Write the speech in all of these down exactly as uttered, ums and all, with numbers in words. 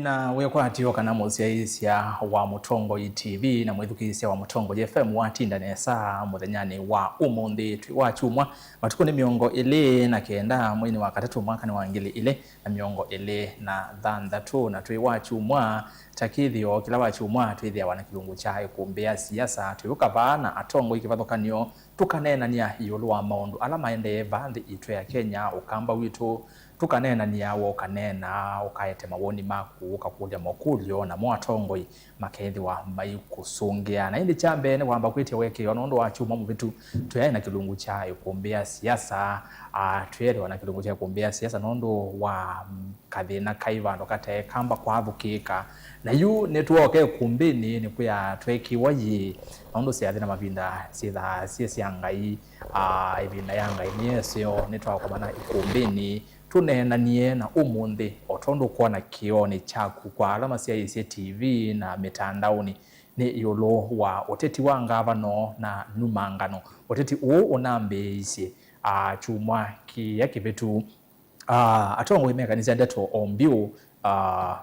Na wĩkwatyo kana mũsyaĩĩsya wa Mũtongoi T V na mwĩthukĩĩsya wa Mũtongoi F M watinda nesa mũthenyanĩ wa ũmũnthĩ. Twĩ wa kyumwa, matukũ nĩ mĩongo ĩlĩ na kenda, mweinĩ wa katatũ, mwakanĩ wa ngili ilĩ na mĩongo ĩlĩ na thanthatũ, na twĩ wa kyumwa. Ta kĩthĩo, kĩla wa kyumwa twĩthĩawa na kĩlungu kya ĩkũmbĩ ya siasa. Twĩũka vaa na atongoi kĩvathũkany'o, tũkaneenany'a ĩũlũ wa maũndũ ala maendee vaa nthĩ itũ ya Kenya, ũkamba witũ. Tũkaneenany'a, we ũkaneena, ũkaete mawoni maku, ũkakũlya makũlyo, namo atongoi makeethĩwa maikũsũngĩa. Na ĩndĩ kya mbee nĩ kwamba kwĩtya ũekeo nũndũ wa kyumwa mũvĩtu twaĩ na kĩlungu kya ĩkũmbĩ ya siasa. Ah, tweethĩwa na kĩlungu kya ĩkũmbĩ ya siasa nũndũ wa, mm, kathĩna kaĩ vandũ kataĩ kamba kwathũkĩĩka. Na yu nĩtwooka ĩkũmbĩnĩ nĩkwĩa tweekĩwa yĩĩ, nũndũ syathĩ na mavinda syĩthaa syĩ sya Ngai. Ah, ĩvinda ya Ngai nĩ yeseo, nĩtwakomana ĩkũmbĩnĩ tũneenanie na ũmũnthĩ, o tondũ ũkwona kĩoonĩ kyaku kwa ala masyaĩĩsye T V na mĩtandaonĩ, nĩ ĩũlũ wa ũteti wa ngavano na numangano. Ũteti ũũ ũnambĩĩisye, ah, kyumwa kĩya kĩvĩtu. Ah, atongoi mekanĩsya ndeto o mbiũ, ah,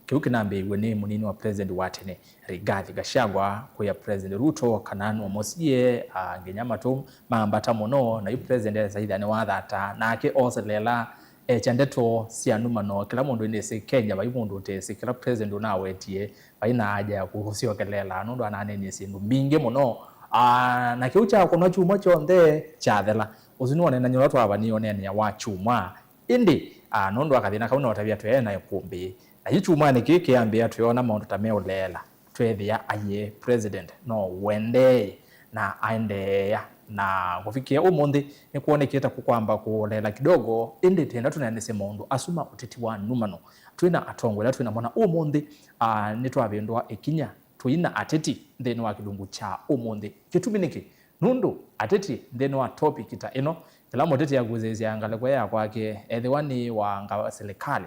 kĩu kĩnambĩĩiw'e nĩ mũnini wa president wa tene, Rigathi Gachagua, kwĩa President Ruto kana nũmosie, ah, nginya matũ mambata mũno, na yu president esaithya nĩwathata, nake oselela, ekya ndeto sya numano. Kĩla mũndũ nĩsĩ Kenya, vai mũndũ ũtesĩ kĩla president ũnawetie, vai na aja ya kũsyokelela, nũndũ ananenie syĩndũ mbingĩ mũno. Ah, na kĩu kyakũnwa kyumwa kyonthe kyathela. Ũsu nĩwonenany'a ũla twavanie ũneenea wa kyumwa. Ĩndĩ, ah, nũndũ wa kathĩna kau nootavya twaĩ na ĩkũmbĩ. Na yu kyumwanĩ kĩĩ kĩambĩa, twĩona maũndũ ta meũleela. Tweethĩa aiee, president no ũendee na aendeea. Na kũvikĩa ũmũnthĩ, nĩkwonekete kũkwamba kũleela kidogo, ĩndĩ twĩenda tũneenesye maũndũ asu ma ũteti wa numano. Twĩ na atongoi ala twĩ namo na ũmũnthĩ, ah, nĩtwavĩndũa ĩkinya, tũi na ateti nthĩnĩ wa kĩlungu kya ũmũnthĩ. Kĩtumi nĩkĩ? Nũndũ ateti nthĩnĩ wa topic ta ĩno, kĩla mũteti akusĩĩsya ngalĩko ya kwake, ethĩwa nĩ wa nga-, silikalĩ,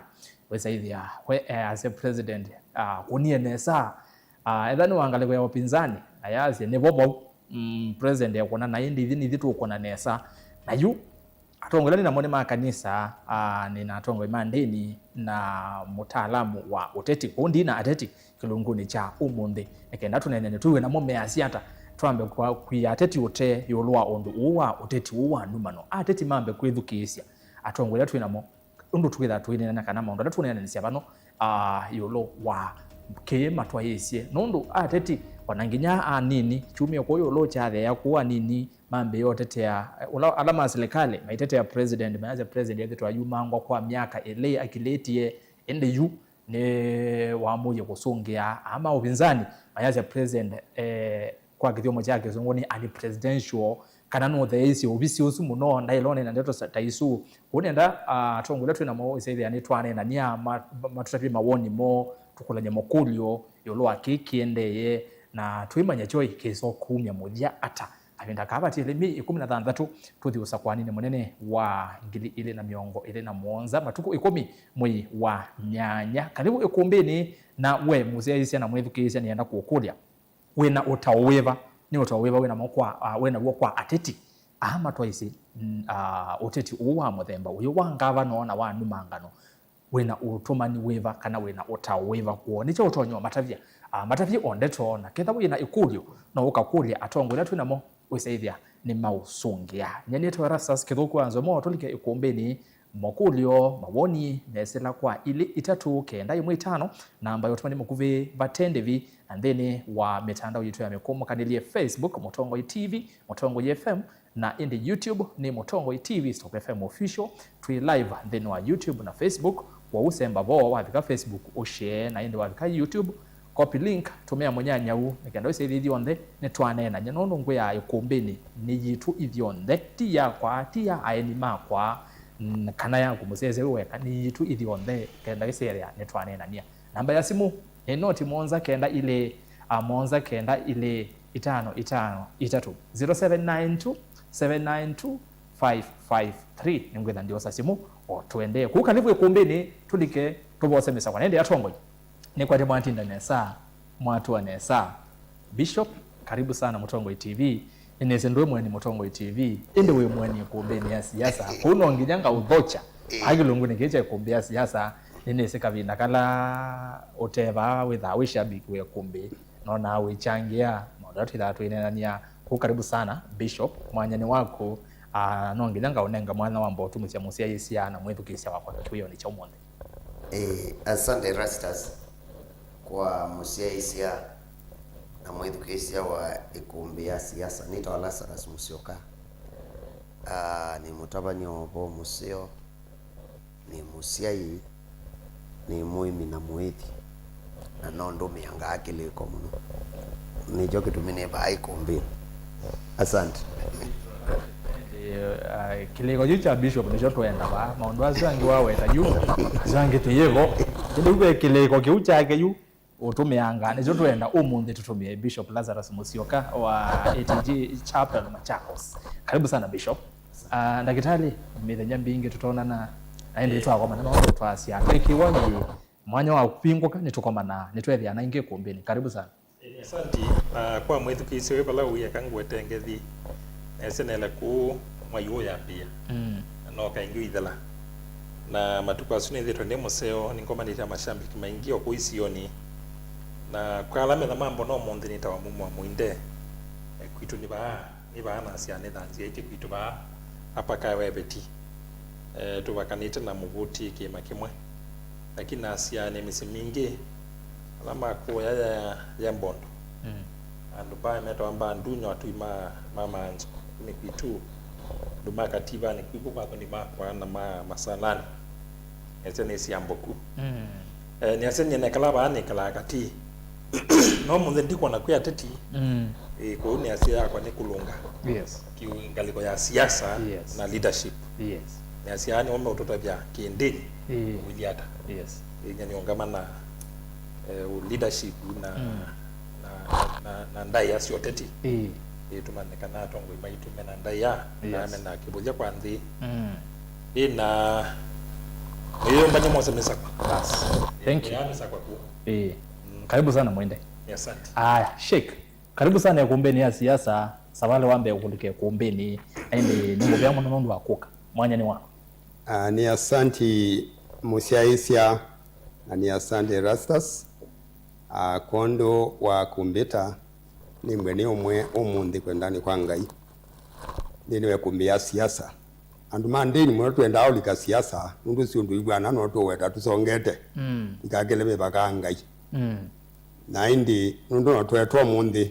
wĩsaĩthĩa we easya president, ah, kũnie nesa. Ah, ethĩwa nĩ wa ngalĩko ya upinzani, ayasya nĩ vo vau. Mm, president ekũna, na ĩndĩ ithyĩ nithyĩ tũkũna nesa. Na yu atongoi ala nĩ namo nĩ ma kanisa, ah, nĩ na atongoi ma ndĩni na mũtaalamu wa ũteti. Kwoou ndi na ateti kĩlungunĩ kya ũmũnthĩ, nĩ kenda tũneenany'e twĩw'e namo measya ata, twambe kwa-, kwia ateti ũtee ĩũlũ wa ũndũ ũũ wa ũteti ũũ wa numano. Ateti mambe kwĩthukĩĩsya atongoi ala twĩ namo, ũndũ twĩthaa tũineenany'a kana maũndũ ala tũneenanĩsya vano, ah, ĩũlũ wa kĩĩ matwaĩĩsye. Nũndũ ateti, o na nginya anini, kyumĩa kũu ĩũlũ kyatheea kũu, anini mambĩĩe ũtetea, eh, ũla, ala ma silikalĩ maitetea president, mayasya president ethĩtwe ayumangwa kwa myaka ĩlĩ akilĩtye, ĩndĩ yu nĩwamũie kũsũngĩa. Aa ma ũvinzani mayasya president, eh, kwa kĩthyomo kya kĩsũngũ nĩ unpresidential, kana nũtheeisye ovisi ũsu mũno, ndaĩlone na ndeto sa-, ta isu. Kwoou nenda, ah, atongoi ala twĩ namo ĩsaĩthĩa nĩtwaneenany'a, ma-, ma-, matũtavye mawoni moo, tũkũlany'e makũlyo ĩũlũ wa kĩĩ kĩendee, na twĩmanya kyoi kĩsokumya mũthya ata. Kavinda kaa vatiele myei ĩkũmi na thanthatũ, tũthi ũsakũaninĩ mũnene wa ngili ilĩ na mĩongo ĩlĩ na mũonza, matukũ ĩkũmi mwei wa nyanya. Karibu ĩkũmbĩnĩ, na we mũsyaĩĩsya na mwĩthukĩĩsya, nĩenda kũkũlya, wĩ na ũtao wĩva? Nĩ ũtao wĩva wĩ namo kwa, ah, wĩ naw'o kwa ateti aa matwaĩsye, mm, ah, ũteti ũũ wa mũthemba ũyũ wa ngavano na wa numangano? Wĩ na ũtũmani wĩva kana wĩ na ũtao wĩva kwoo? Nĩkyo ũtonya ũmatavya. Ah, matavye o ndeto, na ketha wĩ na ĩkũlyo, no ũkakũlya atongoi ala twĩ namo, wĩsaĩthĩa nĩmaũsũngĩa. Nyie nĩtawa Erastus Kĩthũku wa Nzomo, tũlike ĩkũmbĩnĩ. Makũlyo, mawoni, mesĩla kwa ilĩ itatũ kenda ĩmwe itano, namba ya ũtũmani mũkuvĩ vate ndĩvi, na nthĩnĩ wa mĩtandao yitũ ya mĩkũmũkanĩlye, Facebook Mũtongoi T V, Mũtongoi F M, na ĩndĩ YouTube nĩ Mũtongoi T V Stock F M Official. Twĩ live nthĩnĩ wa YouTube na Facebook, kwoou semba vo, wavika Facebook ũshare, na ĩndĩ wavika YouTube, copy link, tũmĩa mũnyanyau, nĩ kenda ũsyaĩthye ithyonthe nĩtwaneenany'a, nũndũ ngwĩ ya ĩkũmbĩnĩ nĩ yitũ ithyonthe, ti yakwa, ti ya aeni makwa, n-, kana yaku mũsyaĩĩsya wĩ weka, nĩ yitũ ithyonthe, kenda ĩsyaĩthĩa nĩtwaneenany'a. Namba ya simũ nĩ noti mũonza kenda ilĩ, a, mũonza kenda ilĩ, itano itano itatũ, zero seven nine two, seven nine two, five five three. Nĩngwĩtha ndiosa simũ o tũendee. Kũu kalivu ĩkũmbĩnĩ, tũlike tũvose mĩsakwa. Na ĩndĩ atongoi, nĩkwatĩ mwatinda nesa, mwatũa nesa. Bishop, karibu sana Mũtongoi T V. Nĩnĩsĩ ndwĩ mũeni Mũtongoi T V, ĩndĩ wĩ mũeni ĩkũmbĩnĩ ya siasa. Kũu no nginya ngaũthokya. Aa kĩlungunĩ kĩĩ kya ĩkũmbĩ ya siasa, Nĩnĩsĩ kavinda kala ũte vaa wĩthaa wĩ shabiki wa ĩkũmbĩ, nonaa wĩkyangĩa maũndũ ala twĩthaa twĩneenany'a. Kũu karibu sana, Bishop, mwanya nĩ waku. Ah, no nginya ngaũnenga mwanya wamba ũtumĩsya mũsyaĩĩsya na mwĩthukĩĩsya wakwa kĩwĩonĩ kya ũmũnthĩ. Eh, asante Rastas kwa mũsyaĩĩsya na mwĩthukĩĩsya wa ĩkũmbĩ ya siasa. Nĩtawa Lazarus Musyoka. Ah, nĩ mũtavany'a wa ũvoo mũseo, nĩ mũsyai, nĩ mũĩmi na mũĩthi, na no ndũmĩangaa kĩlĩko mũno. Nĩkyo kĩtumi nĩ vaa ĩkũmbĩnĩ. Asante. Eh, ah, kĩlĩko kyu kya Bishop nĩkyo twenda vaa. Maũndũ asu angĩ waweta yu, asu angĩ tũyĩvo. Ĩndĩ ve kĩlĩko kĩu kyake yu, ũtũmĩangaa. Nĩkyo twenda ũmũnthĩ tũtũmĩe Bishop Lazarus Musyoka wa A T G Chapel Machakos. Karibu sana, Bishop. Ah, ndakĩtalĩ, mĩthenya mbingĩ tũtonana, na ĩndĩ twakomana no twasya twĩkĩwa yĩ mwanya wa kũvingũka, nĩtũkomanaa, nĩtwethĩana ĩngĩ ĩkũmbĩnĩ. Karibu sana. Asante. Na kwa mwĩthukĩĩsya wĩ vala ũĩ, eka ngwete ngethi nesĩ nele kũũ mwai ũũ yambĩĩa. Mm. Na no kaingĩ ũithela. Na matukũ asu nĩthĩĩtwe ndĩ mũseo, nĩngomanĩte na mashambiki maingĩ o kũu isionĩ. Na kwa ala metha mambona ũmũnthĩ nĩtawa mumo wa mũinde. Eh, kwitũ nĩ vaa, nĩ vaa nasya nĩthanzĩa ĩtĩ kwitũ vaa, apa kae weveti. Eh, tũvakanĩte na mũvũti kĩĩma kĩmwe. Lakini nasya nĩ mĩsyĩ mingĩ, ala makũya ya, ya Mbondo. Mm. Andũ mbaa metawa mbaa ndunywa atui ma, ma maanzo. Nĩ kwitũ, andũ ma Kativa nĩ kwitũ kwa athoni makwa na ma Masalani. Nĩasya nĩ syamboku. Mm. Eh, nĩasya nyie nekala vaa nĩkalaa Kati. No mũnthĩ ndikwona kwĩ ateti. Mm. Eh, kwoou nĩasya yakwa nĩ kũlũnga. Yes. Ki ngalĩko ya siasa. Yes. Na leadership. Yes. Nĩasya nĩo meũtũtavya kĩndĩnĩ. Eh. Ũilyĩ ata. Yes. Ĩnya nĩũngama na, eh, leadership na, mm, na, na, na ndaĩa sya ũteti. Ĩĩ. Ĩtũmane kana atongoi maitũ mena ndaĩa, kana, yes, mena kĩvũthya kwa nthĩ. Mm. Ĩĩ, na nĩyũmbany'a mose mĩsakwa. Bas. Thank you. Ya mĩsakwa kũ. Ĩĩ. Mm. Karibu sana, Mwende. Asante. Aya, Sheikh, karibu sana ĩkũmbĩnĩ ya siasa. Savali wa mbee kũlika ĩkũmbĩnĩ, na ĩndĩ nĩ mũvea mũno nũndũ wa kũka. Mwanya nĩ waku. Ah, nĩ asanti mũsyaĩĩsya, na nĩ asanti Erastus, ah, kwondũ wa kũmbĩta. Nĩmbw'e nĩ ũmwe ũmũnthĩ kwendanĩ kwa Ngai nthĩnĩ wa ĩkũmbĩ ya siasa. Andũ ma ndĩni mũno twendaa ũlika siasa, nũndũ syũndũ iw'ana no tũweta tũsongete, mm, ikakĩle mĩvaka ya Ngai. Mm. Na ĩndĩ nũndũ no twetwa ũmũnthĩ,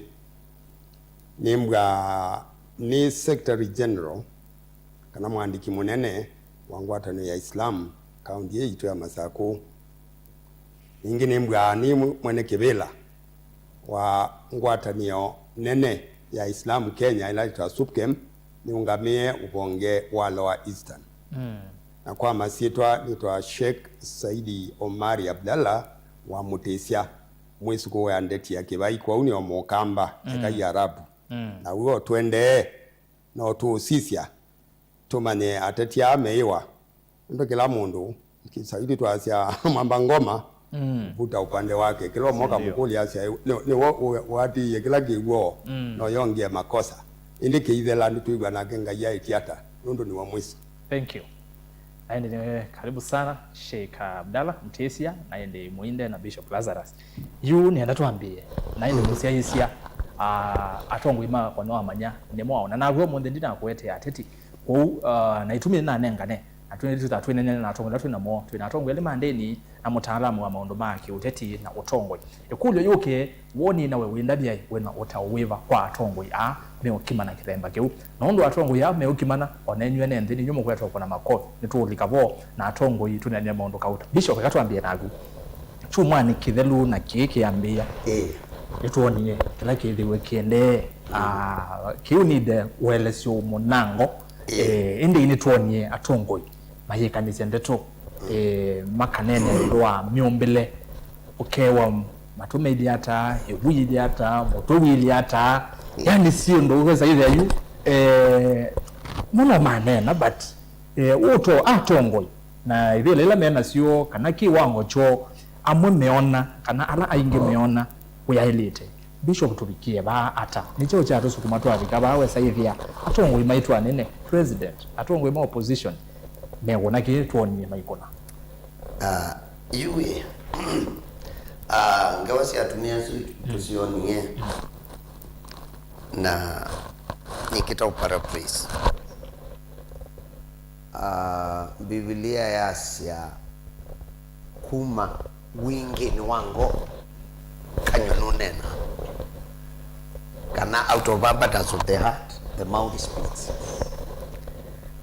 nĩmbw'a nĩ Secretary General kana mwandĩki mũnene wa ngwatanĩo ya Islam kaũntĩ ĩĩ yitũ ya Masakũ. Ningĩ nĩmbw'aa nĩ mwene kĩvĩla wa ngwatanĩo nene ya Islam Kenya, ĩla yĩtawa SUPKEM, nĩũngamĩe ũvonge wa Lower Eastern. Mm. Na kwa masyĩtwa nĩtawa Sheikh Saidi Omari Abdallah wa Mũtĩsya, mwĩsũkũ wa Ndeti ya Kĩvai, kwoou nĩ o Mũkamba, mm, eka Iarabu. Mm. Na w'o tũendee, no tũũsisya tũmanye ateti aa meĩwa. Nũndũ kĩla mũndũ, kĩsaili twasya mwamba ngoma, mm, vuta upande wake. Kĩla ũmwe, ndio, ũkamũkũlya asya, "Nĩ, nĩ wo ũ-, ũatĩĩe kĩla kĩw'o, mm, no yongie makosa." Ĩndĩ kĩithela nĩtwĩw'a nake Ngai aĩtye ata, nũndũ nĩwe mwĩsĩ. Thank you. Na ĩndĩ nĩ karibu sana, Sheikh Abdallah Mtisia, na ĩndĩ Mũinde na Bishop Lazarus. Yu nĩenda twambĩĩe, na ĩndĩ mũsyaĩĩsya, ah, atongoi makwa nĩwamanya nĩmo aũ. Na naw'o ũmũnthĩ ndinakũetee ateti. Kwoou, ah, na itumi nĩnanengane, na twĩ-, twĩthaa twĩneenany'a na atongoi ala twĩ namo. Twĩ na atongoi elĩ ma ndĩni na mũtaalamu wa maũndũ ma kĩũteti na ũtongoi. Ĩkũlyo yũke, woni nawe wĩ ndavyaĩ, wĩ na ũtao wĩva kwa atongoi aa meũkimana kĩthemba kĩu? Nũndũ atongoi aa meũkimana, o nenyu ene nthĩ nĩnyw'ĩ mũkwetwa kũna makovi. Nĩtũũlika vo na atongoi tũneenany'e maũndũ kauta. Bishop, eka twambĩe naku. Kyumwanĩ kĩthelu na kĩĩ kĩambĩĩa, ĩĩ, nĩtwonie kĩla kĩthĩwe kĩendee. Mm. Ah, kĩu nĩnde ũelesyo mũnango. Ĩĩ. Eh, ĩndĩ nĩtwonie atongoi mayĩkanĩsya ndeto, eh, makaneenea ĩũlũ wa myũmbĩle, ũkewa matũ mailyĩ ata, ĩvu yĩlyĩ ata, mũtwe wĩlyĩ ata, yani syĩndũ ũkesa ĩthĩa yu, eh, mũno maneena, but, eh, ũto atongoi na ivĩla ila me nasyo, kana kĩwango kyoo, amwe meona, kana ala aingĩ meona, wĩaĩlĩte. Bishop, tũvikie vaa ata? Nĩ kyaũ kyatũsukuma twavika vaa? Wesa ĩthĩa atongoi maitũ anene, president, atongoi ma opposition, mekũna kĩĩ twonie maikũna? Ah, Yu ĩ, ah, ngewa sya atumĩa asu tũsyonie, na nĩkĩta ũparaphrase. Ah, Mbivilia yasya, kuma wingĩnĩ wa ngoo, kanyw'a nũneenaa. Kana, out of abundance of the heart, the mouth speaks.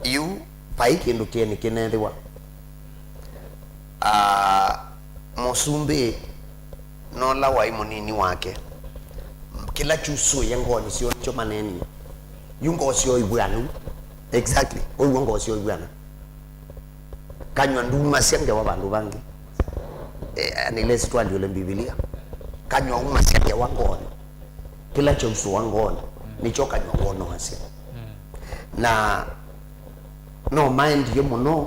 Yu, vai kĩndũ kĩeni kĩneethĩwa. Ah, mũsumbĩ nola waĩ mũnini wake, kĩla kyusũĩe ngoonĩ syoo nĩkyo maneenie. Yu ngoo syoo ivw'anu. Exactly. Ũw'o ngoo syoo ivw'ana. Kanyw'a ndumasya ngewa vandũ vangĩ. Eh, unless twalyũle Mbivilia. Kanyw'a umasya ngewa ngoonĩ. Kĩla kyausũwa ngoonĩ, nĩkyo kanyw'a wonoasya. Na no maendie mũno,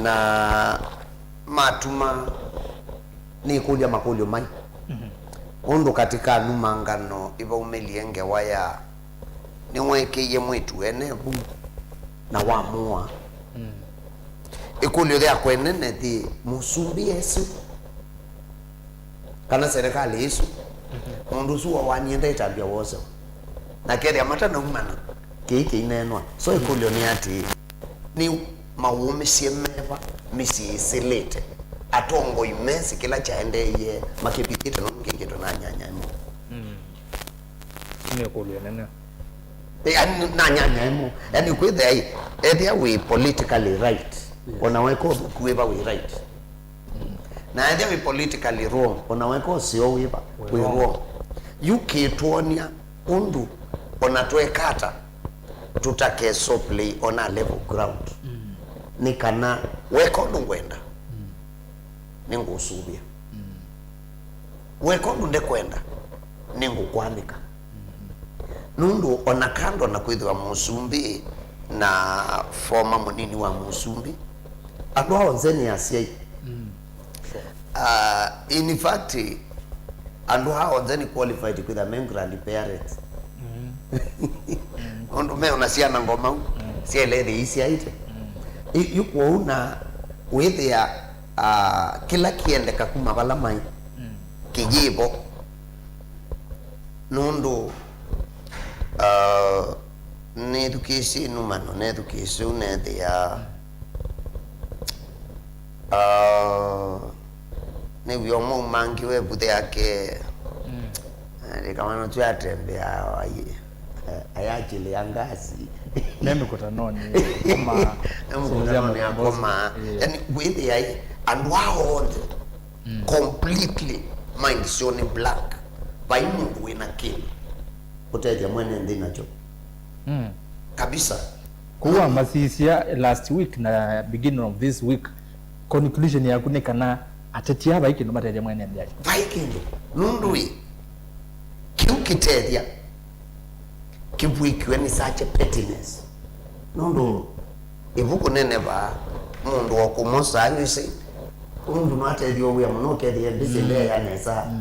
na matuma nĩkũlya makũlyo mai. Ũndũ katĩ ka numangano ivaumĩlie ngewa ya nĩweekĩie mwĩĩtu ene vu na wamũa. Ĩkũlyo yakwa ĩnene ti mũsumbĩ esĩ kana serikali ĩsu, mũndũ ũsu wawanie ndaĩtambya wosewa. Na kethĩa matanaumana, kĩĩ kĩineenwa. So ĩkũlyo nĩ atĩĩ, nĩ mawũmĩsye meva mĩsyĩ ĩsĩlĩte? Atongoi mesĩ kĩla kyaendeeie makĩvikĩte nũndũ kĩkĩtwe na nyanya ĩmwe. Nĩ ĩkũlyo ĩnene. Yaani, na nyanya ĩmwe. Yaani, kwĩthĩa ĩ, ethĩa wĩ politically right, ona weka ũthũku wĩva wĩ right. Na ethĩa wĩ politically wrong, ona weka ũseo wĩva wĩ wrong. Yu kĩtwonia ũndũ ona tweka ata, tũtakeso play on a level ground. Nĩ kana weka ũndũ ngwenda, nĩngũsũvĩa. Weka ũndũ ndekwenda, nĩngũkwanĩka. Nũndũ ona kando na kwĩthĩwa mũsumbĩ na former mũnini wa mũsumbĩ, andũ aa onthe nĩ asyai. Ah, in fact, andũ aa onthe nĩ qualified kwĩthĩwa me grandparents. Nũndũ me ona syana ngomau, syaĩle ĩthĩ isyaĩte. Yu kwoou na wĩthĩa, ah, kĩla kĩendeka kuma vala maĩ kĩyĩvo. Nũndũ, ah, nĩthukĩĩsye numano, nethukĩĩsye ũu nethĩa, ah, nĩw'o maumangiwe vuthe yake. Alikamano tu atembea, ayachilea ngasi. Me mĩkũtanonĩ akoma. Me mĩkũtanonĩ akoma. Yaani, wĩthĩa ĩ, andũ aa onthe completely mind syoo nĩ blank. Vai mũndũ wĩna kĩndũ kũtethya mwene nthĩ nakyo. Kabisa. Kũu wamasisya last week na beginning of this week, conclusion yaku nĩ kana ateti aa vai kĩndũ matethya mwene nthĩ ayo? Vai kĩndũ. Nũndũ ĩ, kĩu kĩtethya kĩvw'ĩkiwe nĩ such a pettiness. Nũndũ ĩvuku nene vaa, mũndũ o kũmosaa, you see, mũndũ no atethya wĩa mũno, ũkethĩa ndĩsĩ ndeea nesa.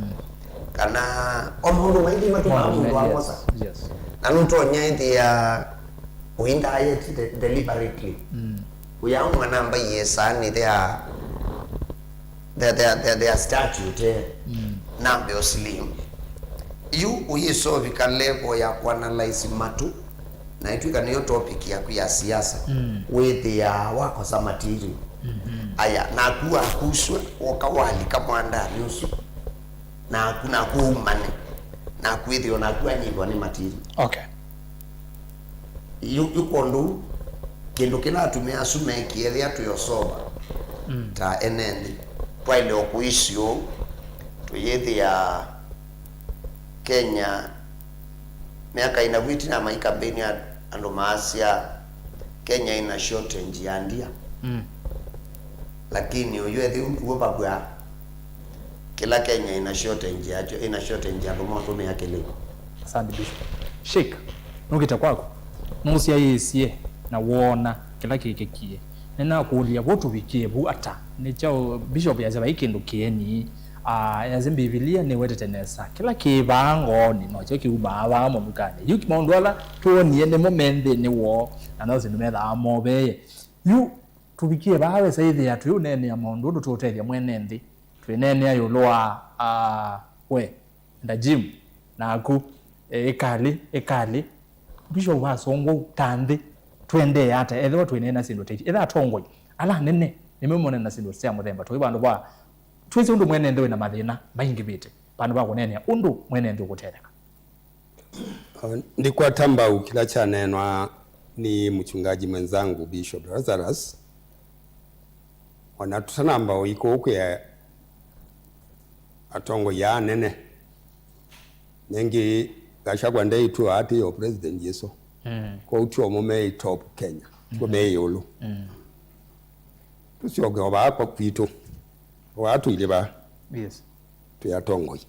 Kana o maũndũ maingĩ matũmaa mũndũ amosa. Na nũtonya ĩthĩa ũindaĩte de-, deliberately. Ũyaũ mwana mbai yesaa nĩ thea the, the, the, their statute, eh, number slim. Yu ũyĩsovika level ya kuanalyze matu, na ĩtwĩka nĩyo topic yaku ya siasa, wĩthĩaa wakosa material. Aya, naku wakusw'a, woka walika mwandanĩ ũsu, naku, naku umane, naku ĩthĩo, naku anyivwa nĩ material. Okay. Yu, yu kwondũ kĩndũ kĩla atumĩa asu meekie ethĩa twĩ osova ta ene nthĩ, twaĩle o kũisye ũu, tũyĩthĩa Kenya, myaka ĩna vu ĩtina mai campaign, andũ maasya Kenya ĩna shortage ya ndia. Lakini ũyũ ethi ũw'o vavw'a. Kĩla Kenya ĩna shortage yakyo, ĩna shortage ya andũ maũtũmĩa kĩlĩko. Asante, Bishop. Sheikh, nũkĩte kwaku, nũsyaĩĩsye na woona kĩla kĩkĩkie. Nĩnakũlya, vo tũvikĩe vu ata? Nĩ kyaũ Bishop yasya vai kĩndũ kĩeni? Ah, yasya Mbivilia nĩwetete nesa kĩla kĩ vaa ngoonĩ, nokyo kĩumaa vaa mũvukanĩ. Yu maũndũ ala twonie nĩmo me nthĩnĩ woo, na no syĩndũ methaa movee. Yu Tũvikie vaa wesa ĩthĩa twĩũneenea maũndũ ũndũ tũũtethya mwene nthĩ. Twĩneenea ĩũlũ wa, ah, we, enda gym, naku, e, ĩkalĩ, ĩkalĩ. Bishop, wasongwa ta nthĩ, tũendee ata? Ethĩwa twĩneena syĩndũ ta iti, etha atongoi ala anene nĩmo monena syĩndũ sya mũthemba tũĩ vandũ va, twĩsĩ ũndũ mwene nthĩ wĩna mathĩna maingĩvĩte, vandũ va kũneenea ũndũ mwene nthĩ ũkũtetheka. Uh, ndikwata mbau kila kyanenwa ni mchungaji mwenzangu Bishop Lazarus. Ona tũtanamba ũikũũkwĩa atongoi aa anene. Nĩngĩ Gachagua ndeĩtw'a atĩ o president Yesu. Mm. Kwoou tio mo me top Kenya, tio me ĩũlũ. Mm. Tũsyoke o vaa kwa kwitũ. O vaa tũilĩ vaa. Yes. Twĩ atongoi.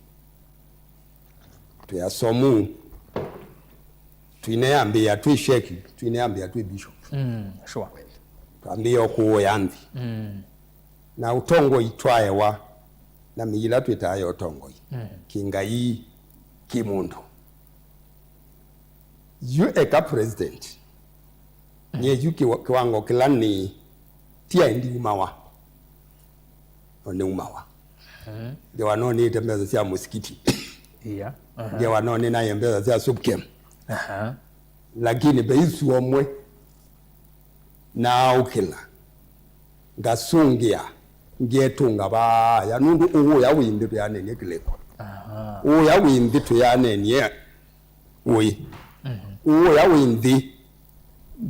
Twĩ asomu. Tũineambĩĩa twĩ sheikh, tũineambĩĩa twĩ bishop. Mm, sure. Twambĩĩa kũũya nthĩ. Mm. Na ũtongoi twaewa na mĩila twĩtaa ya ũtongoi. Mm. Kĩngai, kĩmũndũ. Yu eka president. Mm. Nyie yu kĩwa-, kĩwango kĩla nĩ, ti aĩ ndiumawa. No nĩumawa. Mm. Ngewa no nĩte mbesa sya mũsikiti. Yeah. Aha. Ngewa no nĩnaye mbesa sya SUPKEM. Aha. Lakini ve isu omwe naaũkĩla, ngasũngĩa, ngetũnga vaaya, nũndũ ũũya wĩ nthĩ twĩanenie kĩlĩko. Aha. Ũũya wĩ nthĩ twĩanenie ũĩ. Mhm. Ũũya wĩ nthĩ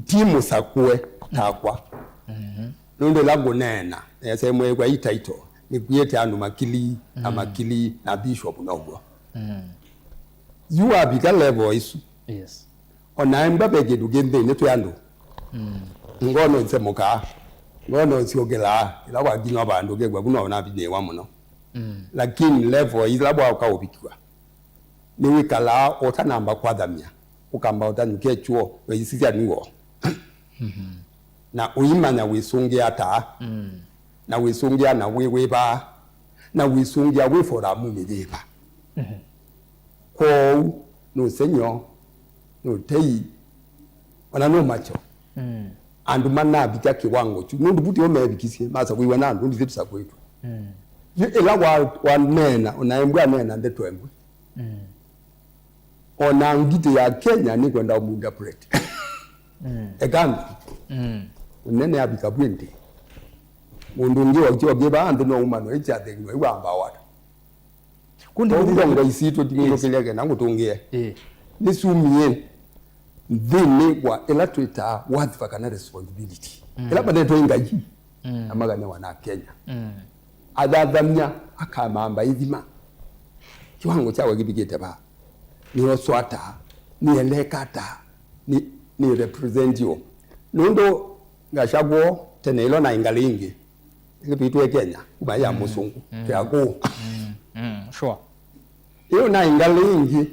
ti mũsakũe takwa. Mhm. Nũndũ ĩla ngũneena, nesa ĩmwe ĩkw'a ĩ title, nĩkuĩte andũ makili na makili na bishop now'o. Mm. Yu wavika level isu. Yes. Ona embwa ve kĩndũ kĩ nthĩnĩ twĩ andũ. Mm. Ngono nsemũkaa. Ngono nsyũkĩlaa. Ĩla wakinya vandũ kĩkw'a kuna ũnavinyĩĩwa mũno. Mm. Lakini level ila waũka ũvikiwa, nĩwĩkalaa ũtanamba kwathamya, ũkamba ũtanyũke kyuo, weisisya nĩw'o. Mhm. Na ũimanya wĩsũngĩa ata, mm, na wĩsũngĩa na wĩ wĩva, na wĩsũngĩa wĩ foramunĩ yĩva. Mhm. Kwoou nũsengy'o, nũtei, ona nũmakyo. Mm. Andũ manavika kĩwango kyu, nũndũ vu tio meevikisye, masakũiwe na andũ, ndithe tũsakũĩtwe. Mm. Yu ĩla wa-, waneena, ona embwa aneena ndeto ĩmwe. Mm. Ona ngitĩ ya Kenya nĩkwenda ũmunda plate. Mm. Ekanthi. Mm. Ũnene avika vwĩndĩ. Mũndũ ũngĩ wakyo kĩva andũ no umano ĩkyathĩnw'a iwamba wata. Kundi kũthi ndongo isitũ tingũkĩlya kena ngũtũngĩe. Ĩĩ. Nĩsumie nthĩnĩ wa ĩla twĩtaa wathĩva kana responsibility. Mm. Ĩla vanetwe ngai. Mm. Amaganĩwa na Kenya. Mm. Athathamya akamamba ĩthima. Kĩwango kyakwa kĩvikĩte va? Nĩoswa ata? Nĩeleka ata? Nĩ, nĩ represent ũ? Nũndũ Gachagua tene ĩlo na ngalĩ ingĩ, ĩngĩ twĩtwe Kenya, kuma ya, mm, mũsũngũ, mm, twĩ akũũ. Mm, mm, sure. Ĩyo na ngalĩ ingĩ,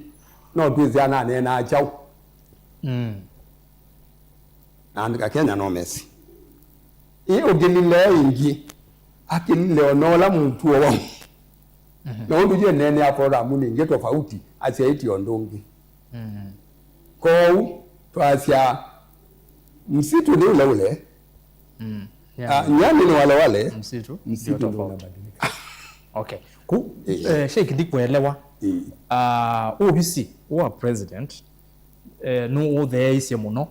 no twĩsĩ ananeenaa kyaũ. Mm. Na andũ ka Kenya no mesi. Ĩ ũkĩlile ĩngĩ, akĩlile ona ũla mũtuo wa. Mhm. Na ũndũ yĩ nene ya foramu nĩ ĩngĩ tofauti, asyaĩtye ũndũ ũngĩ. Mhm. Kwoou, twasya, msitu nĩ ũla ũle. Mm. Ah, nyani ni wale wale. Msitu ndio tofauti. Msitu ndio unabadilika. Okay. Ku, eh, eh, Sheikh, ndikuelewa. Eh. Ah, ovisi wa president, eh, nũũtheeisye mũno.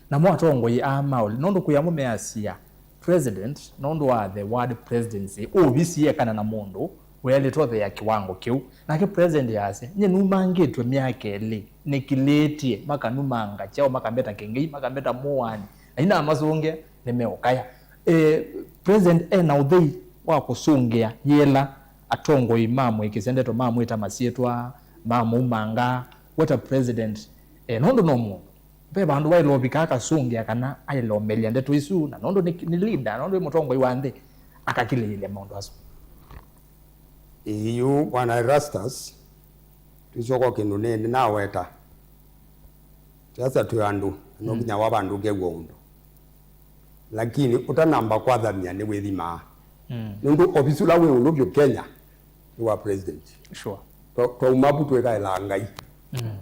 Namo atongoi aa ma ũlĩ, nũndũ kwĩ amwe measya, president, nũndũ wa the word presidency, ovisi yekana na mũndũ weelĩtwe ũtheea kĩwango kĩu. Nake president asya, nyie numangĩtwe myaka ĩlĩ, nĩkilĩtye, makanumanga kyaũ, makambeta kĩng'ei, makambeta mũaani, na inamasũngĩa, nĩmeũkaya. Eh, president e na ũthei wa kũsũngĩa yĩla atongoi mamwĩkĩsya ndeto, mamwĩta masyĩtwa, mamũumanga. What a president. Eh, nũndũ no mũndũ. Ve vandũ waĩle ũvika akasũngĩa kana aĩle ũmelya ndeto isu, na nũndũ nĩ, nĩ leader, nũndũ nĩ mũtongoi wa nthĩ, akakilĩĩlya maũndũ asu. Ĩĩ, yu, Bwana Erastus, tũisyoka o kĩndũnĩ nĩnaweta. Twĩasa twĩ andũ, no, mm, nginya wa vandũ ũkew'a ũndũ. Lakini ũtanamba kwathamya nĩwĩthimaa. Mm. Nũndũ ovisi ũla wĩ ũlũ vyũ Kenya nĩ wa president. Sure. Twa-, twauma vu twĩkaĩlaa Ngai. Mm.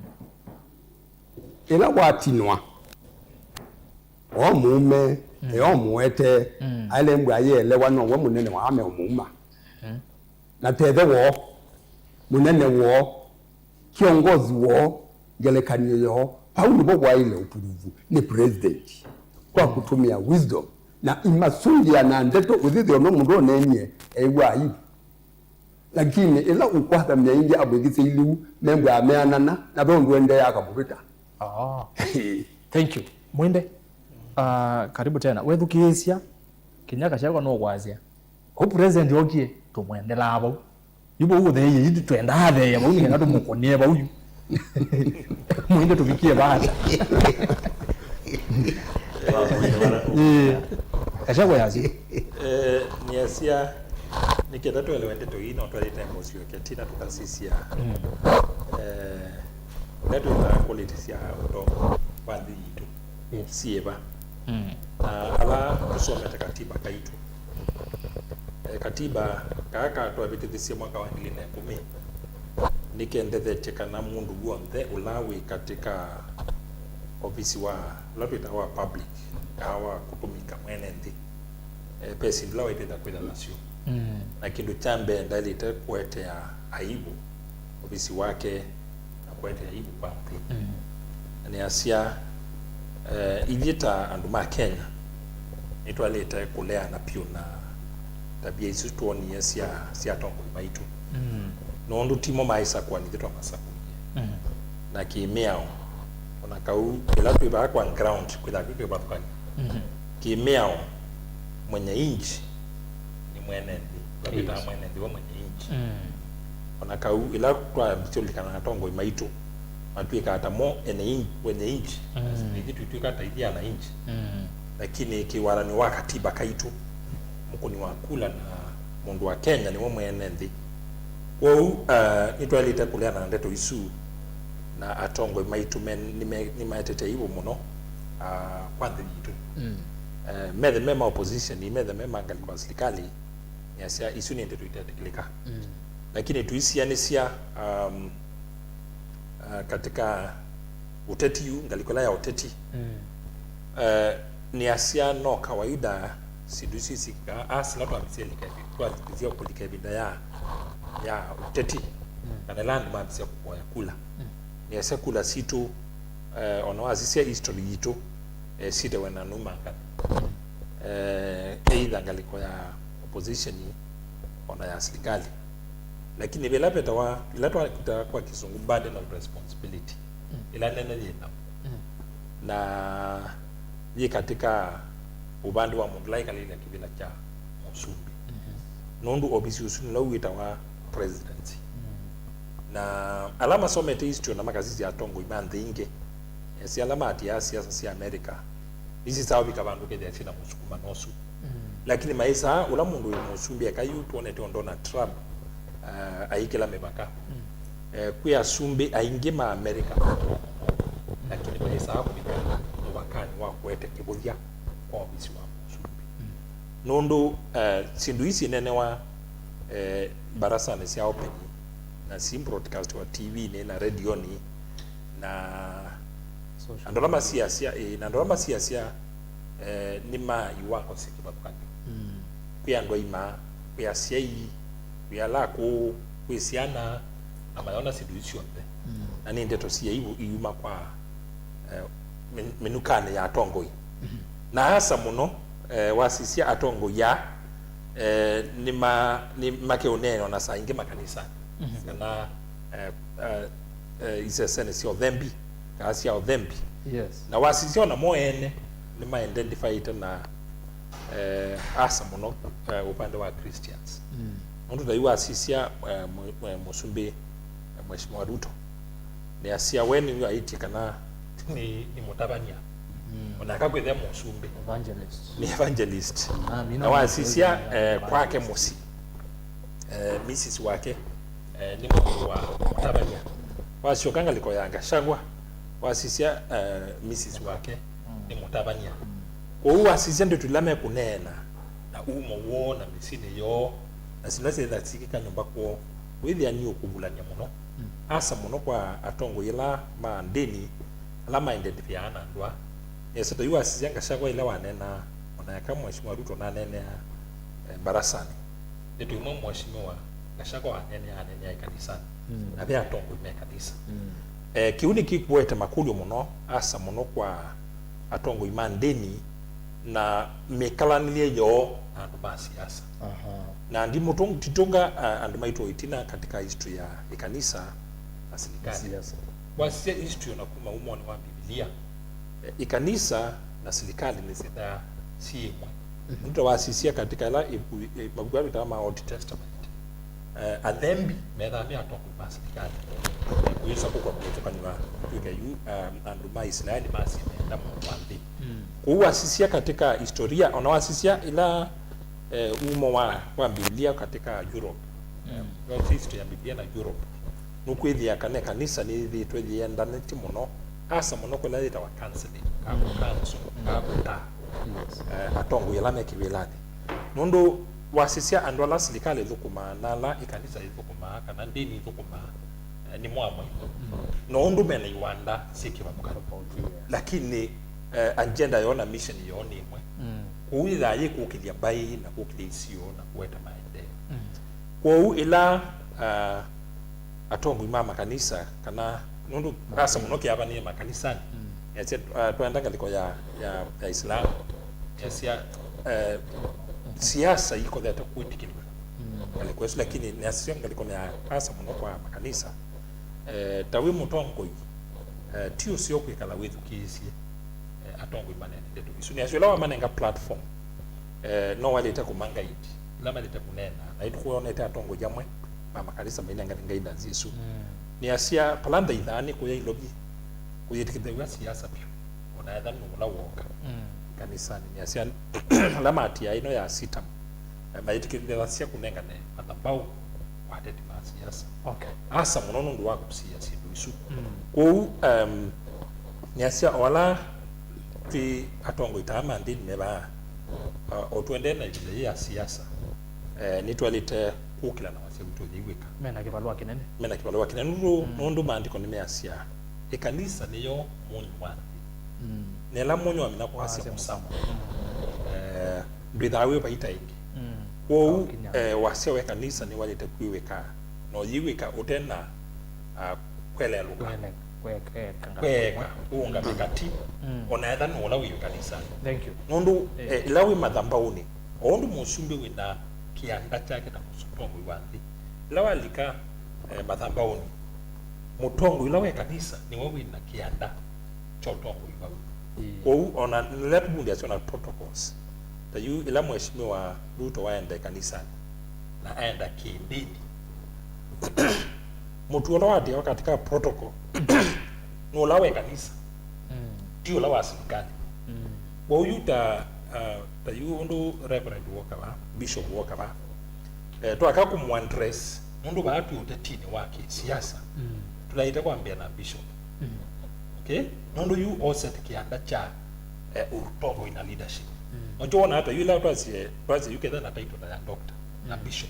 Ĩla watinwa, o mũũme, mm, e o mũete, mm, aĩle mbwa yĩelewa nowe mũnene wa ame o mũuma. Mm. Na tethe woo, mũnene woo, kĩongozi woo, ngelekany'o yoo, vau nĩvo waĩle ũturuvu nĩ president kwa kũtũmĩa wisdom na imasũngĩa na ndeto ũthĩthĩo no mũndũ ũneenie eĩw'a aibu. Lakini ĩla ũkwatha myaingĩ amwĩkĩsya iliu, membwa ameanana, na ve ũndũ endeea akamũvĩta. Oh. Thank you. Mwende, uh, karibu tena. Wethukĩĩsya, Kĩnyaka kyakwa no kwasya. Ũu president okie, tũmwendelaa vau. Yu vau ũtheeie, yu twendaa atheea vau, nĩ kana tũmũkũnĩe vau yu. Mwende tũvikie vaasa. Ĩĩ. Gachagua yasya. Eh, nĩasya, nĩ kenda twelewe ndeto ii, no twalĩte ngosio kĩtina tũkasisya. Mm. Eh, ũla twĩtaa quality sya ũtongo wa nthĩ yitũ. Yes. Syĩva. Mm. Na ala tũsomete katiba kaitũ. Eh, katiba kaa katwavĩtĩthisye mwaka wa ngili na ĩkũmi, nĩkendethetye kana mũndũ w'onthe ũla wĩ katĩ ka ovisi wa, ũla twĩtaa wa public, kaa wa kũtũmĩka mwene nthĩ, eh, ve syĩndũ ila waĩlĩte kwĩtha nasyo. Mm. Na kĩndũ kya mbee ndaĩlĩte kũetea aibu ovisi wake na kũetea aibu kwa nthĩ. Mm. Na nĩasya, eh, ithyĩ ta andũ ma Kenya, nĩtwaĩlĩte kũleana vyũ na tabia isu twonie sya, sya atongoi maitũ. Mm. Nũndũ timo maisakũa, nithyĩ twamasakũie. Mm. Na kĩmĩao, ona kau ĩla twĩ vaa kwa ground, kwĩthaa kwĩ kĩvathũkany'o. Mm. Kĩmĩao, mwenye inchi nĩ mwene nthĩ. Ĩla twĩtaa mwene nthĩ we mwenye inchi. Mm. Ona kau, ĩla twambĩsya ũlikana na atongoi maitũ, matw'ĩkaa ta mo ene in-, wenye inchi. Mm. Ithyĩ twĩtw'ĩka ta ithyĩ ana inchi. Mm. Lakini kĩwalanĩ wa katiba kaitũ, mũkũni wa kula na mũndũ wa Kenya nĩwe mwene nthĩ. Kwoou, uh, nĩtwaĩlĩte kũleana na ndeto isu, na atongoi maitũ me-, nĩme-, nĩmaetete aibu mũno, uh, kwa nthĩ yitũ. Mm. Uh, methe me ma opposition, methe me ma ngalĩko ya silikalĩ, nĩasya isu nĩ ndeto itetĩkĩlĩka. Mm. Lakini tuisianĩsya, um, uh, katika ũteti yu, ngalĩko ĩla ya ũteti. Mm. Uh, nĩasya no kawaida syĩndũ isu isikaa, asila twambĩsya lika ĩvi-, twambĩsya kũlika ĩvinda ya, ya ũteti, mm, kana ĩla andũ mambĩsya kũvoya kula. Mm. Nĩasya kula sitũ, uh, ona wasisya history yitũ, eh, sitewe na numa ngani. Mm. Eh, either ngalĩko ya opposition ona ya silikalĩ. Lakini vĩla vetawa, ĩla twakita kwa kĩsũngũ burden of responsibility, mm, ĩla nene yĩ namo. Mm. Na yĩ katika ũvande wa mũndũ ũla ĩkalĩlya kĩvĩla kya mũsumbĩ. Mm-hmm. Nũndũ ovisi ũsu nĩla wĩtawa presidency. Mm. Na ala masomete history na makasisya atongoi ma nthĩ ingĩ, eh, sya ala maatĩaa siasa sya America, nĩsisaa ũvika vandũ kethĩa syĩna mũsukumano ũsu. Mm. Lakini maĩsaa ũla mũndũ wĩ mũsumbĩ eka yu, twonete o Donald Trump, uh, aikĩla mĩvaka. Mm. Eh, kwĩ asumbĩ aingĩ ma America, lakini maĩsaa kũvika mũvakanĩ wa kũete kĩvũthya kwa ovisi wa mũsumbĩ. Mm. Nũndũ, uh, syĩndũ ii syĩnenewa, eh, mbarasanĩ sya open na si broadcast wa T V-nĩ na redionĩ, na social andũ ala media masiasya, ĩĩ, na andũ ala masiasya, eh, nĩ ma iwango syĩ kĩvathũkany'o. Mm. Kwĩ andũ aima, kwĩ asyai, kwĩ ala akũũ, kwĩ syana, na mayona syĩndũ isu syonthe. Mm. Na nĩ ndeto syĩ aibu iuma kwa, eh, mĩ-, mĩnukanĩ ya atongoi. Mm-hmm. Na asa mũno, eh, wasisya atongoi aa, eh, nĩ ma-, nĩ makeũneenwa na saa ingĩ makanisa. Mm-hmm. Kana, eh, eh, eh, isesenĩ sya ũthembi, kana sya ũthembi. Yes. Na wasisya ona mo ene nĩma identifyĩte na, eh, asa mũno, eh, ũvande wa Christians. Mm. Nũndũ ta yu wasisya, eh, mũ-, mũ-, mũsumbĩ, eh, Mheshimiwa Ruto, nĩasya we nĩw'o aĩtye kana nĩ, nĩ mũtavany'a. Mm. Ona akakwĩthĩa mũsumbĩ. Evangelist. Nĩ evangelist. Ah, mi no. Na wasisya, eh, evangelist kwake mũsyĩ, eh, Missus wake, eh, nĩ mũndũ wa mũtavany'a. Wasyoka ngalĩko ya Gachagua, wasisya, eh, Missus wake, mm, nĩ mũtavany'a. Mm. Kwoou wasisya ndeto ila mekũneena, na umo woo, na mĩsyĩnĩ yoo, na sila syĩtha syĩkĩka nyũmba kwoo, wĩthĩa nĩ ũkuvulany'a mũno. Mm. Asa mũno kwa atongoi ala ma ndĩni, ala ma identifyaa na andũ aa. Nĩsĩ ta yu wasisya Gachagua ĩla waneenaa, o na eka Mheshimiwa Ruto naneenea, eh, mbarasanĩ. Ndeto imwe Mheshimiwa Gachagua waneenea, aneenea ĩkanisanĩ. Mm. Na ve atongoi me kanisa. Mm. Eh, kĩu nĩkĩkũete makũlyo mũno, asa mũno kwa atongoi ma ndĩni na mĩkalanĩlye yoo na andũ ma siasa. Aha. Na ndimũtũng-, titũnga, ah, andũ maitũ ĩtina katika history ya ĩkanisa na silikali. Siasa. Wasisya history ona kuma umonĩ wa Mbivilia, eh, ĩkanisa na silikali nĩsyĩthaa syĩ ĩmwe. Mhm. Nũndũ wasisya katika ĩla ĩvu-, ĩ-, mavuku ala twĩtaa ma Old Testament, eh, athembi methaa me atongoi ma silikali. Kũyĩsa kũkwa kũvĩtũkanĩwa twĩke yu, um, andũ ma Isilaeli masĩ meenda mũndũ wa nthĩ. Mm. Kwoou wasisya katika historia, ona wasisya ĩla, eh, umo wa, wa Mbivilia katika Europe, mm, eh, history ya Mbivilia na Europe, nũkwĩthĩa kana ĩkanisa nĩyĩthĩĩtwe yĩendanĩtye mũno, asa mũno kũla yĩtawa counseling, ka, mm, council, mm, ka kũtaa, yes, eh, atongoi ala me kĩwĩlanĩ. Nũndũ wasisya andũ ala silikalĩ ĩthũkũmaa na ala ĩkanisa yĩthũkũmaa, kana ndĩni ĩthũkũmaa, eh, nĩ mo amwe. Mm. No ũndũ mena iwanda syĩ kĩvathũkany'o. Tofauti, yes. Lakini, eh, agenda yoo na mission yoo nĩ ĩmwe. Mm. Kwoou yĩthaa yĩkũkĩlya mbaĩ na kũkĩlya isio na kũete maendeeo. Mm. Kwoou ĩla, ah, atongoi ma makanisa, kana nũndũ asa mũno kĩavanĩe makanisanĩ, mm, yasya, ah, twaenda ngalĩko ya, ya, ya Islam, yasya, eh, siasa ikothete kwĩtĩkĩlw'a, mm, ngalĩko ĩsu, lakini nĩasisya ngalĩkonĩ ya asa mũno kwa makanisa, eh, ta wĩ mũtongoi, eh, ti ũseo kwĩkala wĩthukĩĩsye, eh, atongoi maneene ndeto isu. Nĩasya ĩla wamanenga platform, eh, no waĩlĩte kũma guide ĩla maĩlĩte kũneena. Na ĩtukũ wonete atongoi amwe ma makanisa mainengane guidance ĩsu. Mm. Nĩasya, vala nthaithaa nĩ kũya Ilovi, kũyĩtĩkĩthaw'a siasa vyũ, o na ethwa nũũ ũla wooka, mm, kanisanĩ. Nĩasya, ala matiaa ĩno ya sitam, eh, maĩtĩkĩlĩthasya kũnengane mathabaũ kwa ateti ma siasa. Okay. Asa mũno nũndũ wa kũsiĩa syĩndũ isu. Mm. Kwoou, em, nĩasya o ala twĩ atongoi ta aa ma ndĩni me vaa, ah, o tũendee na ĩvinda yĩĩ ya siasa, eh, nĩtwaĩlĩte kũkĩla na wasya witũ ũyĩw'ĩka. Mena kĩvalũa kĩnene. Mena kĩvalũa kĩnene nũndũ, mm, nũndũ maandĩko nĩmeasya, ĩkanisa nĩyo mũnyũ wa nthĩ. Mm. Na ĩla mũnyũ wamina kwasya, kwasya mũsamo, mũsamo, mm, eh, ndwĩthaa wĩ vaita ĩngĩ. Mm. Kwoou, eh, wasya wa ĩkanisa nĩwaĩlĩte kwĩw'ĩka, na ũyĩw'ĩka ũte na, ah, kweleelũka. Kwele-, kwe-, kwe-, kanga-, kweeka, kũũngamĩka ti, mm, o na etha nũũ ũla wĩ ĩkanisanĩ. Thank you. Nũndũ, eh, eh, ĩla wĩ mathambaũnĩ, o ũndũ mũsumbĩ wĩ na kĩanda kyake ta mũtongoi wa nthĩ, ĩla walika, eh, mathambaũnĩ, mũtongoi ũla wa ĩkanisa nĩwe wĩ na kĩanda kya ũtongoi vau. Ĩĩ. Kwoou, ona nĩla tũvundĩasya ona protocols. Ta yu ĩla Mheshimiwa Ruto waenda ĩkanisanĩ, na aenda kĩndĩnĩ, mũtuo ũla watiawa katika protocol nĩ ũla wa ĩkanisa, mm, ti ũla wa silikalĩ. Mm. Kwoou yu ta, uh, ta yu ũndũ Reverend woka va, Bishop woka va, eh, twaka kũmũaddress, nũndũ vaa twĩ ũtetinĩ wa kĩsiasa, mm, tũlaĩte kwambĩa na Bishop. Mm. Okay? Nũndũ yu oset kĩanda kya, eh, ũtongoi na leadership. Mm. Nokyo wona ata yu ĩla twasye, twasye yu ketha na title ta ya doctor na, mm, bishop.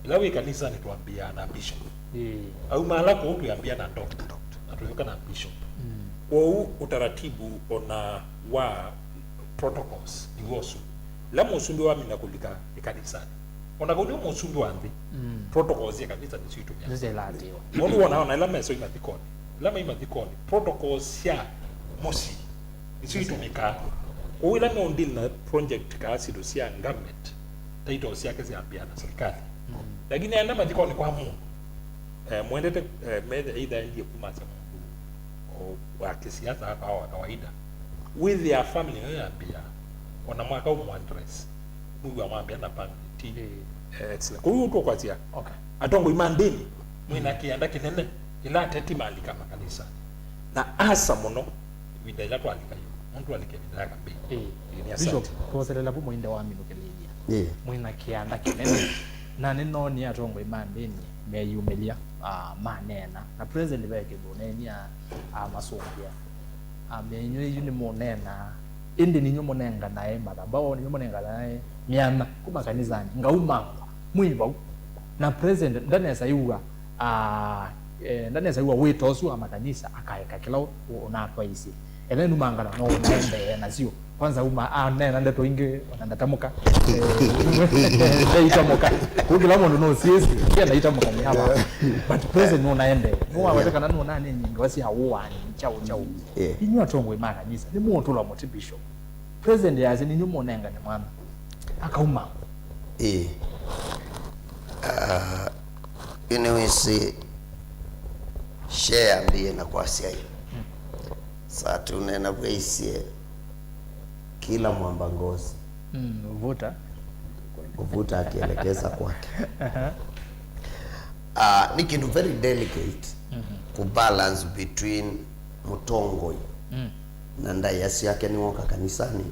Ĩla wĩ kanisanĩ twambĩaa na bishop. Ĩĩ. Aumala kũu twĩambĩa na doctor. Doctor. Na tũyũka na bishop. Mm. Kwoou ũtaratibu ona wa protocols nĩw'o ũsu. Ĩla mũsumbĩ wamina kũlika ĩkanisanĩ, ona kau nĩ mũsumbĩ wa nthĩ, mm, protocols sya kanisa nĩsyo itũmĩawa. Nĩsyo ilaatĩĩwa. Nũndũ wona ona ĩla mesoi mathikonĩ, ĩla mai mathikonĩ, protocols sya mũsyĩ nĩsyo itũmĩkaa. Kwoou ĩla meũdeal na project kaa syĩndũ sya government, titles syake syambĩaa na serikali. Mm. Lakini aenda mathikonĩ kwa mũndũ, eh, mwendete, eh, methe either endie kumasya mũndũ o wa kĩsiasa kana wa kawaida. With their family nĩyo yambĩaa, ona mwaka ũmũaddress, mwĩw'a mwambĩa na family, ti, eh, excellent. Kwoou tũkwasya, okay, atongoi ma ndĩni, mwĩ na, mm, kĩanda kĩnene, ĩla ateti malika makanisa. Na asa mũno, ĩvinda ĩla twalika yu, nũndũ twalika ĩvinda ya campaign. Ĩĩ. Ĩĩ, nĩ asante. Bishop, kwoselela vu mũinde waminũkĩlĩĩlya. Ĩĩ. Mwĩ na kĩanda kĩnene. Na nĩnoonie atongoi ma ndĩni meyumĩlya, ah, maneena. Na president ve kĩndũ ũneenie, ah, amasũngĩa. Ambĩa, "Inyw'ĩ yu nĩmũneenaa, ĩndĩ ninyw'ĩ mũnenganae mathabaũ, ninyw'ĩ mũnenganae myanya kuma kanisanĩ, ngaumakwa, mwĩ vau." Na president ndanesa ĩw'a, ah, eh, ndanesa ĩw'a wĩto ũsu wa makanisa akaeka kĩla ũ-, ũ-, ũnatwaisye. Ene numangana no naendee nasyo. Kwanza uma anena ndeto ingĩ ona ndatamuka. Eh, ndaitamũka. Kũu kĩla mũndũ no siesi, kia ndaitamũka nĩ hapa. But president no naendee. No wawete kana no nani nyingi wasi hauani chao chao. Yeah. Inyu atongoi ma kanisa, nĩ mũtũla mũtibisho. President yasya ninyu mũnengane mwana. Akauma. Ĩĩ. Ah, yu nĩwĩsĩ share mbie na kwasya yu. Saa tunena vwaisye kila mwamba ngozi. Mm, uvuta. Uvuta akielekeza kwake. Aha. Ah, nĩ kĩndũ very delicate, mhm, kubalance between mũtongoi, mm, na ndaĩa syake nĩwoka kanisani.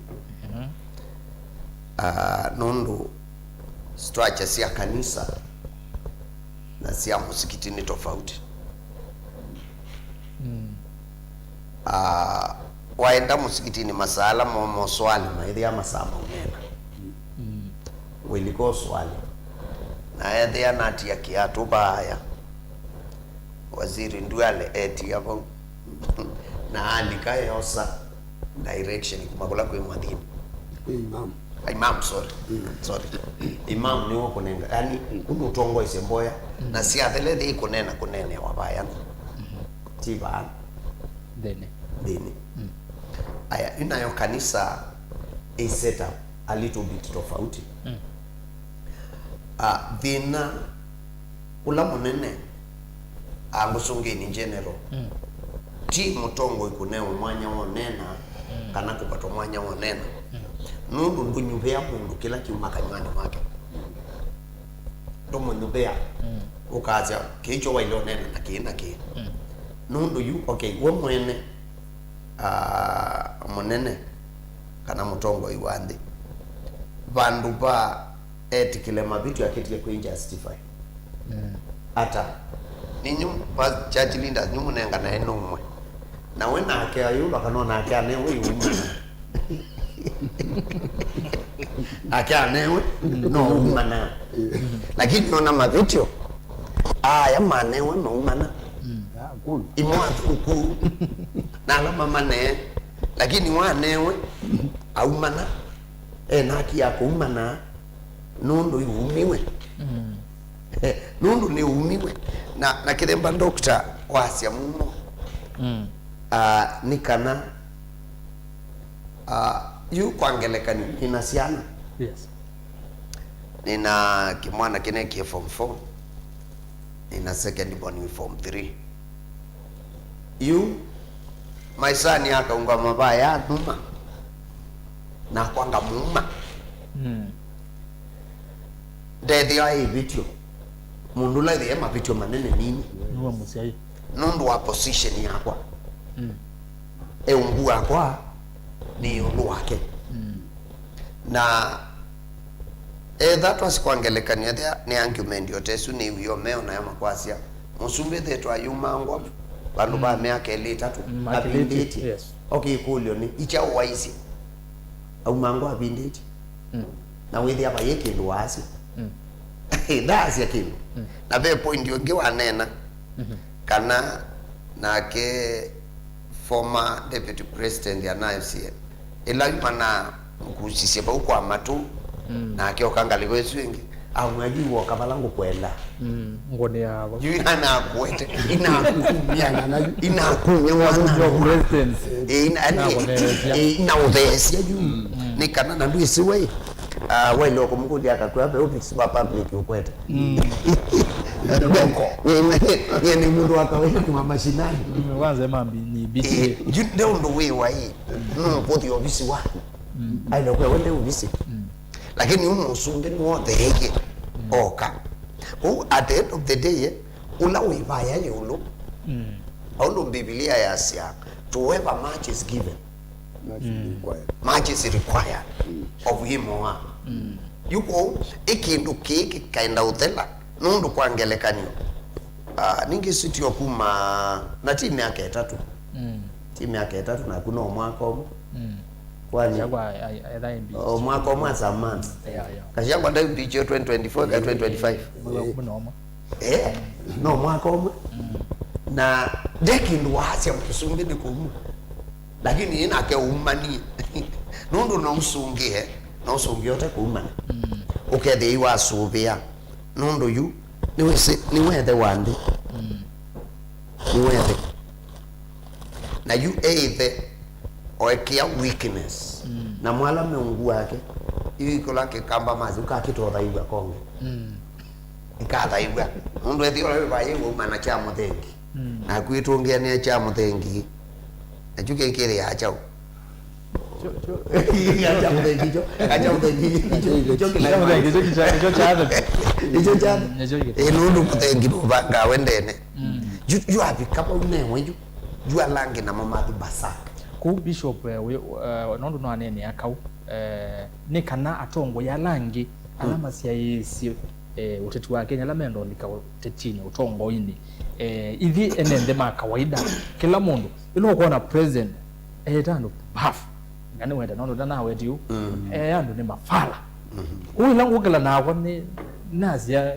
Mhm. Ah, nũndũ structure sya kanisa na sya mũsikiti nĩ tofauti. Mm. Ah, waenda mũsikitinĩ masaa ala mo moswali maĩthĩa masaa maunena. Mm. Wĩlika ũswali. Na ethĩa natia kĩatũ vaaya. Waziri Nduale etia vau. Na alika eosa direction kuma kũla kwĩ mwathini. Kwĩ imam. Imam, sorry. Mm. Sorry. Imam nĩwe ũkũnenga. Yani, ũndũ ũtongoesye mboya. Mm. Na syathele thĩ ikũnena kũnenewa vaya. Mm. Ti vaa. Nthĩnĩ. Nthĩnĩ. Mm. Aya, yu nayo kanisa is set up a little bit tofauti. Mm. Ah, thĩna ũla mũnene, ah, ngũsũngĩnĩ general, mm, ti mũtongoi kũnewa mwanya wa ũneena, mm, kana kũvatwa mwanya wa ũneena. Mm. Nũndũ ndũnyuvĩa mũndũ kĩla kyuma kanyw'anĩ wake. Ndũmũnyuvĩa. Mm. Ũkasya, "Kĩĩ kyo waile ũneena na kĩĩ na kĩĩ." Mm. Nũndũ yu, okay, we mwene, ah, mũnene kana mũtongoi wa nthĩ, vandũ va etĩkĩle mavĩtyo akĩtie kwĩ justify. Mm. Ata? Ninyu ma church leaders, nyu mũnenganae nũmwe. Na we nake ayũlwa kana o nake anewe iuma. Nake anewe, no umana. Lakini ona mavĩtyo, aya manewe maumana. Mm. Ah, cool. Imwe athũku. Na ala mamane. Lakini wanewe, aumana. E na haki ya kũumana, nũndũ iumiwe. Mm. Nũndũ nĩ umiwe. Na, na kĩthemba doctor wasya mũno. Mm. Ah, nĩ kana, ah, yu kwa ngelekany'o, nĩna syana. Yes. Nĩna kĩmwana kĩnekie form four. Nĩna second born wĩ form three. Yu, maisani akaungama vaya numa. Nakwa ngamuma. Mm. Ndethĩawa ĩvĩtyo. Mũndũ ũla ethĩae mavĩtyo manene nini. Nĩwe mũsyai. Nũndũ wa position yakwa. Mm. E ungu wakwa nĩ ĩũlũ wake. Mm. Na etha twasi kwa ngelekany'o, ethĩa nĩ argument o ta ĩsu nĩ wĩo meo nayo makwasya, mũsumbĩ ethĩĩtwe ayumangwa vandũ va, mm, myaka ĩlĩ ĩtatũ, mm, avindĩtye. Yes. Okay, ĩkũlyo nĩ, ikyaũ waisye? Aumangwa avindĩtye. Mm. Na wĩthĩa vayĩ kĩndũ waasya. Mm. Ndaasya kĩndũ. Mm. Na ve point ũngĩ waneena, mm-hmm, kana nake former deputy president anaisye, ĩla yu manamũkusisye vau kwa matũ, mm, nake oka ngalĩko ĩsu ĩngĩ, amwĩa, yu woka vala ngũkwenda. Mm, ngũnĩa vo. Yu anakwete, inakumya, inakumya mwana. Your president. Eh, ina-, ina-, inaũtheesya yu. Mm. Nĩ kana na ndwĩsĩ we, ah, waile kũmũkũlya akakwĩa ve office va public ũkwete. Mm. Nyie, nyie, nyie nĩ mũndũ wa kawaida kuma mashinani. Mm, kwanza mambi ni busy. Eh, yu nde ũndũ wĩ wa ĩ, no kũthi ofisi waku. Mm. Aile kwĩa wende ofisi. Mm. Lakini ũmũsumbĩ nĩwotheeie, mm, oka. Kũu at the end of the day, eh, ũla wĩ vaya ĩũlũ. Mm. Aũndũ Mbivilia yasya, "To whoever much is given, much is, mm, required, much is required, mm, of him or her." Mm. Yu kwoou, ĩ kĩndũ kĩĩ kĩkaenda ũthela, nũndũ kwa ngelekany'o, ah, ningĩ sitio kuma, na ti myaka ĩtatũ. Mm. Ti myaka ĩtatũ, naku no mwaka ũmwe. Mm. Kwani? Chagua, I, I, I, I, o mwaka ũmwe as a month. Yeah, yeah. Kachagua ndaimbichio twenty twenty-four ka twenty twenty-five. Mwaka ũmwe na ũmwe. Eh, no mwaka ũmwe. Mm. Na nde kĩndũ waasya mũsumbĩ nĩ kũmwe. Lakini ĩ nake umanie. Nũndũ no ũsũngĩe, no ũsũngĩe ũte kũumana. Ũkethĩa yu wasũvĩa. Nũndũ yu, nĩwĩsĩ, nĩwethe wa nthĩ. Nĩwethe. Na yu eithe oekĩa weakness. Na mwala meungu wake, yu ikola kĩkamba masi, ũkakĩtothaĩw'a konge. Ĩkathaĩw'a. Nũndũ ethĩwa wĩ vaĩ waumana kya mũthengi. Naku ĩtũngĩanĩa kya mũthengi. Nakyu kĩkĩlĩaa kyaũ? Kyo, kyo. Kya mũthengi kyo. Kya mũthengi kyo. Kyo kĩla Kya mũthengi, kyo kĩcha-, kyo kya thĩ. Nĩkyo kya thĩ. Nĩkyo kĩtũ. Ĩ, nũndũ mũthengi nũvangaa we ndene. Yu, yu avika vau newe yu. Yu ala angĩ namo mathi basak. Kũu Bishop, eh, wĩ, eh, nũndũ nwaneenea kau, eh, nĩ kana atongoi ala angĩ, ala masyaĩĩsye, eh, ũteti wa Kenya, ala mendolika ũtetinĩ, ũtongoinĩ, eh, ithyĩ ene nthĩ ma kawaida, kĩla mũndũ, ĩla ũkwona president eĩta andũ paf, na nĩwenda nũndũ ndanaweti ũ, eh, andũ nĩ mafala. Kũu ĩla ngũkĩla nakwa nĩ, nasya,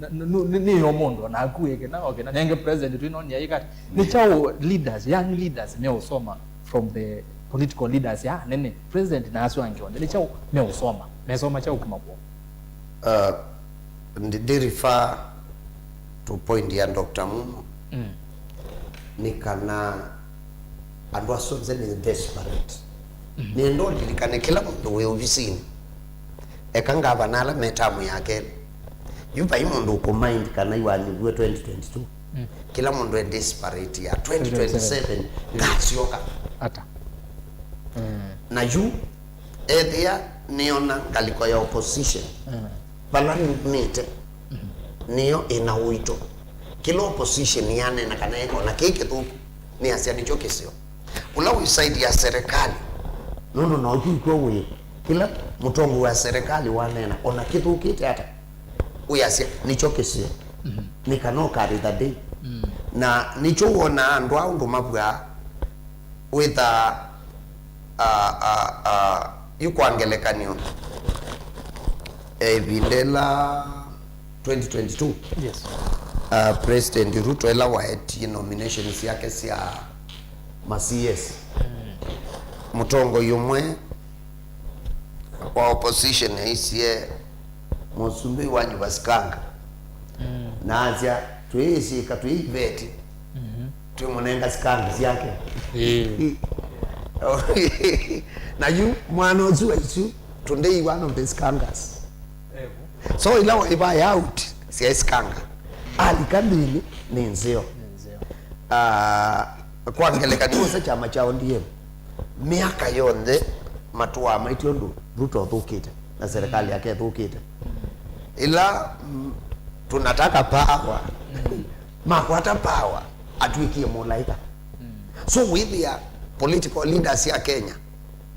na, nĩ, nĩ, nĩyo mũndũ ona akuĩke na oke na nenge president twĩnonia ikati. Nĩ kyaũ leaders, young leaders meũsoma from the political leaders ya nene, president na asu angĩ onthe? Nĩ kyaũ meũsoma? Mesoma kyaũ kuma kwoo? Uh, ndi, ndi refer to point ya Doctor Mumo. Nĩ kana andũ asu onthe nĩ desperate. Nĩenda ũlilikane kĩla mũndũ wĩ ovisinĩ. Eka ngavana ala me tamu ya kelĩ. Yu vai mũndũ ũkũmind kana iwanyuvue twenty twenty-two. Kĩla mũndũ e desperate ya twenty twenty-seven ngasyoka. Ata? Na yu ethĩa nĩona ngalĩko ya opposition vala nĩte nĩyo ĩna ũito. Kĩla opposition yaneena kana ĩkona kĩ kĩthũku, nĩasya nĩkyo kĩseo. Ũla wĩ side ya serikali, nũndũ no kyu kw'o wĩ, kĩla mũtongoi wa serikali waneena, ona kĩthũkĩte ata, wĩasya nĩkyo kĩseo. Nĩ kana ũkarĩtha day. Na nĩkyo wonaa andũ aa ũndũ mavw'aa, wĩthaa, a, a, a, yu kwa ngelekany'o, eh, ĩvinda ĩla twenty twenty-two, Yes. uh, President Ruto ĩla waetie nominations syake sya ma C S, mũtongoi ũmwe wa opposition aisye, "Mũsumbĩ wa nyuva sikanga." Na asya, "Twĩĩsyĩka, twĩ iveti, twĩmũnenga sikanga syake." Ĩĩ. Na yu mwana ũsu wa isu, today one of the skangas. So ila waivaya out, syaĩ skanga. Alika nthĩnĩ nĩ nzeo. Ah, kwa ngelekany'o, ũsa kyama kya O D M, myaka yonthe matũaa maitye ũndũ Ruto ũthũkĩte na serikali yake ĩthũkĩte. Ila, mm, tunataka power, makwata power, atwĩkie mũlaĩka. So wĩthĩa political leaders ya Kenya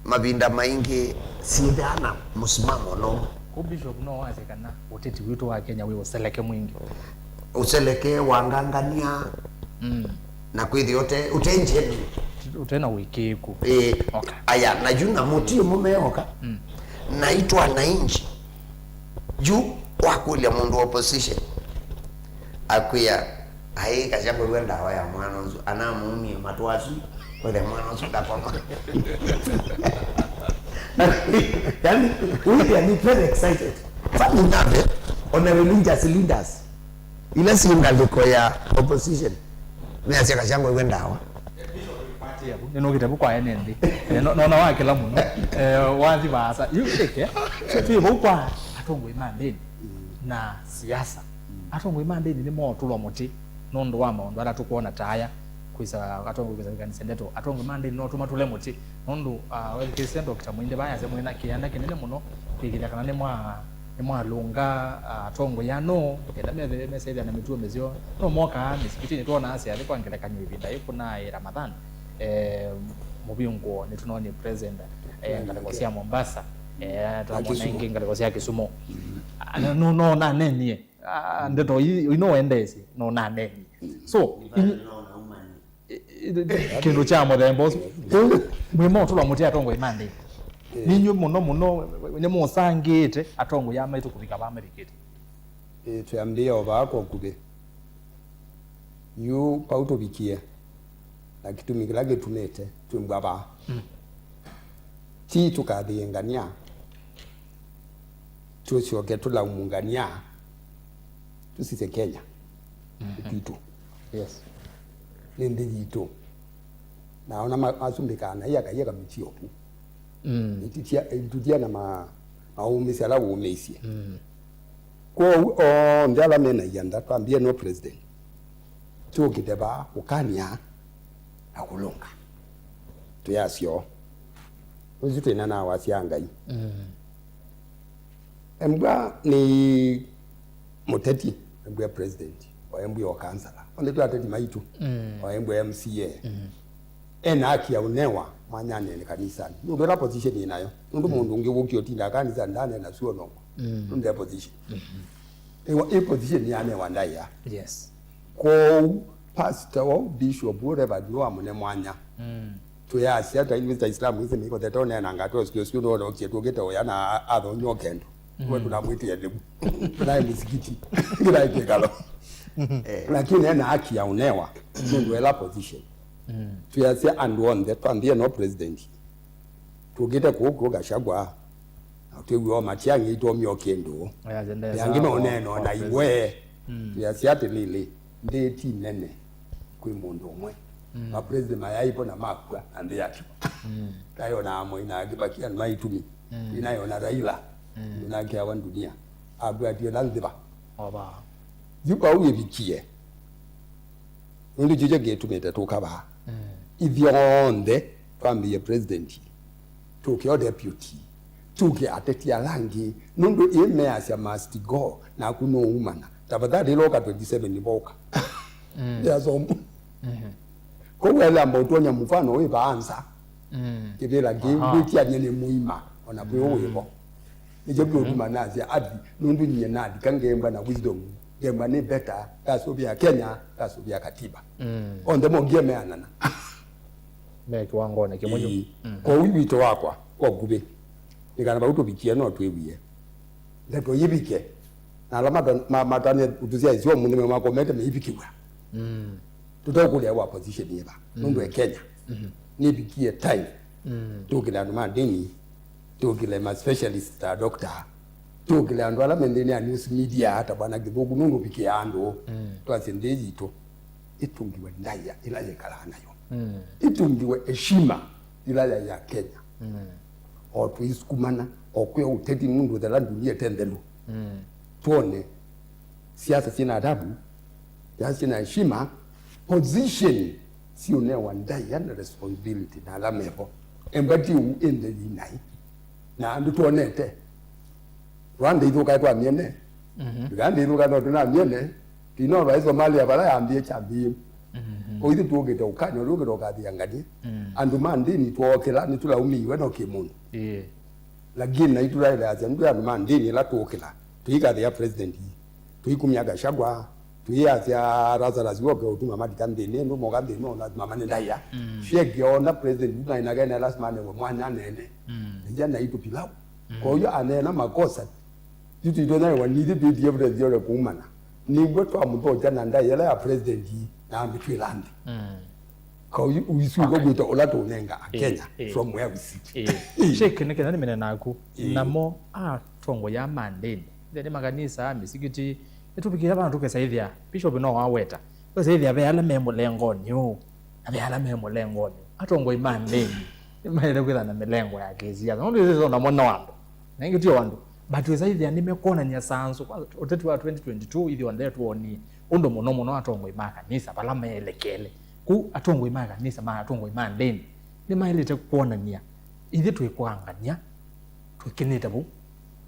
mavinda maingĩ syĩthĩaa na mũsimamo ũla ũmwe. Kũ Bishop, no wasye kana ũteti witũ wa Kenya wĩ ũseleke mwingĩ? Ũseleke, wangangania, na kwĩthĩa ũte, ũte genuine. Ũte na ũĩkĩĩku. Ĩĩ. Okay. Aya, na yu na mũti ũmwe meoka, naitwa wananchi. Yu wakũlya mũndũ wa opposition, akwĩa, "Ai, Gachagua, wĩw'a ndawa ya mwana ũsu, anamuumie matũ asu, wethe mwana ũsu ndakoma." Yani, we are very excited. Funny enough, eh, ona religious leaders, ila si ngalĩko ya opposition, measya, "Gachagua, wĩw'a ndawa." Nĩnũkĩte vu kwa ene nthĩ. Eh, no-, nona wakĩla mũno. Eh, wathi vaasa. Yu ĩke, twĩ vau kwa atongoi ma ndĩni na siasa. Atongoi ma ndĩni nĩmootũlwa mũtĩ nũndũ wa maũndũ ala tũkwona ta aya, kwĩsa atongoi kwĩsa kwĩkanĩsya ndeto. Atongoi ma ndĩni no tũmatũle mũtĩ nũndũ, ah, wethukĩĩsya Doctor Mwende vaa yasya mwĩna kĩanda kĩnene mũno kwĩkĩthya kana nĩmwa-, nĩmwalũnga, ah, atongoi ano, kenda methe-, mesethĩa na mĩtuo mĩseo. No mokaa mĩsikitinĩ, twonaa syathĩ kwa ngelekany'o ĩvinda yĩĩ kũnaa ĩ Ramadhan, eh, mũvingũo nĩtũnonie president, eh, ngalĩko sya Mombasa, eh, twamona ĩngĩ ngalĩko sya Kisumu. Ah, no, no, no, nanenie. Ah, ndeto ii, ino wendeesye, no nanenie. So, i-, i-, kĩndũ kya mũthemba ũsu. Kũu, mwĩma ũtũla mũtĩ atongoi ma ndĩni. Ninyu mũno mũno, nĩmũsangĩĩte atongoi aa maitũ kũvika vaa mavikĩte. Ĩĩ, twĩambĩĩa o vaa kwa ũkuvĩ. Yu vau tũvikie. Na kĩtumi kĩla kĩtumĩte twĩmbwa vaa, mm, ti tũkathĩe ngania, tũsyoke tũlaumu ngania, tũsisye Kenya, mm, nĩ kwitũ. Yes. Nĩ nthĩ yitũ. Na ona ma-, masumbĩkaa na ia kaia kamĩtio ku. Mm. Itutia, itutia na ma-, maũmĩsya ala ũmĩisye. Mm. Kwoou onthe ala mena ianda, twambie no president, tũkĩte vaa ũkany'a na kũlũnga. Twĩ asyo. Ũsu twĩna na wasya Ngai. Mm. Embwa nĩ mũteti, embwa president, o embwa o kansala. Onthe twĩ ateti maitũ. Mm. O embwa M C A. Mm. Ena haki ya ũnewa mwanyanĩ nĩ kanisanĩ. Nũndũ ĩla position ĩnayo. Nũndũ, mm, mũndũ ũngĩ wũkie ũtindaa kanisanĩ ndanena suo nongwa. Mm. Nũndũ e position. Mm-hmm. Ĩwa, ĩ position yanewa ndaĩa. Yes. Kwoou, pastor, bishop, reverend, nĩwamũne mwanya. Mm. Twĩasya ta Mister Islam, isi mĩiko theta ũneenanga twĩ sikio sikio ndono kie tũkĩte ũya na athonywa kendo. Mm. We tunamwĩtie lĩu. Tunaye msikiti. Tunaye kĩkalo. Mm-hmm. Eh, lakini ena haki ya ũnewa. Mm. Nũndũ ela position. Mm. Twĩasya andũ onthe, twambie no president. Tũkĩte kũũ kũũ Gachagua, na twĩw'e o Matiang'i itomio kĩndũ. Aya, zendee. Angĩ sawa, maũneena o na president. Iwe. Mm. Twĩasya atĩlĩlĩ, nthĩ ti nene kwĩ mũndũ ũmwe. Mm. Ma president mayaipo na makw'a na nthĩ yatiwa. Mm. Tayona Moi na Kibaki na maitumi. Mm. Inayona Raila. Mm. Nake awa dunia. Akwatile na nthĩva. Oba. Yu vau ĩvikie. Nũndũ kĩu kyo kĩtũmĩte tũka vaa. Mm. Ithyonthe twambĩie president, tũke o deputy, tũke ateti ala angĩ. Nũndũ ĩ measya must go, naku nũumana. Tafadhali ĩla ũka twenty seven nĩvoka. Mm. Yasomwa. Mm-hmm. Kwoou elamba ũtwonya mũfano wĩ vaa nza. Mm. Kĩvĩla kĩ, aha, ndwĩtianie nĩ mũima, ona kwĩ, mm, ũwĩvo. Nĩkyo kĩũtuma nasya athi, nũndũ nyie nalika ngembwa na wisdom, ngembwa nĩ better, ngasũvĩa Kenya, ngasũvĩa katiba. Mm. Onthe mongie meanana. Me kĩwangonĩ kĩmwe kyu. Ĩĩ. Mm. Kwoou wito wakwa kwa nguvĩ, nĩ kana vau tũvikie no twĩwie. Ndeto yĩvike. Na ala mata-, ma-, matane ũtũsyaĩsya ũmũnthĩ me makomete meivikĩw'a. Mm. Tũteũkũlya wa position yĩva. Mm. Nũndũ e Kenya. Mm-hmm. Nĩvikie time. Mm. Tũkĩle andũ ma ndĩni. Tũkĩle ma specialist ta doctor. Tũkĩle andũ ala me nthĩnĩ ya news media ta bwana Kĩthũku nũndũ vikĩa andũ. Mm. Twasye nthĩ yitũ ĩtũngiwe ndaĩa ĩla yĩkalaa nayo. Mm. Ĩtũngiwe heshima ĩla yaĩ ya Kenya. Mm. O tũisukumana, o kwĩ ũteti nũndũ thela ndunia ĩte nthelu. Mm. Twone siasa syĩna adabu, siasa syĩna heshima, position siũnewa ndaĩa na responsibility na ala mevo. Embati ũu ĩnthe yĩnaĩ. Na andũ twonete. Rwanda ithũkae twamyene. Mhm. Uganda ithũkae no tũnamyene. Tino vai Somalia vala yambie kyambie. Mhm. Ũithi tũkĩte ũkany'a ũla ũkĩte ũkathia nganie. Mm. Andũ ma ndĩni twokĩla nĩtũlaumiiwe no kĩmũndũ. Ĩĩ. Lakini naitũ twaĩleasya nĩtwĩ andũ ma ndĩni ĩla tũũkĩla. Tũikathĩa president. Tũikumya Gachagua, tũiasya Lazarus woke ũtuma malika nthĩnĩ, andũ moka nthĩnĩ, no lazima mane ndaĩa. Mm. Shege ona president unainagene lazima anewe mwanya nene. Mm. Nĩja naitũ pilau. Mm. Kwa hiyo aneena makosa, yu twitonya wa nithe twĩtie evidence yole kuumana. Nĩw'o twamũthokya na ndaĩa ĩla ya president na ambĩtwĩla nthĩ. Mm. Kau ũisu ũkwĩta ũla tũnenga Akenya, ĩĩ, from where we sit. Ĩĩ. Shake, nĩ kenda nĩmene naku. Ĩĩ. Namo atongoi aa ma ndĩni, nthĩnĩ makanisa, mĩsikiti, nĩtũvikĩĩa vandũ tũkesa ĩthĩa, Bishop no waweta, tũkesa ĩthĩa ve ala me mũlengonĩ ũũ, na ve ala me mũlengonĩ ũũ. Atongoi ma ndĩni nĩmaĩle kwĩthĩwa na mĩlengo ya kĩsiasa. Nũndũ ĩsĩ namo no andũ. Na ĩngĩ tio andũ. But wĩsa ĩthĩa nĩmekwonany'a sanzu. Kwa ũteti wa twenty twenty-two, ithyonthe twonie ũndũ mũno mũno atongoi ma kanisa vala meelekele. Kũu atongoi ma kanisa, ma atongoi ma ndĩni, nĩmaĩlĩte kwonany'a, ithyĩ twĩkwangany'a, twĩkĩnĩte vau,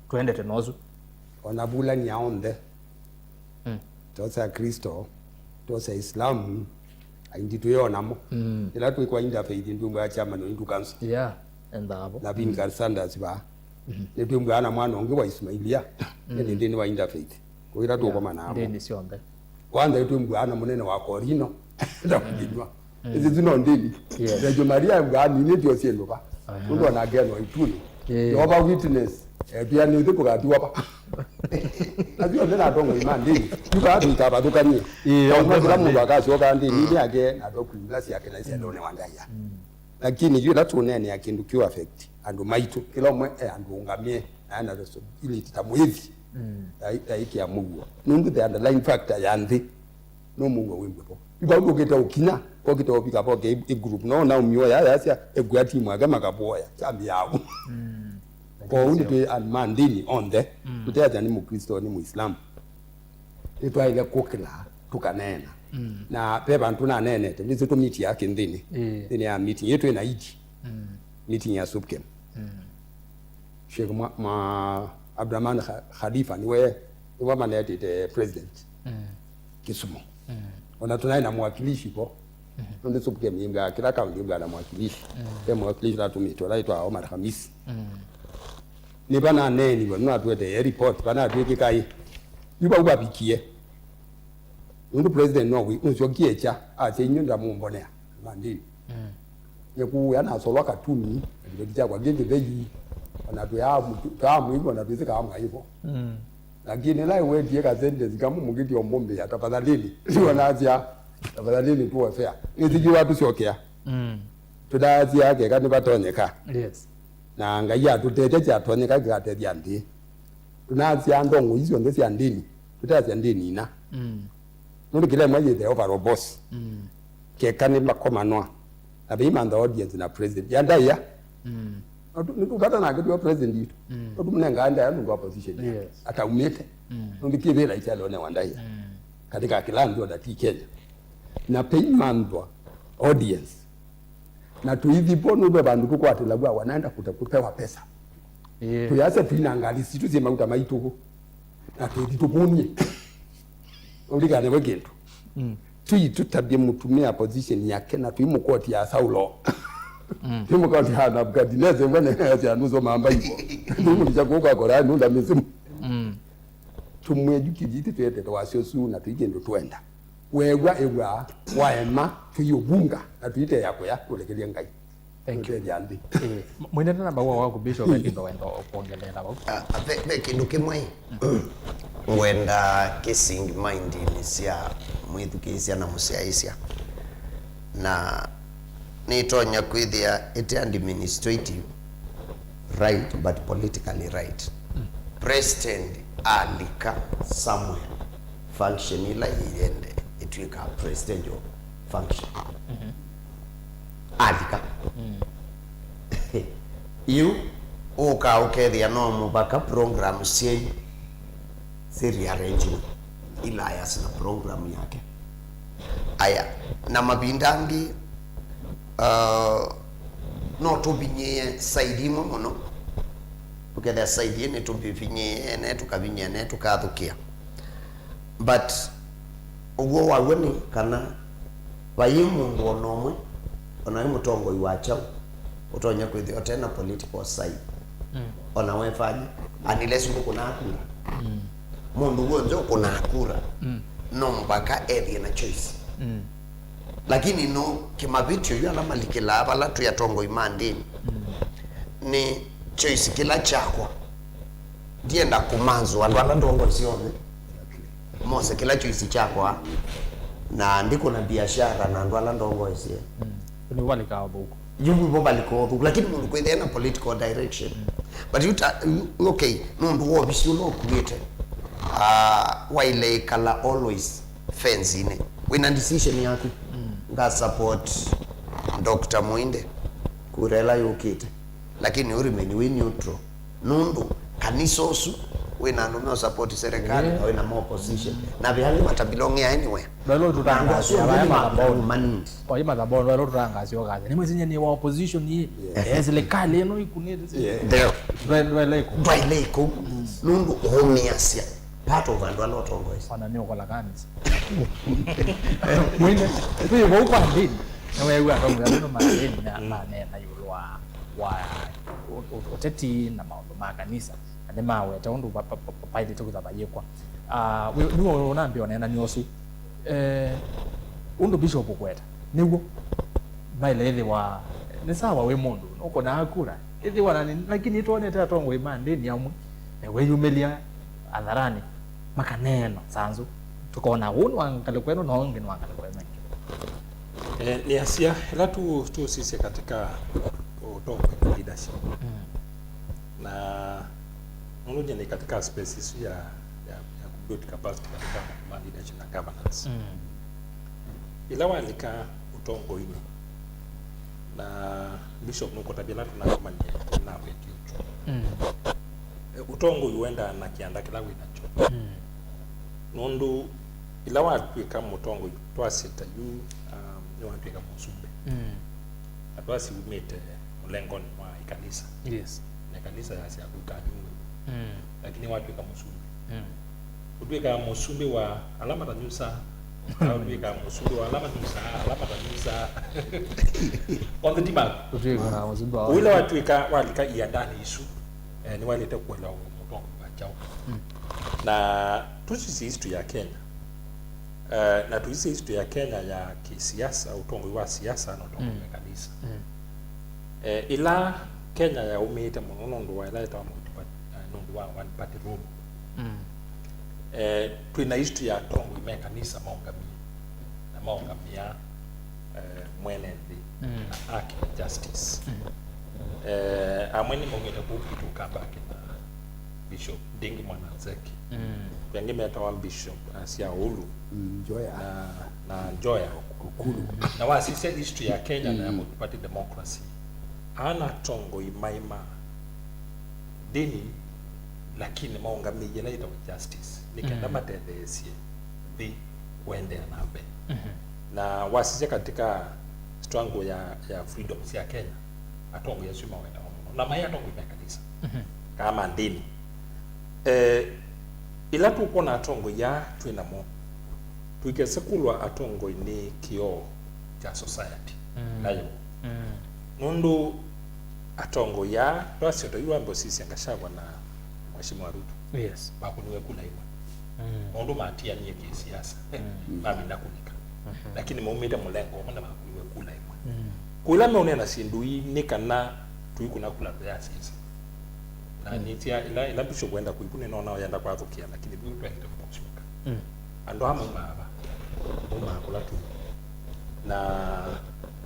tũendete na ũsu. Ona vulania onthe, mm, tose Akristo, tose Islamu, aingĩ twĩ o namo. Mm. Ĩla twĩ kwa Interfaith, ndwĩmbwa chairman wa Hindu Council. Yeah, enda avo. Navin, mm, Sanders va. Mm. Nĩtwĩmbwa na mwana ũngĩ wa Ismailia, mm, nĩ nthĩnĩ wa Interfaith. Kũira tũkoma namo. Ndĩni syonthe. Kwanza itwĩmbwa na mũnene wa Korino, na kũthĩnwa. Mm. Ĩsĩ tu no ndĩni. Yes. Virgin Maria mbwa ninĩtio syĩndũ va. Aha. Nũndũ onake no ituni. Yeah. Jehovah Witness. Eh, pia nĩ ũthĩ tũkatiwa pa. Athi onthe na atongoi ma ndĩni. Yu kaa tũikavathũkanie. Ĩĩ, onthe kĩla mũndũ akasyoka ndĩni yake na doctrine ila syake na isyendone wa Ngai. Lakini yu ĩla tũneenea kĩndũ kĩũ affect andũ maitũ, kĩla ũmwe e andũ ũngamĩe na ena responsibility ta mwĩthi. Yaĩ kĩa mũuo. Nũndũ the underlying factor ya nthĩ no mũuo wĩ mbũto. Yu vau ndũkĩte ũkinya, kokĩte ũvika voke i group no na ũmio ya yasya ĩkua timu ake makavoya kyambi yao. Kwoou nĩtwĩ andũ ma ndĩni onthe, tũteasya nĩ Mũkristo, nĩ Mũislamu, nĩtwaĩle kũkĩla tũkaneena. Na ve vandũ naneenete, nĩsĩ tũmitia kĩnthĩnĩ, nthĩnĩ ya meeting ĩĩ twĩ na idi, meeting ya SUPKEM. Sheikh Mwa-, Mwa-, Abdurahman Kha-, Khalifa nĩwe, nĩwe manetĩte president Kisumu. Ona tũnaĩ na mwakilishi vo. Nũndũ SUPKEM yĩmbaa, kĩla kaunti yĩmbaa na mwakilishi. Ve mwakilishi ũla atũmĩtwe, ũla wĩtwa Omar Khamis. Nĩ vananeeniwe, nũnatũetee report, vanatwĩkĩka ĩ. Yu vau vavikie. Nũndũ president no wĩ, nũsyokie kya, asya, "Inyw'ĩ ndamũmbonea, vandĩnĩ." Nĩkũĩa nasolwa katuni, na kĩveti kyakwa kĩ kĩthei, ona twĩaa mũtu-, twaamwĩw'a, ona twĩsĩkaa mwaĩvo. Lakini ĩla ĩwetie ka sentence kamwe mũkĩti ombũmbĩa, "Tafadhalini." Nĩwonasya, "Tafadhalini tuwe fair." Nĩsikiwa tũsyokea. Tũtasya keka nĩvatonyeka. Yes. Na Ngai atũtethya kyatonyeka kĩkatethya nthĩ. Tũnasya ndongoi syonthe sya ndĩni, tũtasya ndĩni ina. Nũndũ kĩla ĩmwe yĩthe overall boss. Keka nĩmakomanwa. Na veimantha audience na president. Ya ndaĩa. Nĩtũkata nake tũyo president witũ. Tũmũnengaa ndaĩa nũndũ wa position yake. Yes. Ataumĩte. Nũndũ kĩvĩla ikyalonea wa ndaĩa. Katika kila nthĩ ona ti Kenya. Na veimanthwa audience. Na tũithi vo nũndũ ve vandũ tũkwatĩlaw'a wanaenda kute-, kupewa pesa. Ĩĩ. Tũyasya twina ngalĩ sitũ syĩ mauta maitũ. Na tũithi tũvũnie. Ũlikane we kĩndũ. Tũi tũtavye mũtumĩa position yake na tũimũkotia Saulo. Tũimũkotia Nebukadinesa, ĩmwe neyasya nũsoma mbaivo. Tũimũlikya kũu kwa Korani nũnda mĩsimu. Tũmwĩe yu kĩthi ĩtĩ twĩetete wasyo ũsu na tũi kĩndũ twenda. Weew'a ĩw'a, waema, tũiũvunga, na tũiteea kũya, tũlekelye Ngai. Thank you. Tũtethya nthĩ. Eh, m-, mwendete na mbau waku, Bishop, eh, kĩndũ wenda kwongelela vau? Ah, ve, ve kĩndũ kĩmwe ngwenda kĩsing mindinĩ sya mwĩthukĩĩsya na mũsyaĩĩsya. Na nĩtonya kwĩthĩa ĩte administrative right, but politically right. President alika somewhere, function ila yĩende ĩtw'ĩkaa presidential function. Alika. Yu ũka ũkethĩa no mũvaka program syĩ, syĩ rearrange ilaya sina program yake. Aya, na mavinda angĩ, uh, no tũvinyĩĩe side imwe mũno. Ũkethĩa side ĩ nĩtũvinyĩĩe, ne tũkavinyĩa, ne tũkathũkĩa. But ũw'o waw'o nĩ kana vayĩ mũndũ o na ũmwe, o na wĩ mũtongoi wa kyaũ, ũtonya kwĩthĩa ũte na political side. Mm. O na wefanya, unless ndũkũnaa kura. Mm. Mũndũ w'onthe ũkũnaa kura, mm, no mũvaka ethĩe na choice. Mm. Lakini no kĩmavĩtyo yu ala malikĩlaa vala twĩ atongoi ma ndĩni, mm, nĩ choice kĩla kyakwa. Ndienda kũmanzwa andũ ala ndongoesye onthe mose kĩla choice kyakwa, na ndikũna biashara na andũ ala ndongoesye. Mm. Nĩvo valikaa ũthũku. Yu nĩvo valikaa ũthũku, lakini mũndũ kwĩthĩa na political direction. Mm. But you ta, you, okay, nũndũ wa ovisi ũla ũkuĩte, ah, waile ĩkala always fence-inĩ. Wĩna decision yaku. Mm. Nga support Doctor Muinde kura ĩla yũkĩte. Lakini ũrĩmeni wĩ neutral. Nũndũ kanisa ũsu wĩna andũ me support serikali, yeah, na wĩna ma opposition. Mm. Na ve angĩ matabelongea anywhere. Ndwaĩle ũtũtangaasya vaya mathabonĩ. Manini. Kwa hiyo mathabonĩ, ndwaĩle ũtũtangaasya ũkasya, "Nĩmwĩsinya nĩ wa opposition ĩ, yeah, eh, serikali ĩno ĩkunĩte." Yeah. Ndio. Ndwaĩle, ndwaĩle ĩkũ. Ndwaĩle ĩkũ. Mm. Nũndũ ũũmĩasya part of andũ ala ũtongoesye. Ona nĩ ũkola kanisa. Mwine, twĩ vau kwa ndĩni. Nĩweew'a atongoesya nũndũ ma ndĩni na, mm, maneena ĩũlũ wa, wa ũ-, ũ-, ũteti na maũndũ ma kanisa. Na nĩmaweta ũndũ va-, va-, va-, vaĩlĩte kwĩthwa vayĩkwa. Ah, wĩ-, nĩwe ũnambĩa ũneenany'a ũsu. Eh, ũndũ Bishop ũkweta, nĩw'o. Maĩle ĩthĩwa, nĩ sawa wĩ mũndũ, nũkũnaa kura. Ĩthĩwa na nĩ-, lakini nĩtwonete atongoi ma ndĩni amwe, eh, weyumĩlya atharanĩ, makaneena sanzu. Tũkona ũũ nĩ wa ngalĩko ĩno, na ũngĩ nĩ wa ngalĩko ĩno ĩngĩ. Eh, nĩasya, ĩla tu-, tũsisye katika ũtongoi na leadership. Mm. Na nũndũ nyie nĩ katika space isu ya, ya, ya build capacity katika maũndũ ma leadership na governance. Mm. Ĩla walika ũtongoinĩ, na Bishop nũkũtavya ĩla tũnakomanie na wetie ũtũ. Mm. Eh, ũtongoi ũendaa na kĩanda kĩla wĩ nakyo. Mm. Nũndũ ĩla watw'ĩka mũtongoi, twasye ta yu, um, nĩwatw'ĩka mũsumbĩ. Mm. Na twasye umĩte mũlengonĩ wa ĩkanisa. Yes. Na ĩkanisa yasya kũka nyumba. Mm. Lakini watw'ĩka mũsumbĩ. Mm. Ũtw'ĩkaa mũsumbĩ wa ala matanyusaa, na ũtw'ĩkaa mũsumbĩ wa ala manyusaa, ala matanyusaa. Onthe ti maku. Ũtw'ĩkaa mũsumbĩ wa ũila watw'ĩka walika iandanĩ isu, eh, nĩwaĩlĩte kũelewa mũtongoi wa kyaũ. Mm. Na tũsisye history ya Kenya. Eh, na tũisye history ya Kenya ya kĩsiasa, ũtongoi wa siasa na ũtongoi Mm. wa kanisa. Mm. Eh, ĩla Kenya yaũmĩĩte mũno nũndũ wa ĩla yĩtawa multiparty, eh, nũndũ wa one party rule. Mm. Eh, twĩ na history ya atongoi me kanisa maũngamie na maũngamĩa, eh, mwene nthĩ Mm. na aki justice. Mm. Eh, amwe nĩmaumĩte kũu kwitũ Ukambani na Bishop Ndingi Mwananzeki. Mm. Angĩ metawa Bishop, uh, Syaulu. Mm, Njoya. Na, na Njoya. Ukulu. Na wasisya history ya Kenya na ya Mm. multiparty democracy. Ana atongoi maĩ ma ndĩni, lakini maũngamĩie ĩla yĩtawa justice. Nĩ kenda Mm. matetheesye nthĩ kũendeea na mbee. Mhm. Na wasisya katika struggle ya, ya freedom sya Kenya, atongoi asu mawendawa mũno. Na maĩ atongoi me kanisa. Mhm. Kana ma ndĩni. Eh, ĩla tũkwona atongoi aa twĩ namo, tũikese kũlwa atongoi nĩ kĩoo kya society. Mm. Nayo. Mm. Nũndũ atongoi aa, twasya ta yu wambe ũsisya Gachagua na Mheshimiwa Ruto. Yes. Makũniwe kula ĩmwe. Mm. Maũndũ matianie kĩsiasa. Mm. Maminda kũnika. Mhm. Lakini maumĩte mũlengo ũmwe na makũniwe kula ĩmwe. Mm. Kũla meũneena syĩndũ ii nĩ kana tũikũna kula tũyasisya. Na Mm. nĩtia ĩla, ĩla Bishop wenda kũiku nĩnona yenda kwathũkĩa, lakini vu twaĩlĩte kũsyoka. Mm. Andũ aa maumaa va? Maumaa kũla tu. Na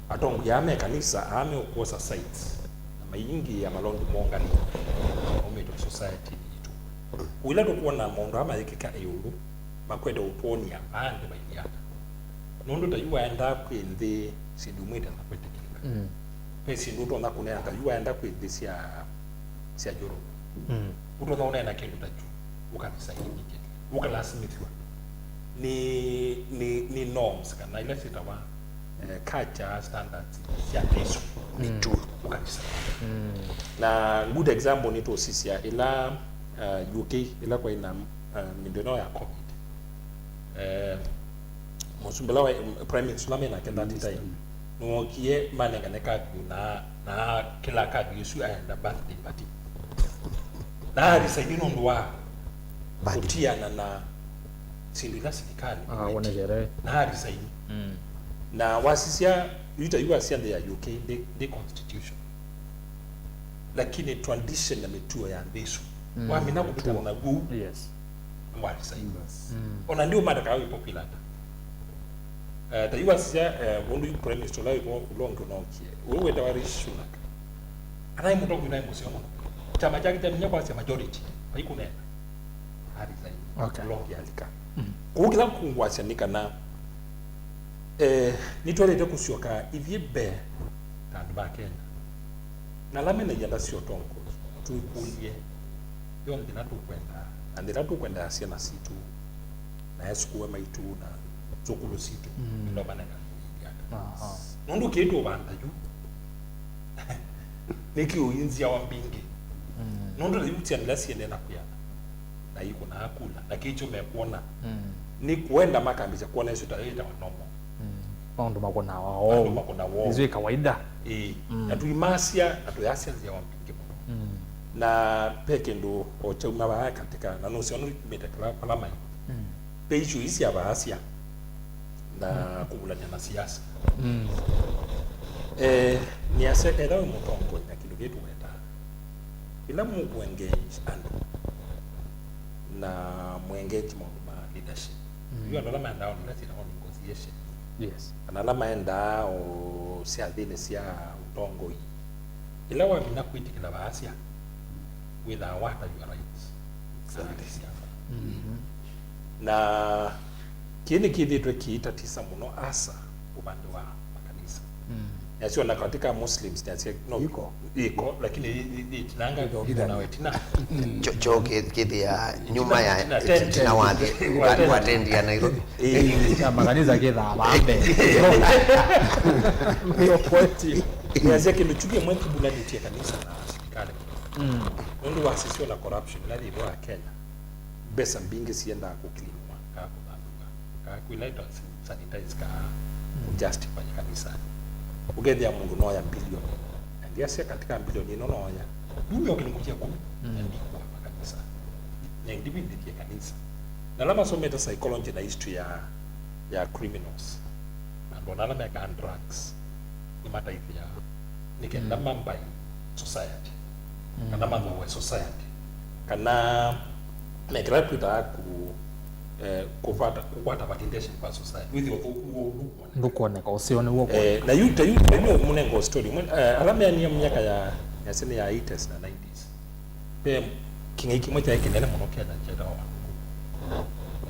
atongoi aa me kanisa, aa meũkwosa sides, na maingĩĩa malondu monganĩte maumĩte society yitũ. Kũila tũkwona maũndũ aa mayĩkĩka ĩũlũ, makwete ũtwonia aa nthĩ mailiana. Nũndũ ta yu waendaa kwĩ nthĩ syĩndũ imwe itonya kwĩtĩkĩlĩka. Mm. Ve syĩndũ ũtonya kũneena ta yu waenda kwĩ nthĩ sya, sya Europe. Mm. Ũtonya ũneena kĩndũ ta kyu, ũkavisainĩkĩlwa, ũkalasimĩthw'a nĩ, nĩ, nĩ norms kana ila syĩtawa, eh, culture standards sya nthĩ ĩsu. Mm. Mĩtuo. Ũkavisainĩkĩlwa. Mm. Na good example nĩtũsisya ĩla, uh, U K, ĩla kwaĩ na, uh, mĩndũ ĩno ya covid. Eh, mũsumbĩ ũla wa, Prime Minister ũla me nake that time, nĩwookie manengane curfew na, na kĩla curfew ĩsu aenda birthday party. Na arisaini nũndũ wa Bad. Kũtiana na syĩndũ ila silikalĩ Ah, ĩwetye. Wonekere. Na arisaini. Mm. Na wasisya, yu ta yu wasya nthĩ ya U K, ndĩ, ndĩ constitution. Lakini tradition na mĩtuo ya nthĩ ĩsu. Mm, wamina kũvĩtana mĩtuo. Na w'o. Yes. Walisaini. Yes. Mm. Ona ndio mada kawi popular ta. Eh, ta yu wasisya, eh, mũndũ yu prime minister ũla wĩvo ũla ũngĩ ũnookie. Ũyũ wĩtawa Rishi Sunak. Anaĩ mũtongi naĩ mũseo mũno. Kyama kyake kyaminya kwasya majority. Vaikũneena. Arisaini. Okay. Ũla ũngĩ alika. Mm. Kũu kĩla kũngwasya nĩ kana, eh, nĩtwaĩlĩte kũsyoka ithyĩ mbee ta andũ ma Kenya. Na ala mena ianda sya ũtongoi, twĩkũlye, yo nthĩ ĩla tũkwenda, na nthĩ ĩla tũkwendea syana sitũ, na esũkũũe maitũ, na nzũkũlũ sitũ, mm, ĩla manenga ianda. Aha. Nũndũ kĩĩ tũvanda yu, nĩkĩ ũinzyawa mbingĩ. Mm. Nũndũ na yu syana ila siendee na kwĩana, na ikũnaa kula, na kĩkyo mekwona, mm, nĩ kũenda makambĩsya kwona ĩsu ta yĩtawa normal. Mm. Maũndũ makũnawa. Maũndũ oo. Makũnawa oo. Ĩsu ĩ kawaida. Ĩĩ. Mm. Na tũimasya, na tũyasya nzyawa mbingĩ mũno. Mm. Na ve kĩndũ o kyauma vaa katika, na nũseo nũikumĩte kala, kala mai. Mm. Ve issue ii sya vaasya na, mm, kũvulany'a na siasa. Mm. Eh, nĩasya, ethĩwa wĩ mũtongoi na kĩndũ kĩĩ tũwendaa, Ĩla mũkũ engage andũ na mũ engage maũndũ ma leadership, mm, yu andũ ala maendaa o leadership na negotiation, yes, kana ala maendaa o syathĩnĩ sya ũtongoi, ĩla wamina kwĩtĩkĩla vaasya, wĩthaa wata your rights. Exactly. Syama. Mm-hmm. Na kĩĩ nĩkĩthĩtwe kĩitatisa mũno asa ũvande wa makanisa. Mm. Nasyo na katika Muslims nasyo no iko, iko, lakini i- i- itinanga iko kĩthana na wetina. Kyo kyo kĩ- kĩthĩa nyuma ya tina, tina, tina wa thĩ, wa, wa tendi ya Nairobi. Eh, kya makanisa kĩthaa vambe. Ndio point. Nasyo kĩndũ kyu kĩmwe kĩvulanĩtye kanisa na serikali. Mm. Nũndũ wa sisio na corruption ĩla yĩvo ya Kenya. Mbesa mbingĩ siendaa kũcleanwa, kaa kũthandũka, kaa kwĩla ĩtwa sanitize, kaa kũjustify kanisani. Ũkethĩa mũndũ nooya bilioni, na ndiasya katika bilioni ĩno nooya, ndumĩa kĩndũ kũya kũu, na ndikũa makanisa. Na ndivindĩthye kanisa. Na ala masomete psychology na history ya, ya criminals, andũ ona ala mekaa drugs, nĩmataithĩaa nĩ kenda mambai society, kana mathooe society, kana mekĩla twĩtaa ku, eh, kũvata, kũkwata validation kwa society. Wĩthĩa ũthũku woo ndũkwoneka. Ndũkwoneka, ũseo nĩw'o kwoneka. Eh, na yu, ta yu, ta yu mũnenga story. Mwe- eh, ala meanie myaka ya, ya sene ya eighties na nineties. Ve kĩng'ei kĩmwe kyaĩ kĩnene mũno Kenya kyetawa Wanuku.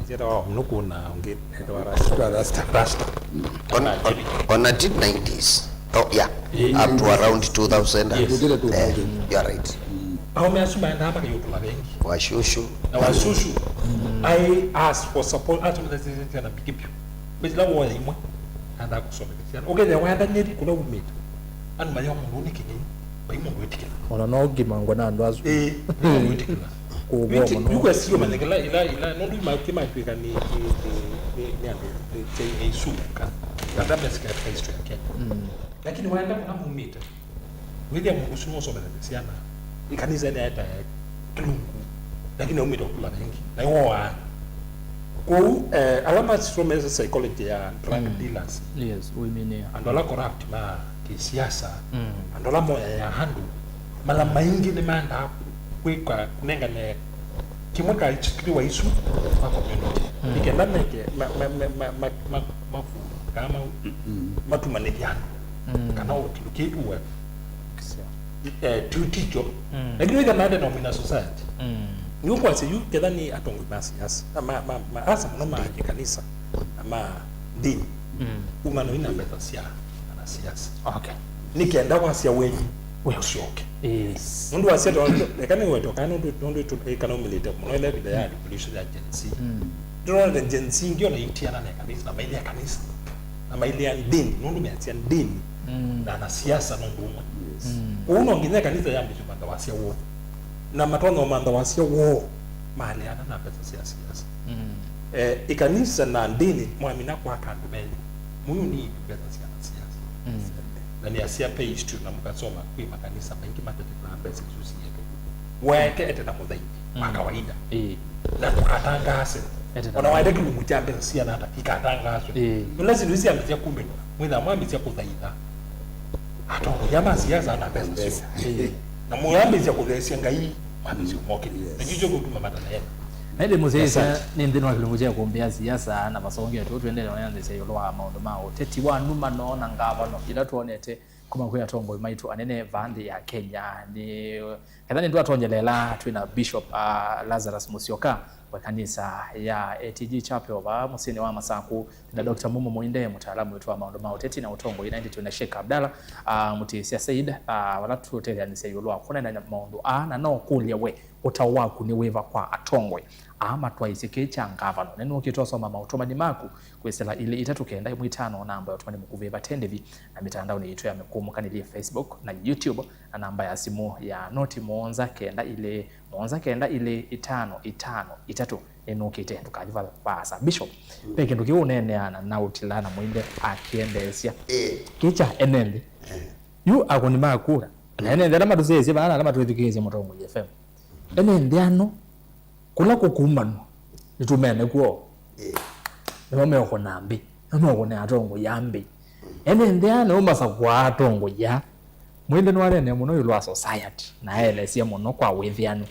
Kyetawa Wanuku na ũngĩ etawa Rasta. Rasta. Rasta. On, on, on nineteen nineties. Oh, yeah. Eh, up to around two thousand. Yes. Kũkĩra two thousand. Eh, you are right. Aũme asu maendaa makayũtũla vengi. Washushu. Na Washushu. I asked for support. Atumĩthasya na pikipiki. Mbĩsĩla woya imwe. Anda kũsomethesya. Ũkethĩa waenda nyeri kũla umĩte. Andũ mayao mũndũ nĩ kĩng'ei. Vai mũndũ wĩtĩkĩla. Ona no ngimangwe na andũ asu. Ĩĩ, vai mũndũ wĩtĩkĩla. Kũvwa mũno. Yu kwesio manyekela ila, ila, nũndũ ma- kĩmatwĩka nĩ, nĩ, nĩ, nĩ, nĩ andũ, nĩ, nĩ, nĩ isu, ka, kata mesika katika history ya Kenya. Mm. Lakini waenda kũla mumĩte, wĩthĩa mũndũ ũsu nũsomethete syana. Ĩkanisa nĩaetae kĩlungu, lakini aumĩte ũkũla vengi. Na ĩwoaa. Kwoou, eh, ala masomete psychology ya drug dealers, yes, ũiminia. Andũ ala corrupt ma kĩsiasa, andũ ala moyaea andũ, mala maingĩ nĩmaendaa kwĩka, kũnengane kĩmwe ka kĩwa isu ma community. Nĩ kenda meke, ma, ma, ma, ma, ma, ma, ma, kana ma, matumanĩthya andũ. Kana o kĩndũ kĩtuwe eh, tu tikyo. Lakini wĩthĩa ma denomination society. Nĩũkwasya yu ketha nĩ atongoi ma siasa, ma, ma, ma asa mũno ma kĩkanisa, na ma ndini. Umano ina mbesa sya ana siasa. Okay. Nĩ kenda wasya wenyu ũsyoke. Yes. Nũndũ wasya to, eka nĩ weto kana nũndũ, nũndũ tu, eh, kana umĩlĩte mũno ile video ya revolution ya Gen Z. Ndĩrona Gen Z ndio na itiana na kanisa, na mailea kanisa. Na mailea ndini, nũndũ measya ndini na anasiasa nũndũ ũmwe. Kwoou no nginya kanisa yambĩsye ũmantha wasya woo. Na matonya ũmantha wasya woo, maleana na mbesa sya siasa. Eh, ĩkanisa na ndini mwamina kwaka andũ menyu. Mũyũnii mbesa sya anasiasa. Na nĩ asya page tu na mũkasoma kwĩ makanisa maingĩ matatĩkĩlaa mbesa isu sietwe. Waeke ete na mũthaithi wa kawaida. Na ndũkatangaase. Ete na mũthaithi. Ona waende kĩlungu kya mbesa siana ata, ikatangaaswe. Ĩĩ. Nũla syĩndũ isi syambĩsya kumĩlwa, mwĩthaa mwambĩsya kũthaitha atongoi ma siasa na mbesa syoo. Ĩĩ. Na mũyambĩsya kũtheesya Ngai, mwambĩsya ũmokĩlya. Na kĩu kyo kĩtuma mataneena. Na ĩndĩ mũsyaĩĩsya nĩ nthĩnĩ wa kĩlungu kya kũmbĩa siasa na vasonge tũu tũendee na ũyanthĩsya ĩũlũ wa maũndũ ma ũteti wa nũmano na ngavano ila twonete kuma kwĩ atongoi maitũ anene va nthĩ ya Kenya. Nĩ Ketha nĩtwatonyelela twĩ na Bishop, ah, Lazarus Musyoka wa kanisa ya A T G Chapel vaa mũsyĩnĩ wa Masaku, na Doctor Mumo Muinde, mũtaalamu witũ wa maũndũ ma ũteti na ũtongoi, na ĩndĩ twĩ na Sheikh Abdallah, ah, Mutisia Said, ah, vala tũtetheanĩsya ĩũlũ wa kũneenany'a maũndũ aa, na no kũlye we, ũtao waku nĩ wĩva kwa atongoi aa matwaĩsye kĩĩ kya ngavano? Nĩnũkĩte ũsoma maũtũmani maku kwĩsĩla ilĩ itatũ kenda ĩmwe itano, namba ya ũtũmani mũkuvĩ vatendĩvi, na mĩtandaonĩ yitũ ya mĩkũmũkanĩlye, Facebook na YouTube, na namba ya simũ ya noti mũonza kenda ilĩ, mũonza kenda ilĩ, itano itano itatũ. Nĩnũkĩte, ndũkathi va-, vaasa. Bishop, ve kĩndũ kĩu ũneeneana na ũtila na Muinde akĩendeesya. Ĩĩ. Kĩkya ene nthĩ. Ĩĩ. Yu akũni ma kura. Na ene nthĩ ala matũsyaĩĩsye vaa na ala matwĩthukĩĩsye Mũtongoi F M. Ene nthĩ ano, kũla kũkumanwa, nĩtũmene kwoo. Ĩĩ. Nĩmo meũkũna mbĩ. Nĩmo meũkũna atongoi a mbĩ. Ene nthĩ aa nĩmo masakũaa atongoi aa. Mwĩnde nĩwaneenea mũno ĩũlũ wa society, na aelesya mũno kwa wĩthĩanu.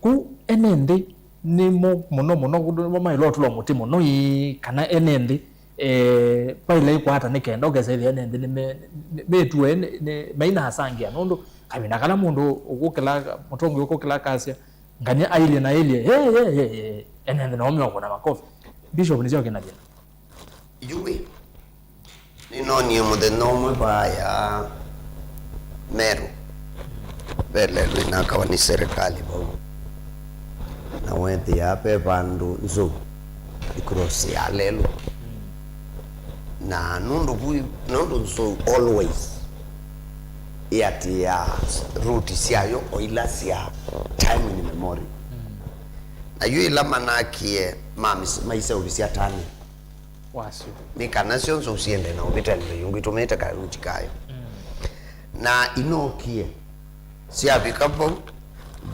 Ku ene nthĩ nĩmo mũno mũno, nĩmo maĩle ũtũla mũtĩ mũno ĩĩ, kana ene nthĩ, eh, vaĩle ĩkwata nĩ kenda ũkesa ĩthĩa ene nthĩ nĩme-, nĩ-, mĩtue nĩ-, nĩ-, mainasangĩa, nũndũ kavinda kala mũndũ ũkũkĩla, mũtongoi ũkũkĩla kasya, ngania ailyĩ na ailyĩ, "Hey, hey, hey, hey," ene nthĩ nao meũkũna makofi. Bishop, nĩsyo kĩna thĩna. Yu wĩ, nĩnoonie mũthenya ũmwe vaya Meru, ve lelũ ĩnakawa nĩ serikali vau, na weethĩa ve vandũ nzou ĩkrosi ya lelũ. Na nũndũ vu, nũndũ nzou always ĩatĩĩaa route syayo o ila sya time in memory. Na yu ĩla manakie mamis-, maiseũvisya tani wasyo, nĩ kana syo nzou siende na ũvĩtanĩlo yĩngĩ ĩtũmĩte ka route kayo. Na inookie, syavika vau,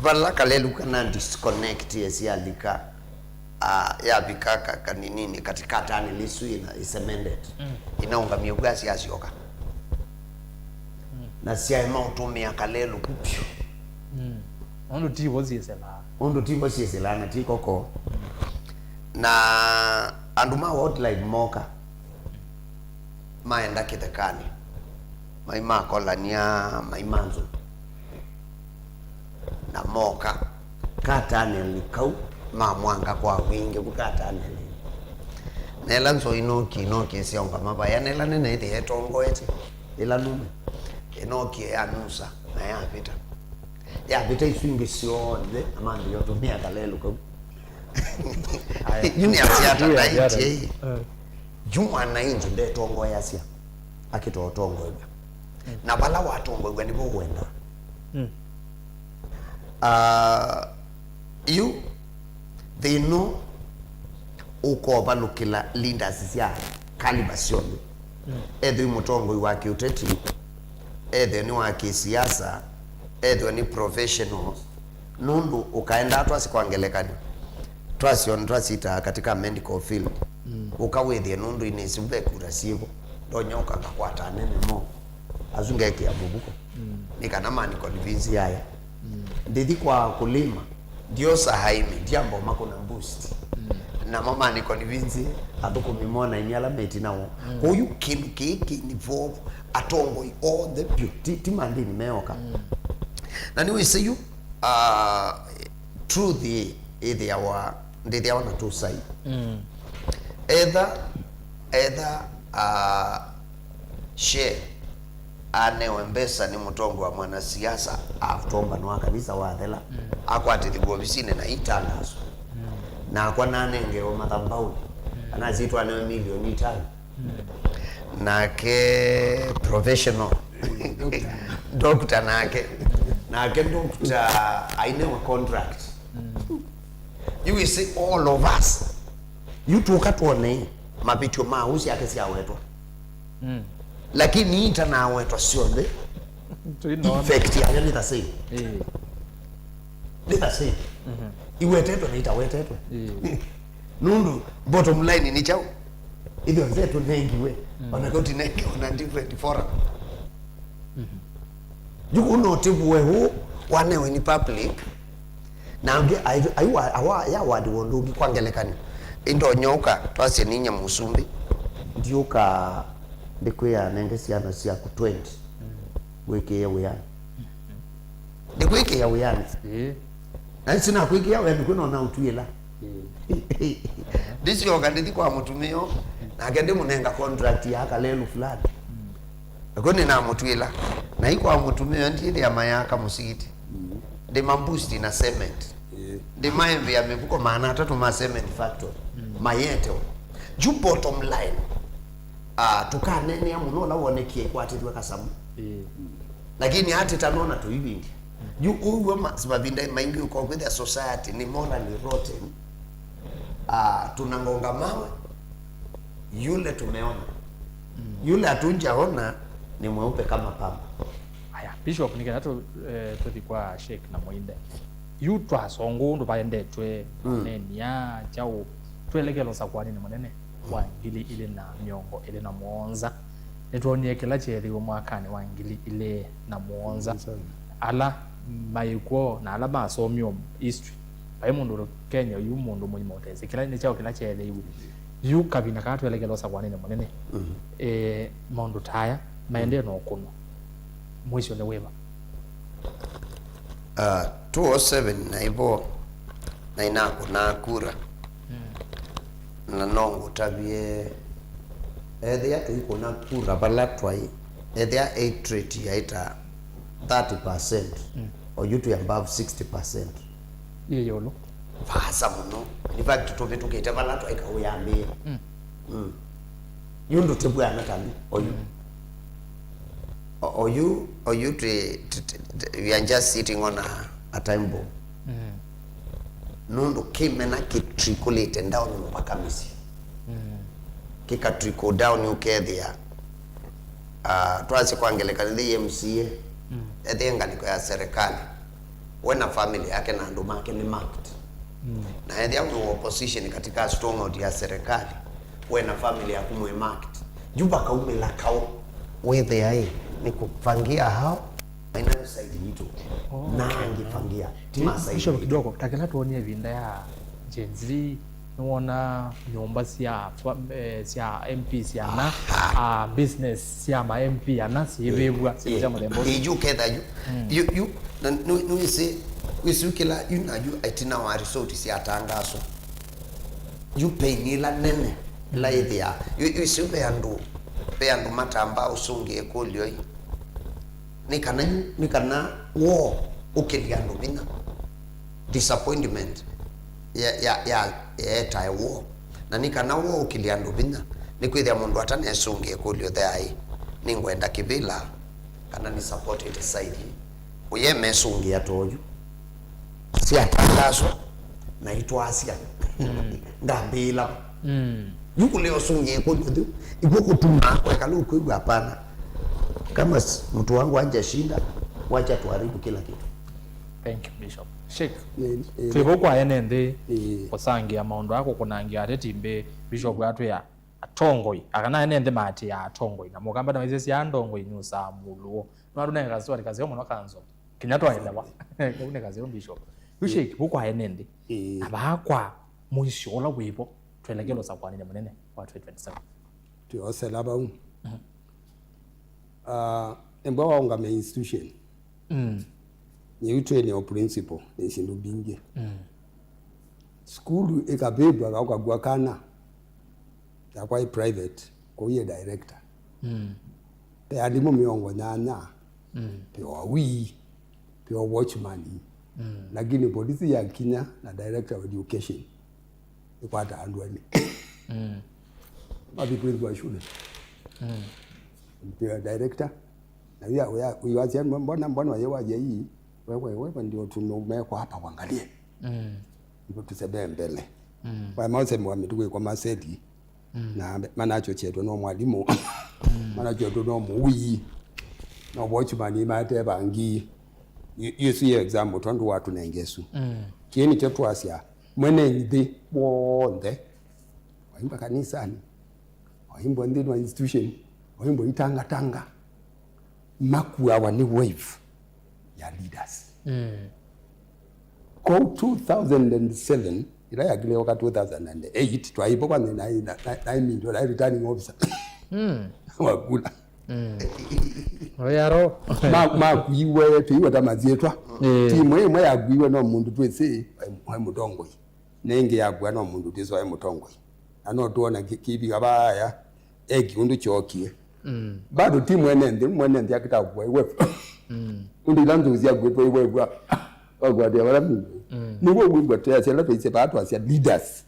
vala kalelũ kana disconnectie syalika, ah, yavika ka-, kaninini katĩ ka tunnel ĩsu ĩna ĩ cemented. Inaũngamie kw'a syasyoka. Na syaema ũtũmĩa kalelũ ku vyũ. Nũndũ ti vo syĩsĩlaa. Ũndũ ti vo syĩsĩlaa na ti koko. Na andũ ma wildlife moka, maenda kĩthekanĩ, mai makolania, mai ma nzou. Na moka, ka tunnel kau, mamwanga kwa wingĩ ku ka tunnel. Na ĩla nzou inokie, inokie syaũngama vaya, na ĩla nene ĩthĩa ĩtongoetye, ĩla nũme, ĩnokie yanusa, na yavĩta. Yavĩta isu ingĩ syonthe, na mambĩĩa ũtũmĩa kalelũ kau. Yu nĩasya ata, yu nĩasya ata, ndaĩtye ĩ. Yu mwananchi ndetongoeasya, akĩta ũtongoew'a. Na vala watongoew'a nĩvo ũenda. Ah, yu thĩna ũkovalũkĩla leaders sya caliber syonthe. Ethĩwe mũtongoi wa kĩũteti, ethĩwe nĩ wa kĩsiasa, ethĩwe nĩ professionals, nũndũ ũkaendaa twasye kwa ngelekany'o, twasyo nĩtwasitaa katika medical field, ũka wĩthĩe nũndũ inĩ isu ve kura syĩvo, ndonya ũka ngakwata anene mo, asu ngekĩa mũvuko, nĩ kana mani convince yaya. Ndithi kwa kulima, ndiosa haimi, ndiamba ũmakũna boost. Namo mani convince athũkũmi monaini ala meti nao. Kwoou kĩndũ kĩĩ kĩ involve atongoi onthe vyũ, ti, ti mandini meoka. Na nĩwĩsĩ yu, ah, truth ĩ-, ĩthĩawa, ndĩthĩawa na two side. Either, either, ah, Sheikh anewe mbesa nĩ mũtongoi wa mwanasiasa, atonganwa wa kanisa wathela, akwatĩthw'a ovisinĩ na itangaso. Nakwa nanengewe mathambaũnĩ, kana asyĩtwa anewe milioni itano. Nake professional doctor nake, nake doctor ainewe contract. You will see all of us. Yu tũka twone mavĩtyo ma ũũ syake syawetwa. Lakini itanawetwa syonthe, effect yayo nĩ the same. Nĩ the same. Iwetetwe na itawetetwe. Nũndũ bottom line nĩ kyaũ? Ithyonthe tũnengiwe, ona kau tinengiwe na different forum. Yu kũu no tĩvũe ũũ wanewe nĩ public, na angĩ ai-, aiwa-, awa-, yawandiwa ũndũ ũngĩ. Kwa ngelekany'o, ĩndonyooka twasye ninya mũsumbĩ, ndiũka ndĩkwĩa nenge syana syaku twenty wĩkĩĩe wĩanĩ. Ndĩkwĩkĩa wĩanĩ. Na sinakwĩkĩa wĩanĩ kwĩna ũnaũtw'ĩla. Ndĩsyoka ndĩthi kwa mũtumĩa, nake ndĩmũnenga contract ya kalelũ fulani. Nakw'o nĩnamũtw'ĩla. Na i kwa mũtumĩa ndiĩthĩa mayaka mũsikiti. Ndĩmaboost na cement. Ndĩmaĩvĩa mĩvuko maana atatũ ma cement factory. Mayetewa. Yu bottom line, ah, tũkaneenea mũno ũla wonekie ĩkwatĩthw'e kasamũ. Lakini atĩta nona tũivindya. Yu ũw'o ma-, mavinda maingĩ ũkokwĩthĩa society nĩ morally rotten. Ah, tunangonga mawe, yule tumeona. Yule hatujaona ni mweupe kama pamba. Aya, Bishop, nĩ kenda tũ-, eh, tũthi kwa Sheikh na Mũinde. Yu twasongũ ũndũ vaendetwe, nenia kyaũ, twelekelo sakwanĩnĩ mũnene wa ngili ilĩ na mĩongo ĩlĩ na mũonza. Nĩtwonie kĩla kyeethĩiwe mwakanĩ wa ngili ilĩ na mũonza. Mũonza. Ala maĩ kw'o na ala masomiwe history. Vai mũndũ Kenya yu mũndũ mũima ũtesĩ. Kĩla nĩ kyaũ kĩla kyeethĩiwe. Yu kavinda kaa twelekela ũsakũanĩnĩ mũnene. Mhm. Eh, maũndũ ta aya maendee na ũkũno. Mũisyo nĩ wĩva? Ah, two oh seven naĩ vo, na inakũnaa kura. Mm. Na no ngũtavye, ethĩa tũikũna kura vala twaĩ, ethĩa eight rate yaĩ ta thirty percent, mm, oyu twĩ above sixty percent. Yĩ ĩũlũ. Vaasa mũno. In fact, tũvĩtũkĩte vala twaĩ kau yambĩĩa. Mm. Mm. Yu ndũtĩvw'ana ta nĩ oyu. Mm. O- oyu, oyu twĩ, t- t- t- we are just sitting on a, a time bomb. Mm. Nũndũ kĩmena kĩtrickleĩte down mpaka mĩsyĩ. Mm. Kĩka trickle down ũkethĩa, ah, twasye kwa ngelekany'o, nthĩ M C A, mm, ethĩe ngalĩko ya serikali, we na family yake na andũ make nĩ marked. Mm. Na ethĩa wĩ opposition katika stronghold ya serikali, we na family yaku mwĩ marked, yu vakaumĩla kaũ? Wĩthĩa ĩ, nĩ kũvangia hao mainayo side yitũ. Oh, na okay. Angĩvangia ti ma side Bishop yitũ. Kidogo, ta kĩla tuonie ĩvinda ya Gen Z, nĩwona nyũmba sya fa- eh, sya M P syana, ah, business sya ma M P ana syĩvĩvw'a, syĩndũ sya mũthemba ũsu. Ĩĩ, yu ketha yu. Mm. Yu, yu, na nũ- nũĩsĩ, wĩsĩ kĩla yu na yu ĩtina wa result syatangaswa. Yu pain ĩla nene ĩla ĩthĩaa. Yu, yu wĩsĩ ve andũ, ve andũ matambaa ũsũngĩa ĩkũlyo ĩ. Nĩ kana yu, nĩ kana woo ũkĩlya andũ vinya. Disappointment ya, ya, ya, yaetae woo. Na nĩ kana woo ũkĩlya andũ vinya, nĩ kwĩthĩa mũndũ atanesũngĩa ĩkũlyo thea ĩ, nĩngwenda kĩvĩla kana nĩ supported side. Ũye mesũngĩa ta oyu. Syatangaswa na itwasya. Mm. Ndambĩĩla. Mm. Yu kũlea ũsũngĩa ĩkũlyo theu, ikuo kũtuma kwekala ũkwĩw'a hapana. Kama s- mtu wangu hajashinda, wacha tuharibu kila kitu. Thank you, Bishop. Sheikh, eh, eh, twĩ vau kwa ene nthĩ, eh, kũsangĩa maũndũ aa kũkũnangĩa ateti mbĩ, Bishop atwĩa atongoi, akana ene nthĩ maatĩĩa atongoi, na mũkamba na waisye sya ndongoi nyusaa mũlũo. Nĩwatũnenga kaswali kaseo mũno kanzo. Kinya twaelewa. Kau nĩ kaseo, Bishop. Yu Sheikh, vau kwa ene nthĩ. Eh. Na vaa kwa mũisyo ũla wĩvo, twelekele ũsakũanĩnĩ mũnene wa twenty twenty-seven. Twĩosela vau. Mhm. Ah, embwa waũngame institution. Mm. Nyĩu twĩneo principal nĩ syĩndũ mbingĩ. Mm. Sukulu ĩkavĩvw'a, ũkakua kana yakwa ĩ private, kũu yĩ director. Mm. Ve alimũ mĩongo nyanya, mm, ve o awii, ve o watchman. Mm. Lakini polisi yakinya na director of education ĩkwata andũ elĩ. Mm. Mathi kwĩthwa shule. Mm. Ve director, na wia, wia, wia, mbona, mbona waye waje hii, wewe, wewe ndio tumewekwa hapa uangalie. Mm. Ndio tuseme mbele. Mm. Kwa mausemi wa mituku kwa maseli, mm, na manachochedwa no mwalimu. Mm. Manachochedwa no mũui. No watchman mate bangi. Yu- yu si example tondũ watunengesu. Mm. Kĩĩ nĩkyo twasya, mwene nthĩ w'onthe, waimbwa kanisani, waimbwa nthĩnĩ wa institution, waimbwa itangatanga, makuawa nĩ wave ya leaders. Mm. Kwoou two thousand and seven, ĩla yakile yoka two thousand and eight, twaivo kwa na, na, na, na, na, na returning officer. Mm. Wakula. Mm. Oyaro. Ma- makuiwe, tũiwe ta masyĩtwa. Eh. Timu ĩmwe yakuiwe no mũndũ twĩsĩ waĩ mũtongoi, na ĩngĩ yakua no mũndũ twĩsĩ waĩ mũtongoi. Na no tuona kĩvika vaya, eki ũndũ kyokie. Mm. Bado ti mwene nthĩ, mwene nthĩ akĩtakua iwe. Mm. Ũndũ ila nzũũ syakuĩtwe iwew'a, wakuatĩa vala mingi. Mm. Nĩw'o wĩw'a twĩasya ĩla twaisye vaa twasya leaders.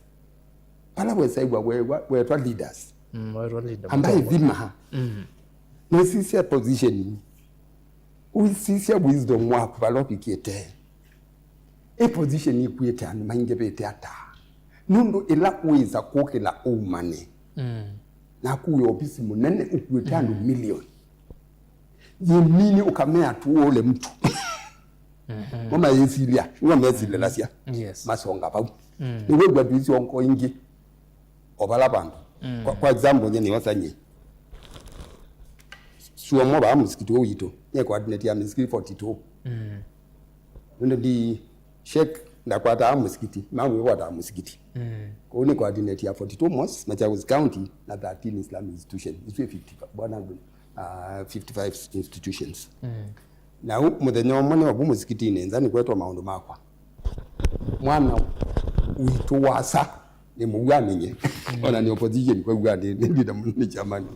Vala wesaĩw'a wewa- wetwa leaders. Mm, wetwa leader. Ambaye thima. Mm. Nĩsisya position. Ũisisya wisdom waku vala ũvikĩte. Ĩ position ĩkuĩte andũ maingĩvĩte ata? Nũndũ ĩla wĩsa kũkĩla ũumane, mm, naku wĩ ovisi mũnene ũkuĩte andũ, mm, milioni. Yĩmini ũkamea tuũle mtu. Mhm. Mo mayĩsilya, nĩmo mesilĩlasya. Yes. Masonga vau. Mm. Nĩwĩw'a tũisongo ingĩ o vala vandũ. Mm. Kwa, kwa example, nye nĩosa nye. Suomo vaa mũsikiti ũũ witũ, nĩ coordinator ya mĩsikiti forty-two. Mm. Nũndũ ndi Sheikh ndakwataa mũsikiti, mamwe kwataa mũsikiti. Mm. Kũu nĩ coordinator ya forty-two mosques, Machakos County, na thirteen Islamic institutions. Isu fifty, bwana, uh, fifty-five institutions. Mm. Na u-, mũthenya ũmwe nĩ wavu mũsikitinĩ, nza nĩkwetwa maũndũ makwa. Mwana witũ wasa, nĩ mũw'a ninye. Ona nĩ opposition kwa w'a nĩ, nĩ leader mũnene chamani.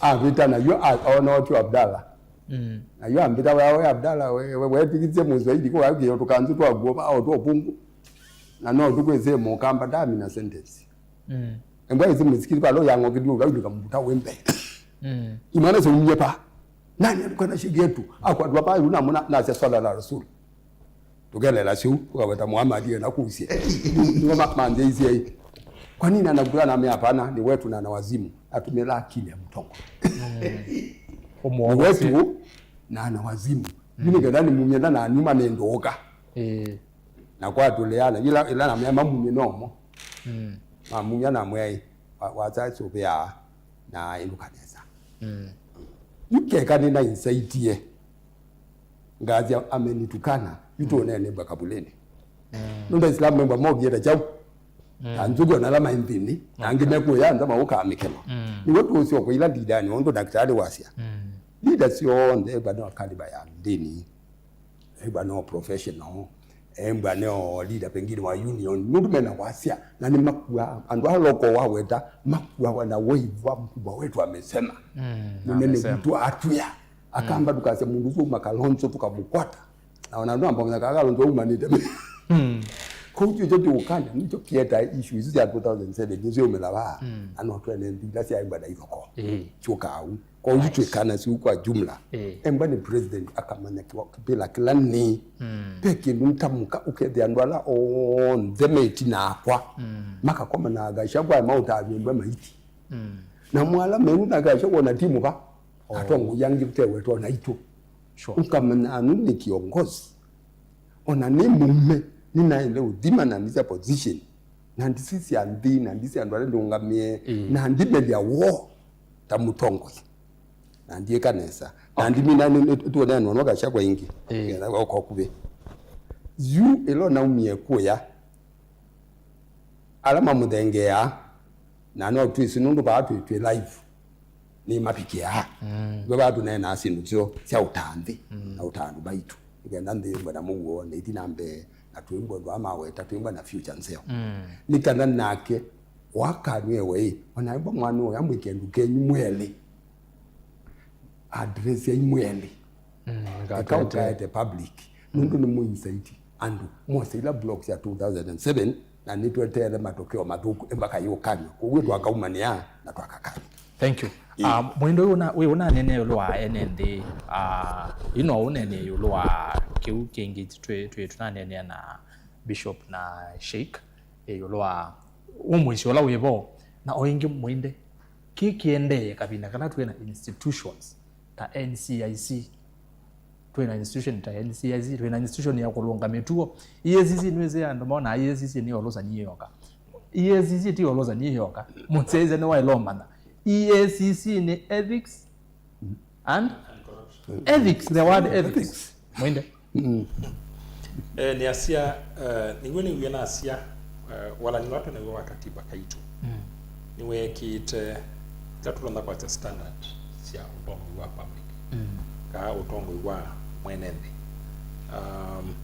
Avita na yo, a-, ona otu Abdallah. Mm. Na yo ambita, "Wewe Abdallah, we, we, we pikitse Mswahili kwa wake yo tukanzu twa guo, au twa pungu." Na no tukwese mo kamba ndami na sentence. Mm. Embwa isi msikiti palo yango kidu, ukaidi kambuta wembe. Mm. Imana se umye pa. Nani alikuwa na shigi yetu? Akwa dua pa, una mona, na sia swala la Rasul. Tukelela siu, tukaweta Muhammad na kusie. Ndio ma-, manje isi ai. Kwa nini anakutana na mimi? Hapana, ni wetu na na wazimu. Atumela akili ya mtongo. Mm. Ni wetu na na wazimu. Mm. Mimi ngenda ni mumye na na nyuma nĩ ndoka. Eh. Na kwatũleana, ila, ila namea mamumye nomo. Mm. Mamumya na mwei, wa, wasa sũvĩaa na ĩluka nesa. Mm. Yu keka nĩnainzaitie. Ngathi amenitukana, yu tũnene mbwa kabuleni. Mm. Nũndũ Islamu membwa movieta chau. Mm. Na nzugu na lama nthini, na angĩ mekuya nza mauka mikelo. Mm. Niwe tucio kwa ila ndidani, ondo daktari wasia. Mm. Leader sionthe bado kaliba ya ndini. Embwa no professional, embwa no leader pengine wa union, nũndũ mena wasya, na nĩ makua, andũ a loko waweta, makua wana waiva mkubwa wetu amesema. Mm, mũnene amesema. Witũ atwĩa, akamba tukasya mũndũ ũsu uma Kalonzo tukamũkwata. Na ona andũ ambamanya kaa Kalonzo aumanĩte. Mm. Kũu kyo kyo tiũkana, nĩkyo kieta issue isu sya two thousand seven, nĩsyo umĩlawa. Mm. Ano twene nthila sya embwa na ithoko. Mm. Kyũkaa u. Kwa ũu twĩkana siu kwa jumla. Eh. Embwa nĩ president akamanya kĩwa-, kĩpĩla kĩla nĩ. Mm. Pe kĩndũ ntamuka ũkethĩa andũ ala onthe me ĩtina akwa. Mm. Makakoma na Gachagua maũtavya embwa maiti. Mm. Na mwala meru na Gachagua na timu va. Oh. Atongoi angĩ tewetwa naitũ. Sure. Ũkamanya anu nĩ kiongozi. Ona nĩ mũume, nĩnaĩle ũthima na ndisya position. Na ndisisya nthĩ, na ndisya andũ ala ndũngamĩe, mm, na ndimelya woo ta mũtongoi. Na ndiĩka nesa. Na okay, ndimina nĩ, nĩ, tuonea nonwa kasha kwa ingi. Eh. Kenda kwa kwa kuve. Yu ĩla naumie kuya, ala mamũthengeaa, na no twĩsĩ nũndũ vaa twĩ, twĩ live. Nĩmavikĩaa. Mm. Ndio vaa tũneenaa syĩndũ syo sya ũtanthi, mm, na ũtandu baitũ. Nĩkenda nthĩ mbona mũuo, na ithi na mbee, na twĩmbwa ndwa maweta, twĩmbwa na future nzeo. Mm. Nĩ kana nake, wakanw'e we, ona ĩmba mwana ũya mwĩke ndukenyu mwelĩ. Address ya imwelĩ. Mm, eka ũkaete public. Nũndũ nĩ mũinsaiti andũ mose ila blocks ya two thousand and seven, na nĩtweteele matokeo mathũku embaka yũkany'a. Kwoou twakaumanĩa na twakakany'a. Thank you. Ĩĩ. Ah, Mwende ũyũ ũna-, ũyũ ũnanene ĩũlũ wa ene nthĩ, ah, ino ũnene ĩũlũ wa kĩu kĩngĩ twĩ, twĩ, tũnanenea na Bishop na Sheikh, ĩũlũ wa ũmũisyo ũla wĩvo, na o ĩngĩ Mwende, kĩ kĩendee kavinda kala twĩ na institutions ta N C I C. Twĩ na institution ta N C I C, twĩ na institution ya kũlũnga mĩtuo. E A C C nĩwĩsĩ andũ mona E A C C nĩ olosa nĩ yoka. E A C C ti olosa nĩ yoka. Mũsyaĩĩsya nĩwaĩlomanya. E A C C nĩ ethics and ethics, the word ethics. Mwende. Mm. Eh, nĩasya, eh, nĩw'o nĩw'o nasya, eh, walani watũ nĩw'o wa katiba kaitũ. Mm. Nĩweekĩĩte ĩla tũtonya kwasya standard sya ũtongoi wa public, mm, kaa ũtongoi wa mwene nthĩ. Um,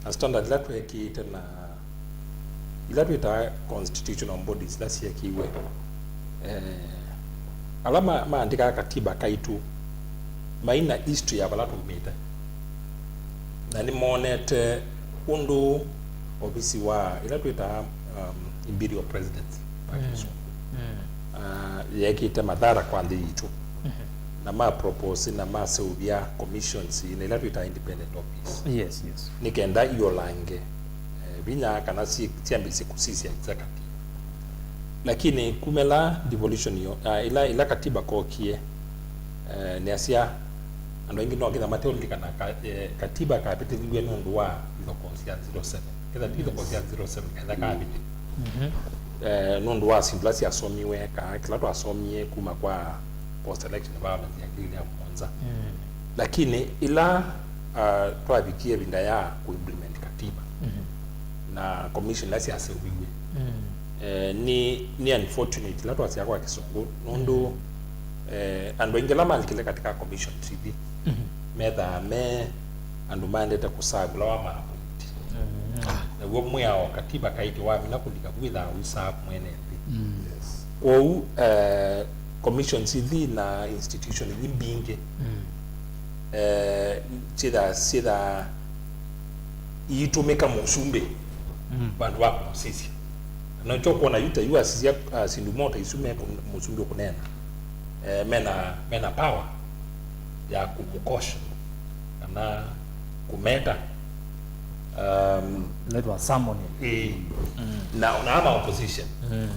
na standard ila tweekĩĩte na ila twĩtaa constitutional bodies ila syeekĩiwe, eh, ala ma-, maandĩkaa katiba kaitũ mai na history ya vala twaumĩte. Na nĩmonete ũndũ ovisi wa ĩla twĩtaa, um, imperial presidency kwa, mm, Kĩsũngũ, mm, ah, yeekĩte mathara kwa nthĩ yitũ. Mhm. Na ma propose na maseũvya commissions na ila twĩtaa independent office. Yes, yes. Nĩ kenda iolange, eh, vinya kana si-, syambĩsye kũsisya executive. Lakini kumela devolution yo, ah, ila, ila katiba kokie, eh, nĩasya andũ aingĩ no kĩtha mateũlilikana ka-, eh, katiba kapĩtĩthilw'e nũndũ wa ithokoo sya zero seven. Kĩtha ti ithokoo sya zero seven, ketha kapĩtĩ. Mhm. Eh, nũndũ wa syĩndũ ila syasomiwe, kaa kĩla twasomie kuma kwa post election violence ya ngili ĩlĩ na mũonza. Mm. Lakini ĩla, uh, twavikie ĩvinda ya ku implement katiba, mhm, na commission ila syaseuviw'e, mm, eh, ni, ni unfortunate ila twasya kwa Kĩsũngũ, nũndũ, mm, eh, andũ aingĩ ala malikile katika commission ithi, mhm, methaa me andũ maendete kũsaa ũla wamaappoint. Mm. Naw'o mwĩao katiba kaĩtĩ wamina kũlika vu wĩthaa ũisaa mwene nthĩ. Mm. Yes. Kwoou, eh, commissions ithi na institution ithi mbingĩ, mm, eh, syĩthaa, syĩthaa iitũmĩka mũsumbĩ, mm, vandũ va kũmũsisya. Na nĩkyo kwona yu ta yu asisya, ah, syĩndũ mo ta isu me kũ-, mũsumbĩ ũkũneena, eh, mena, mena power ya kũmũkosha kana kũmeta. Um, inaitwa summon. Ĩĩ. Mm. Na, na ama opposition. Mm.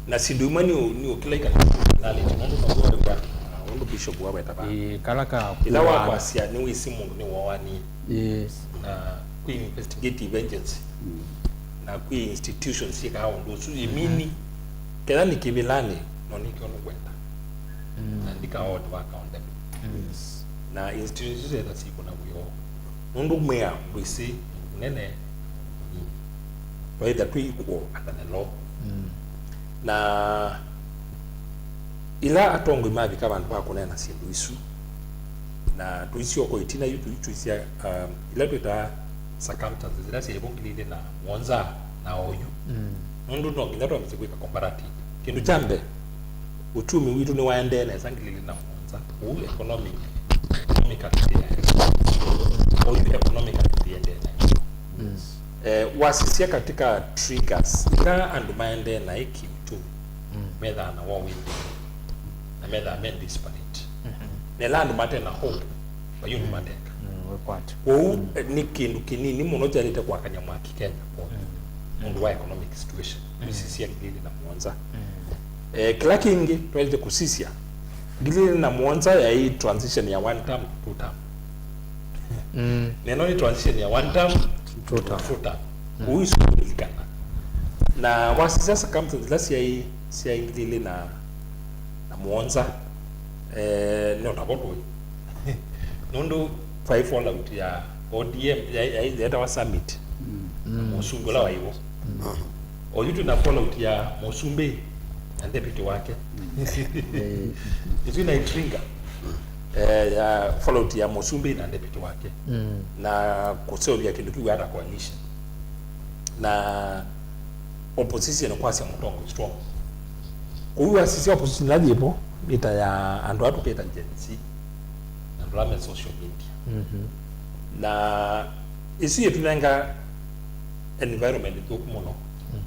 Na syĩndũ imwe nĩ ũ-, nĩ ũkĩla ikanalĩte, nũndũ no wĩw'a, ah, ũndũ Bishop waweta va. Ĩĩ, kala ka ĩla kũa- wakwasya nĩ wĩsĩ mũndũ nĩ woanie. Yes. Na kwĩ investigative agency. Mm. Na kwĩ institutions syĩkaa ũndũ ũsu. Yĩmini, mhm, ketha nĩ kĩvĩlanĩ, no nĩkyo nũkwenda. Mm. Na ndikaote wa accountable. Mm. Yes. Na institutions isu syĩtha syĩkũna wĩoo. Nũndũ mwĩa ndwĩsĩ mũnene, twaĩtha twĩ equal under the law. Mm. Na ĩla atongoi mavika vandũ va kũneena syĩndũ isu, na tũisyokwa ĩtina yu tũi-, tũisya, um, ila twĩtaa circumstances ila syaĩ vo ngili ilĩ na mũonza na oyu. Mm. Nũndũ no nginya twambĩsye kwĩka comparative. Kĩndũ kya mbee, ũtumi witũ nĩwaendee nesa ngili ilĩ na mũonza, ũu economic, economically tũyĩendee. Oyu economically tũyĩendee nesa. Mm. Eh, wasisya katika triggers ila andũ maendee naĩ kĩũtumi, mm, methaa na woo wĩ nthĩ, na methaa me disparate. Mhm. Na ĩla andũ mate na hope, vai ũndũ, mm, mateka. Mm, wĩkwatyo. Kwoou, mm, eh, nĩ kĩndũ kĩnini mũno kyaĩlĩte kwakany'a mwaki Kenya kwonthe, mm, nũndũ wa economic situation. Mm. Ũisisya ngili ilĩ na mũonza. Mm. Eh, kĩla kĩngĩ twaĩlĩte kũsisya, ngili ilĩ na mũonza yaĩ transition ya one term to two term. Mm. Na ĩno nĩ transition ya one term to two term. Two term. Mm. Kũu isu kũlilikana. Na wasisya circumstances ila syaĩ, syaĩ ngili ilĩ na, na mũonza, eh, no tavo tũĩ. Nũndũ vai fallout ya O D M, ya, ya, yetawa Summit. Mm. Mũsumbĩ ũla waĩ vo. Mm. Oyu twĩ na fallout ya mũsumbĩ na deputy wake. Mm. Ĩsu ĩna trigger, eh, ya fallout ya mũsumbĩ na deputy wake. Mm. Na kũseũvya kĩndũ kĩu ata coalition. Na opposition kwasya mũtongoi strong. Kũu wasisya opposition ĩla yĩ vo, nĩ ta ya andũ ala tũkĩta Gen Z, andũ ala me social media. Mhm. Na ĩsu yĩtũnenga environment nthũku mũno. Mm.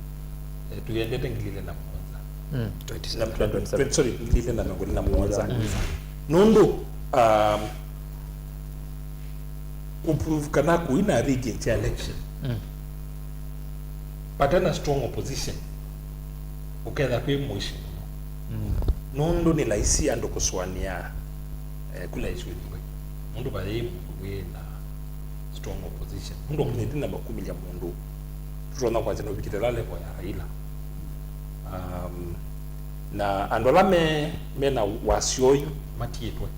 Eh, tũyendete ngili ilĩ na mũonza. Mm. Na twenty, twenty, sorry, ngili ilĩ na mĩongo ĩlĩ na mũonza. Mm. Nũndũ, um, kũprove kana kũi na rigging ya election, mm, vate na strong opposition, ũketha kwĩ mũici mũno. Mm. Nũndũ nĩ laisi andũ kũsũanĩa, eh, kula isu ĩmwe. Nũndũ vayaĩ mũndũ wĩ na strong opposition. Nũndũ, mm, ũkinyĩte namba kumĩlya mũndũ, tũtonya kwasya nũvikĩte la level ya Raila. Um, na andũ ala me, me na wasyo ũyu matiĩtwe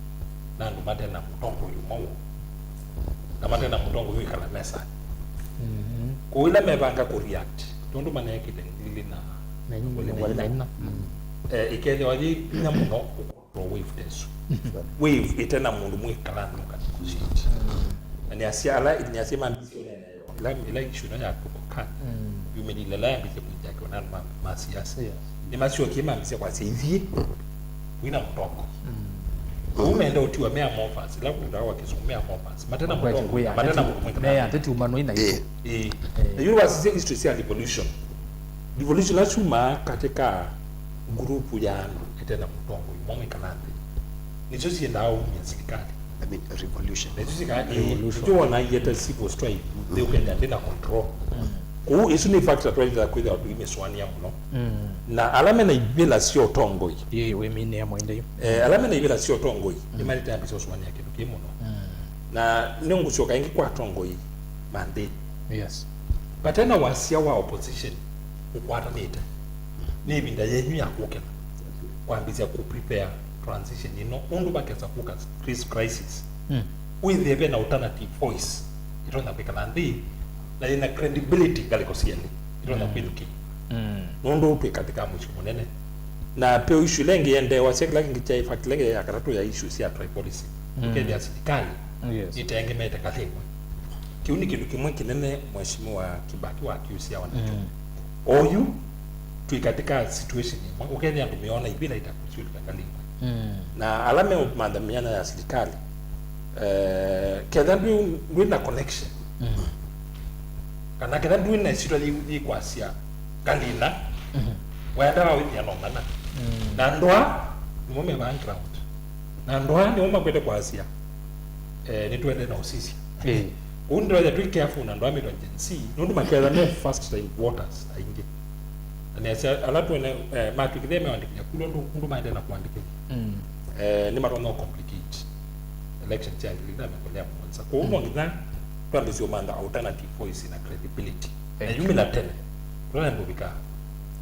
na andũ mate na mũtongoi ũmwe woo, na mate na mũtongoi wĩkala mesanĩ. Mhm. Kwoou ĩla mevanga kũ react, tondũ maneekĩte ngili ilĩ na, na inyanya, na inyanya. Mm. Eh, ĩkethĩwa yĩ inya mũno kũcontrol wave ta ĩsu. Mhm. Wave ĩte na mũndũ mwĩkala nthĩ mũka negotiate. Mm. Na nĩasya ala, nĩasya mambĩsye ũnene yo. Ĩla, ĩla issue ĩno yatũka, mm, yumĩlile ĩla yambĩtie kũinjakiwa na andũ ma, ma siasa. Yes. Nĩmasyokie mambĩsya kwasya ithyĩ twĩna mũtongoi. Mm. Ũu menda ũtiwa mere morphers, ĩla kũtawa kwa Kĩsũngũ mere morphers. Matena mũtongoi, matena mũndũ mwĩkala. Me ateti umano ina. Eh. Ĩĩ. Eh. Na yu wasisya history sya revolution. Revolution ila syumaa katika ngurupu ya andũ ĩte na mũtongoi, mo mwĩkala nthĩ. Nĩsyo siendaa umya silikalĩ. I mean, revolution. Na isu sika, eh, revolution. Nĩkyo wona iete civil strife, nthĩ ũkethĩa ndĩ na control. Mm. Kũu, isu nĩ factor twaĩlĩte kwĩthĩwa tũimĩsũanĩa mũno. Mm. Na ala mena ivĩla sya ũtongoi. Ĩĩ, wĩminĩa mwende yu. Eh, ala mena ivĩla sya ũtongoi, mm, nĩmaĩlĩte ambĩsya ũsũanĩa kĩndũ kĩĩ mũno. Mm. Na nĩngũsyoka ĩngĩ kwa atongoi ma nthĩ. Yes. Vate na wasya wa opposition ũkwatanĩte. Nĩ ĩvinda yenyu ya kũkĩla, kwambĩsya kũ prepare transition ĩno, ũndũ vakesa kũka this crisis, mm, wĩthĩe ve na alternative voice ĩtonya kwĩkala nthĩ na yĩna credibility ngalĩko syelĩ ĩtonya, mm, kwĩthukĩĩwa. Mm. Nũndũ twĩ katĩ ka mũsyĩ mũnene, na peũ issue ĩla ĩngĩ yendeewasya kĩla kĩngĩ kyaĩ fact ĩla ĩngĩ ya katatũ ya issue sya tribalism. Mm. Ũkethĩa silikalĩ, yes, ĩtengemeete ngalĩ ĩmwe. Kĩu nĩ kĩndũ kĩmwe kĩnene Mheshimiwa Kibaki wakiusya ona ĩtũ. Mm. Oyu twĩ katĩ ka situation ĩmwe, ũkethĩa andũ meona ivila ita kũsyũlĩka ngalĩ ĩmwe. Mm. Na ala meũmantha mĩana ya silikalĩ, eh, ketha ndwĩ, ndwĩ na connection, mm, kana ketha ndwĩ na ĩsyĩtwa yĩ-, yĩkwasya ngalĩ ĩna, mm-hmm, waendaa wĩthĩa no mana. Mm. Na ndwaa nĩmo me background. Na ndwaa nĩmo makwete kwasya, eh, nĩtwende na ũsisya. Eh. Kwoou nĩtwaĩle twĩ careful na andũ aa metwa Gen Z, nũndũ makethĩa me first time voters aingĩ. Na nĩasya ala twene, eh, matw'ĩkĩthĩe meandĩkĩthya kula ũndũ, ũndũ maendee na kũandĩkĩthya. Mm. Eh, nĩmatonya kũ complicate election sya ngili ĩlĩ na mĩongo ĩlĩ na mũonza. Kwoou, mm, no nginya twambĩĩsye ũmantha alternative voice na credibility. Thank you. Na yumĩla tene. Tũnaenda ũvika,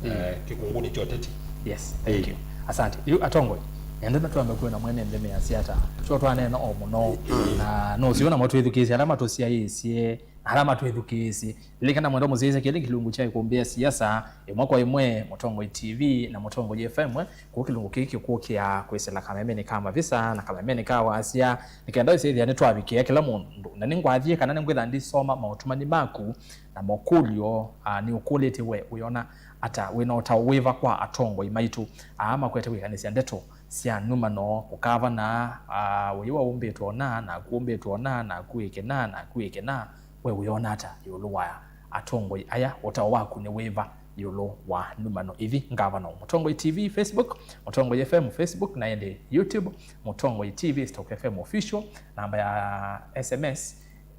mm, eh, kĩkũngũnĩ kya ũteti. Yes, thank you. Asante. Yu atongoi, nenda na twambe kwĩna mwene nthĩ measya ata. Tyo twaneena o mũno. Na nũsio namo twĩthukĩĩsye ala matũsyaĩĩsye, na ala matwĩthukĩĩsye. Lilikana mwendwa mũsyaĩĩsya kĩlĩ kĩlungu kya Ĩkũmbĩ ya Siasa, ĩmwe kwa ĩmwe, Mũtongoi T V na Mũtongoi F M, kũu kĩlungu kĩĩ kĩkũkĩa kwĩsĩla kamemenĩ ka mavisa na kamemenĩ ka wasya, nĩ kenda wĩsĩthĩa nĩtwavikĩa kĩla mũndũ. Na nĩngwathiĩ kana nĩngwĩtha ndisoma maũtũmani maku, na mokũlyo, ah, nĩũkũlĩtye we, wĩona ata, wĩna ũtao wĩva kwa atongoi maitũ aa makwete kwĩkanĩsya ndeto sya numano, ũkavana, ah, ũyĩwa ũmbĩtwe ũna, naku ũmbĩtwe ũna, naku ĩkĩna, naku ĩkĩna, we wĩona ata ĩũlũ wa atongoi aya? Ũtao waku nĩ wĩva ĩũlũ wa numano ithi? Ngavana Mũtongoi T V Facebook, Mũtongoi F M Facebook, na ĩndĩ YouTube, Mũtongoi T V Stock F M Official, namba ya S M S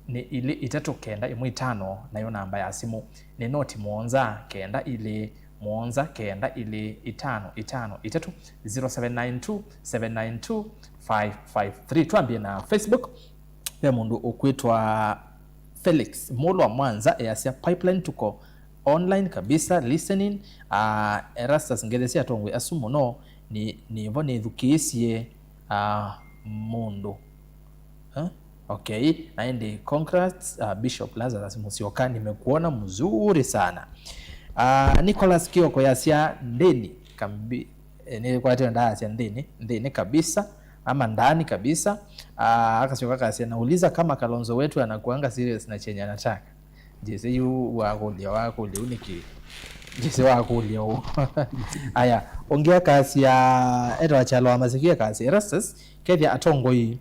nĩ ilĩ itatũ kenda ĩmwe itano, nayo namba ya simũ nĩ noti mũonza kenda ilĩ mũonza kenda ilĩ itano itano itatũ, zero seven nine two seven nine two five five three. Twambie na Facebook. Ve mũndũ ũkwĩtwa Felix Mulwa Mwanza easya, "Pipeline tuko online kabisa, listening." Ah, Erastus, ngetheesye atongoi asu mũno, nĩ, nĩvo nĩthukĩĩsye, ah, mũndũ. Eh? Okay, na ĩndĩ congrats, uh, Bishop Lazarus Musyoka, nimekuona mzuri sana. Uh, Nicholas Kioko yasya, "Ndĩni kambi-, eh, nĩkwatĩwe ndaasya ndĩni, ndĩni kabisa, ama ndani kabisa." Uh, akasyoka akasya, "Nauliza kama Kalonzo wetu anakuanga serious na chenye anataka." Njĩsĩ yu wakũlya, wakũlya, yu nĩkĩ? Njĩsĩ wakũlya ũu. Aya, ũngĩ akasya, etawa Kyalo wa Maseki akasya, "Erastus, kethya atongoi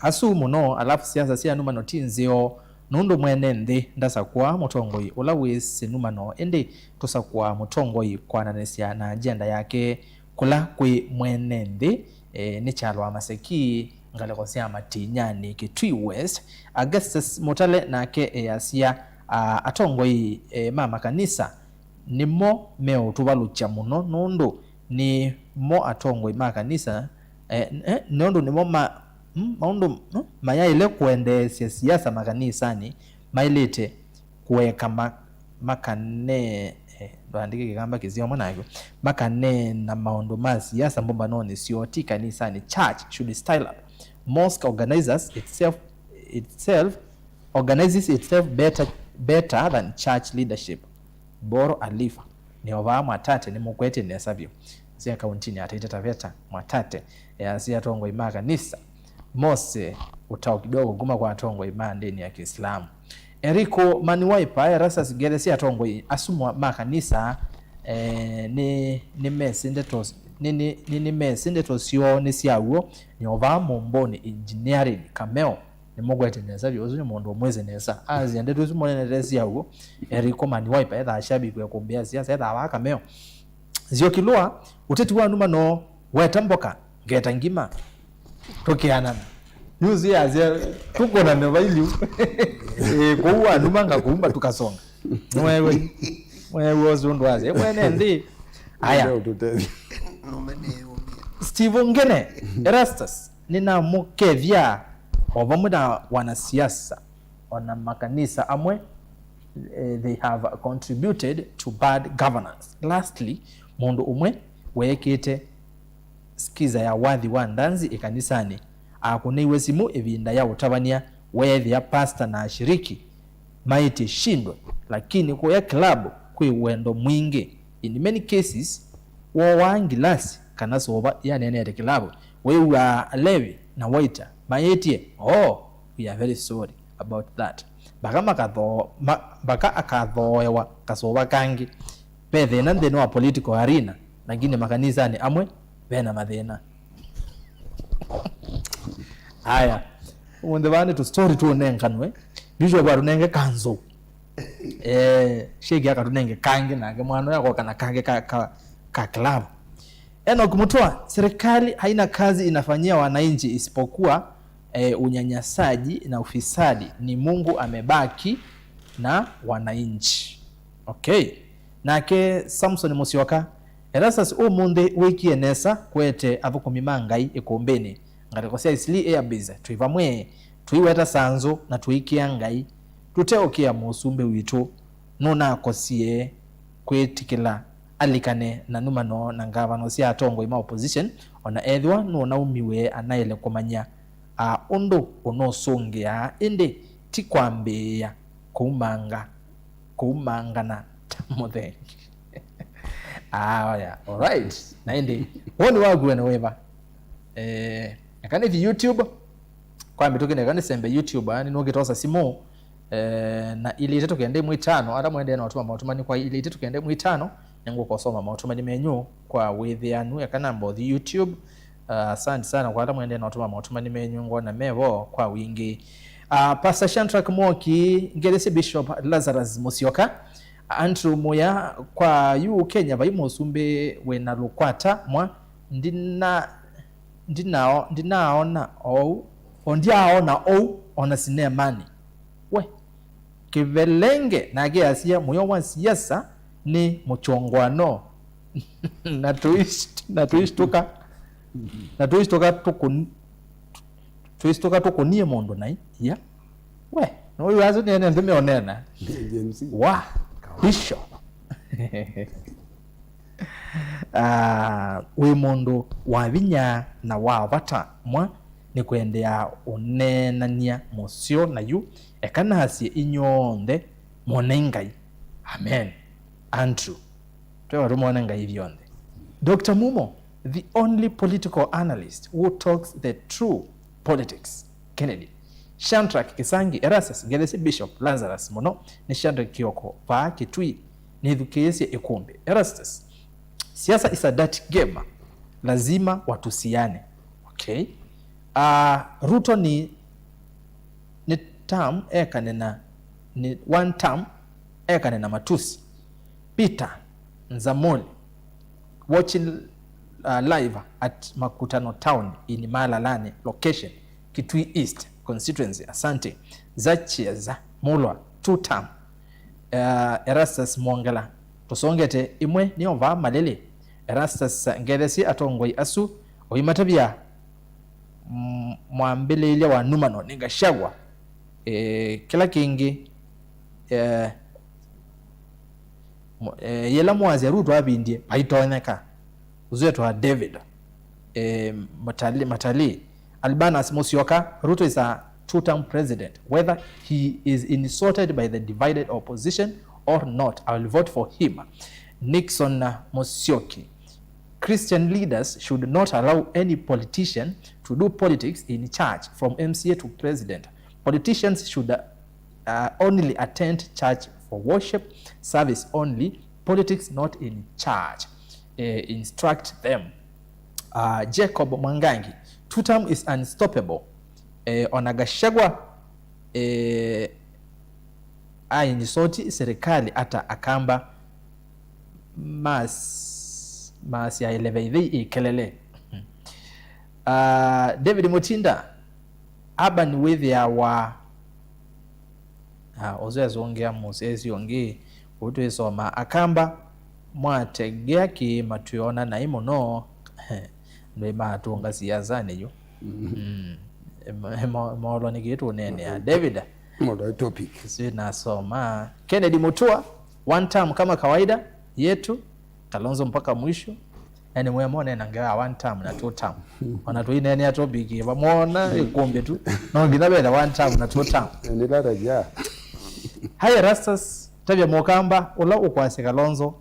asu mũno, alafu siasa sya numano ti nzeo, nũndũ mwene nthĩ ndasakũa mũtongoi ũla wĩsĩ numano, ĩndĩ tũsakũaa mũtongoi kwananĩsya na agenda yake." Kũla kwĩ mwene nthĩ, eh, nĩ Kyalo wa Maseki, ngalĩko sya Matinyani, Kitui West. Augustus Mutale nake easya, ah, atongoi, eh, ma makanisa nĩmo meũtũvalũkya mũno, nũndũ nĩmo atongoi ma kanisa, eh, eh, nũndũ nĩmo ma-, mm, maũndũ, mm, mayaĩle kũendeesya siasa makanisanĩ, maĩlĩte kũeka ma-, makane-, eh, ndwaandĩke Kĩkamba kĩseo mwanake, makaneena maũndũ ma siasa mbũmbanonĩ syoo, ti kanisanĩ. Church should style up. Mosque organizers itself, itself, organizes itself better, better than church leadership. Boro Alifa, nĩ o vaa Mwatate, nĩmũkwetye nesa vyũ. Sya kauntinĩ ya Taita Taveta, Mwatate, easya atongoi ma kanisa mose ũtao kidogo kuma kwa atongoi ma ndĩni ya Kĩislamu. Eriko Maniwaipa, Erastus, ngetheesye atongoi asu mwa-, ma kanisa, eh, nĩ, nĩmesĩ ndeto, nĩ, nĩ, nĩ, nĩmesĩ ndeto syoo nĩ sya w'o, nĩ o vaa Mũmbũnĩ Engineering, Kameo, nĩmũkwete nesa vyũ, ũsu nĩ mũndũ ũmwĩsĩ nesa. Asya ndeto isu mũnenete sya w'o, Eriko Maniwaipa, ethaa shabiki wa ĩkũmbĩ ya siasa, ethaa vaa Kameo. Nzioki Lũa, ũteti wa numa no weta mboka, ngeta ngima. Tũkeanana. News yasya, tũkonane vailiu. Eh, kũu wa numa ngakumba tukasonga. Nĩwewe. Wewe ũsu ũndũ wasya. Mwene nthĩ. Aya. Ndio ũtũtethya. Steve Ngene, Erastus, nĩnamũkethya o vamwe na wanasiasa, ona makanisa amwe, eh, they have contributed to bad governance. Lastly, mũndũ ũmwe weekĩte skiza ya wathi wa ndanzi ĩkanisanĩ. Akũnĩiwe simũ ĩvinda ya ũtavany'a, weethĩa pasta na ashiriki maĩtye shindwe, lakini kũya kilabu kwĩ wendo mwingĩ. In many cases, wooaa ngilasi kana sũva yaneenete kilabu. Wĩw'aa alevi na waiter maĩtye, "Oh, we are very sorry about that." Mpaka makathoo-, ma-, mpaka akathooewa kasũva kangĩ. Ve thĩna nthĩnĩ wa political arena, lakini makanisanĩ amwe vena mathĩna. Aya, ũmũnthĩ vaa nĩ tũ story tũnenganwe. Bishop atũnenge kanzũ. Eh, sheki akatũnenge kangĩ, nake mwana ũyũ akoka na kangĩ ka, ka, ka club. Enoch Mutua, serikali haina kazi inafanyia wananchi isipokuwa, eh, unyanyasaji na ufisadi. Ni Mungu amebaki na wananchi. Okay. Nake Samson Musyoka, Erastus ũmũnthĩ wĩkie nesa kũete athũkũmi ma Ngai ĩkũmbĩnĩ. Ngalĩko sya Eastleigh Airbase twĩ vamwe, tũiweta sanzũ na tũikĩa Ngai. Tũteũkĩa mũsumbĩ witũ, nũnakosie kwĩtĩkĩla alikane na numano na ngavano sya atongoi ma opposition, ona ethĩwa nũnaumiwe anaĩle kũmanya, a, ũndũ ũnũsũngĩaa, ĩndĩ ti kwambĩĩa kũumanga, kũumangana ta mũthengi. Aya, alright. Na ĩndĩ, woni waku we nĩ wĩva? Eh, eka nĩthi YouTube. Kwa mĩtũkĩ neka nĩsembe YouTube, ah, nĩnũkĩtosa simũ, eh, na ilĩ itatũ kenda ĩmwe itano, ala mwendee na ũtũma maũtũmani kwa ilĩ itatũ kenda ĩmwe itano, nĩngũkosoma maũtũmani menyu kwa wĩthĩanu, eka namba ũthi YouTube. Ah, asante sana kwa ala mwendee na ũtũma maũtũmani menyu, ngona mevo kwa wingĩ. Ah, Pastor Shadrack Mwoki, ngelesye Bishop Lazarus Musyoka, Andrew Muya, kwa yu Kenya vai mũsumbĩ wĩna lũkwata mwa, ndina, ndinao, ndinaona ou, o ndiaona ou ona sinemanĩ. We, kĩvelenge nake asya mũyo wa siasa nĩ mũkyongwano. Na tũish-, na tũishtuka, na tũishtuka tũkũn-, tũisitũka tũkũnie mũndũ na ia. We, nũyũ asu nĩene nthĩ meonena. Gen Z. Wa, Bishop. Ah, wĩ mũndũ wa vinya na wa vata mwa, nĩ kwendeea ũneenany'a mũseo na yu, eka nasye inyw'onthe, mwonei Ngai. Amen. Andrew. Twĩwa tũmwone Ngai ithyonthe. Doctor Mumo, the only political analyst who talks the true politics. Kennedy. Shadrack Kisangi, Erastus, ngelesye Bishop Lazarus mũno, nĩ Shadrack Kioko, vaa Kitui, nĩthukĩĩsye ĩkũmbĩ. Erastus, siasa is a dirty game. Lazima watusiane. Okay. Ah, Ruto ni, ni term ekane na, ni one term ekane na matusi. Peter Nzamoli, watching, uh, live at Makutano Town in Malalani, location, Kitui East Constituency. Asante. Zachieza Mulwa, two term. Uh, Erastus Mwongela, tũsongete ĩmwe nĩ ovaa Malili. Erastus, ngethesie atongoi asu, ũimatavya, mm, mwambĩlĩĩlya wa numano nĩ Gachagua. Eh, kĩla kĩngĩ, eh, mo-, eh, yĩla mũasya Ruto avindie, vaitonyeka. Ũsu etwa David, eh, Matali-, Matali. Albanus Musyoka, Ruto is a two-term president. Whether he is insulted by the divided opposition or not, I will vote for him. Nixon Musyoki, Christian leaders should not allow any politician to do politics in church, from M C A to president. Politicians should, uh, only attend church for worship service only, politics not in church. Eh, instruct them. Uh, Jacob Mwangangi, two term is unstoppable. Eh, ona Gachagua, eh, ainsoti serikali ata Akamba mas-, masyaĩle vaithei ĩkelele. Ah, David Mutinda, Urban wĩthĩawa, ah, ũsu esũngĩa mũsesi ũngĩ, ũu twĩsoma, Akamba, mwategea kĩĩma twĩona naĩ mũno, nĩmatũnga siasanĩ yu. Mm. Mo-, mo-, moolwa nĩ kĩĩ tũneenea. David. Moolwa nĩ topic. Sijui nasoma. Kennedy Mutua, one term kama kawaida yetu, Kalonzo mpaka mwisho. Yani mwe mone na ngewa one term na two term. Ona tuinene topic vamwona ikumbi tu. No nginya bethe one term na two term. Nĩ lata ya. Hi Erastus, tavya Mũkamba ũla ũkwasya Kalonzo.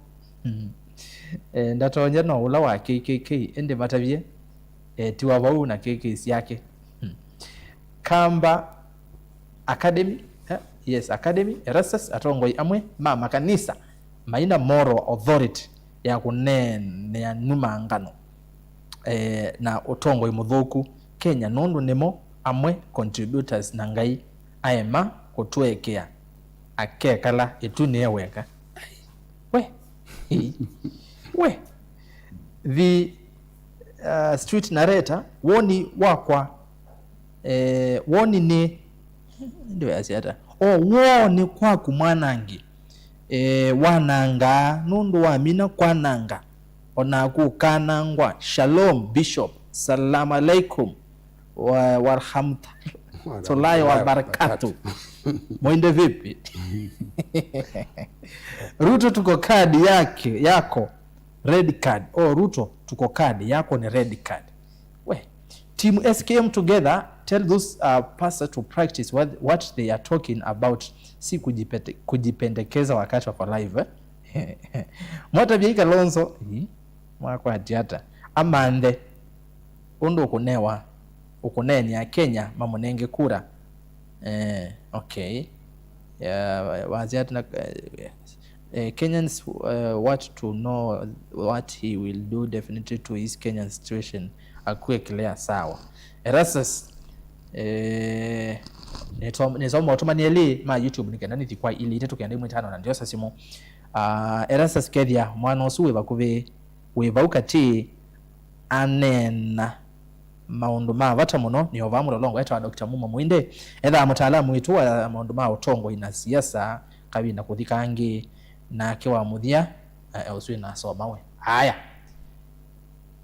Mm. Eh, ndatonya no ũla wa K K K, ĩndĩ vatavye, eh, tiwa vau na K K syake. Mm. Kamba Academy, eh, yes, Academy, Erastus, atongoi amwe ma makanisa maina moral authority ya kũneenea numa ngano, eh, na ũtongoi mũthũku Kenya, nũndũ nĩmo amwe contributors na Ngai aema kũtũekea akekala ĩtunĩ e weka. We. We. The, uh, street narrator, woni wakwa, eh, woni nĩ, ndĩwasya ata? Oh, woni kwaku mwanangi, eh, wanangaa nũndũ wamina kwananga, onaku ũkanangwa. Shalom, Bishop. Salam alaikum wa warahmatullahi wabarakatuh. Mwende vipi? Ruto, tuko kadi yake, yako red card. Oh, Ruto, tuko kadi yako ni red card. We, team S K M together, tell those, uh, pastor to practice what, what they are talking about. Si kujipete-, kujipendekeza wakati wako live, eh? Mwatavya Kalonzo, ii, mwakwatya ata? Amanthe ũndũ ũkũnewa, ũkũneenea Kenya mamũnenge kura. Eh, okay. Yeah, wasya ati na, eh, eh, Kenyans, eh, want to know what he will do definitely to his Kenyan situation. Akue clear, sawa. Erastus, eh, nĩtwa-, nĩsoma ũtũmani elĩ ma YouTube nĩkenda nĩthi kwa ilĩ itatũ kenda ĩmwe ĩtano na ndiosa simũ. Ah, Erastus, kethĩa mwana ũsu wĩ vakuvĩ, wĩ vau katĩ, aneena maũndũ ma vata mũno, nĩ o vaa mũlolongo etawa Doctor Muma Mwinde, ethaa mũtaalamu witũ wa maũndũ ma ũtongoi na siasa, kavinda kũthi kangĩ, nake wa mũthya, eh, ũsu ĩnasoma we. Aya.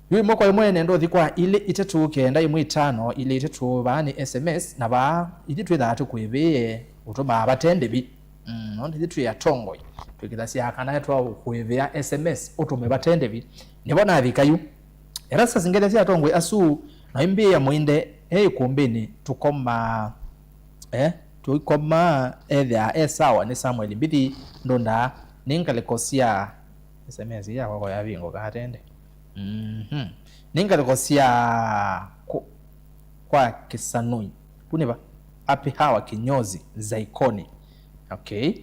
Yu ĩmwe kwa ĩmwe nenda ũthi kwa ilĩ itatũ kenda ĩmwe ĩtano, ilĩ itatũ, vaa nĩ S M S, na vaa ithyĩ twĩthaa tũkwĩvĩe ũtũmaa vate ndĩvi. Mm, nũndũ ithyĩ twĩ atongoi, twĩkĩthasya kana twaũkũĩvĩa S M S ũtũme vate ndĩvi. Nĩvo navika yu. Erastus, ngelesya atongoi asu, na imbĩĩa Mwinde e ĩkũmbĩnĩ, tũkomaa, eh, tũikomaa ethĩaa e sawa, nĩ Samuel Mbithi Ndũndaa, nĩ ngalĩko sya, S M S yakwa ko yavingũka atende. Mhm. Nĩ ngalĩko sya kũ-, kwa Kĩsanũi. Kũ nĩ va? Happy Hour kinyozi za Ikoni. Okay.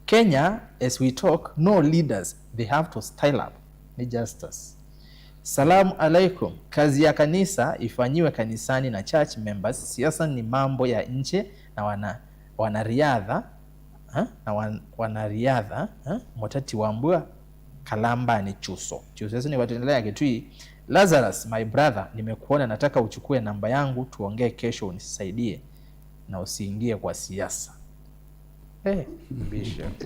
Kenya, as we talk, no leaders, they have to style up. Ni Justus. Salam alaikum. Kazi ya kanisa ifanyiwe kanisani na church members. Siasa ni mambo ya nje na wana-, wanariadha, ha? Na wan-, wanariadha, ha? Mutati wa mbua, Kalambani Chuso. Chuso, yesu ni watendelea Kitui. Lazarus, my brother, nimekuona, nataka uchukue namba yangu, tuongee kesho, unisaidie na usiingie kwa siasa. Eh, Bishop.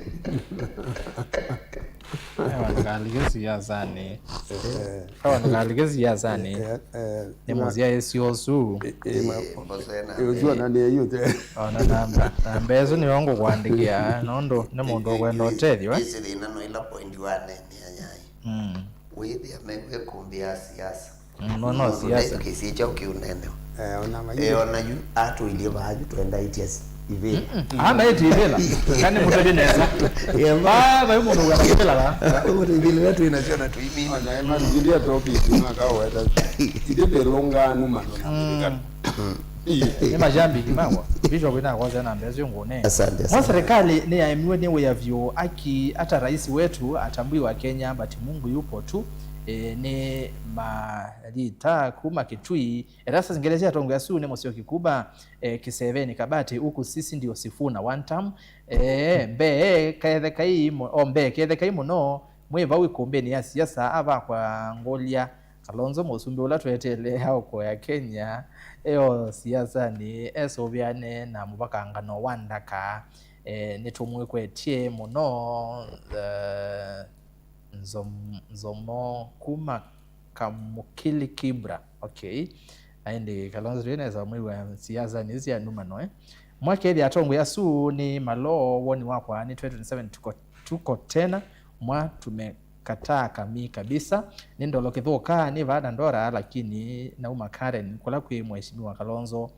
Eh, wangalike siasani. Eh. Kawa ngalike siasani. Eh, eh, nĩ mũsyaĩĩsyo ũsu. Eh, eh, ma-, eh, ũsu ona nĩ yu te. Ona namba, namba ĩsu nĩyo ngũkwandĩkĩa, nũndũ nĩ mũndũ ũkwenda ũtethyo, eh? Ĩsĩ thĩna no ĩla point waneenea yaĩ. Mm. Wĩthĩa mew'e kũmbĩa siasa. Mm, no, no, siasa. Kĩsĩ kyaũ kĩũneenewa. Eh, ona mai. Eh, ona yu atũilie vaa yu twendaĩtye ivĩla. Mm-mm. Ah, maĩtye ivĩla. Kani mũtavye nesa. Yema. Ah, vai mũndũ wa ivĩla va. Mũtavye ivĩla twĩ nasyo na tũimina. Ona ema ngilia topic na kaweta. Ite belonga numa. Mm. Nĩ mashabiki makwa. Bishop ĩnakwasya na mbesa ngũne. Asante sana. Mwa serikali nĩ yaemiwe nĩ wĩa vyũ aki hata rais wetu atambui wa Kenya, but Mungu yupo tu. E, nĩ Malita kuma Kitui. Erastus, ngelesya atongoi asu nĩ mũsyoki kuma, e, Kĩseveni Kabati, huku sisi ndio Sifuna one term. E, mbee kethekai mũ-, o mbee kethekai mũno, mwĩ vau ikumbĩnĩ ya siasa, avakwa ngũlya. Kalonzo mũsumbĩ ũla tweteele aũkoya Kenya, e o siasanĩ, esũvĩane na mũvakangano wa ndaka. E, nĩtũmwĩkwetye mũno, e, Nzom-, Nzomo kuma Kamukili Kibra. Okay. Na ĩndĩ Kalonzo twĩ nesa mwĩw'a siasanĩ sya numa noe. Mwakethĩa atongoi asu nĩ maloo, woni wakwa nĩ twenty twenty-seven tuko, tuko tena. Mwa tume-, Kataa kami kabisa. Ni Ndolo Kithuka, ni vaa Dandora, lakini nauma Karen, kula kwi Mheshimiwa Kalonzo.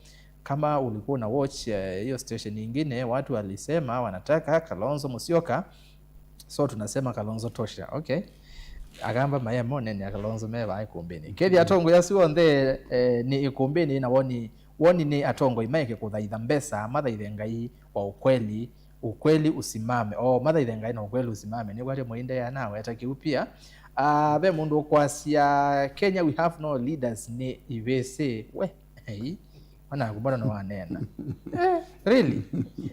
Kama ulikuwa una watch, eh, hiyo station nyingine, watu walisema wanataka Kalonzo Musyoka. So tunasema Kalonzo tosha. Okay. Akamba maye monene ya Kalonzo me vaa ikumbini. Kethi atongoi asu onthe, eh, ni ikumbini na woni, woni ni atongoi maeke kuthaitha mbesa, mathaithe Ngai wa ukweli, ukweli usimame. O, mathaithe Ngai na ukweli usimame. Nĩkwatĩ mũinde yanaweta kĩu pia. Ah, ve mũndũ ũkwasya, "Kenya we have no leaders," nĩ ivĩsĩ. We, hei, onaku mbona nĩwaneena. Eh, really?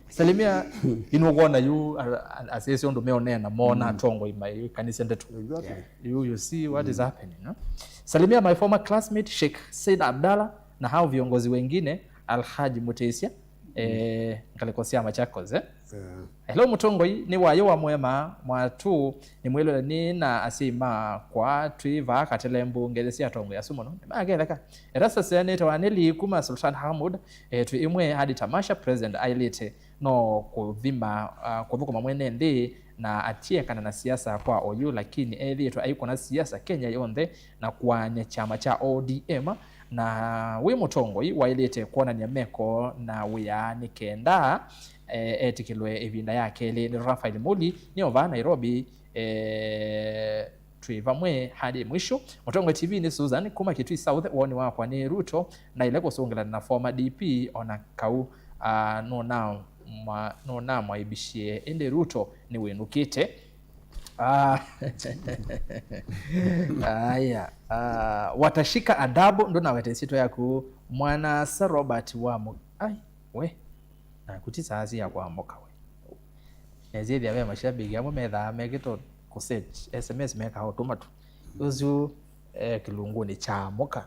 Salimia, inu ũkwona yu, a- a- asese ũndũ meũneena, mona atongoi ma yu kanisa ndeto. Exactly. You, you see what is happening, no? Salimia my former classmate Sheikh Said Abdallah na hao viongozi wengine, Alhaji Mutesia, eh, ngalĩko sya Machakos, eh? Yeah. Hello, mũtongoi, nĩ Wayũ wa Mwema, Mwatũ, nĩ mwĩlũle nĩ na asyai makwa, twĩ vaa Katelembu, ngethe sya atongoi asu mũno. Nĩmaketheka. Erastus nĩtawa Neli kuma Sultan Hamud, eh, twĩ ĩmwe hadi tamasha, president ailĩte no kũthima, ah, kũthũkũma mwene nthĩ, na atiekana na siasa kwa oyu, lakini ethĩĩtwe aikũna siasa Kenya yonthe na kũaany'a kyama kya O D M, na wĩ mũtongoi waĩlĩte kwonany'a meko na wĩa nĩ kenda, eh, etĩkĩlwe ĩvinda ya kelĩ. Nĩ Raphael Muli, nĩ o vaa Nairobi, eh, twĩ vamwe hadi mwisho. Mũtongoi T V nĩ Susan kuma Kitui South, woni wakwa nĩ Ruto ndaĩle kũsũngĩlana na former D P ona kau, ah, nũnamwa- nũnamwaĩbisye, ĩndĩ Ruto nĩwĩnũkĩte. Ah, aya, ah, watashika adabu, ndũnaweta ĩsyĩtwa yaku, mwana-a-asa Robert wa Mu-, ai, we, naku ti saa sya kwamũka we. Nesyĩthĩa ve mashabiki amwe methaa mekĩto kũ set S M S mekaa ũtũma tu. Ũsu, eh, kĩlungunĩ kya mũka.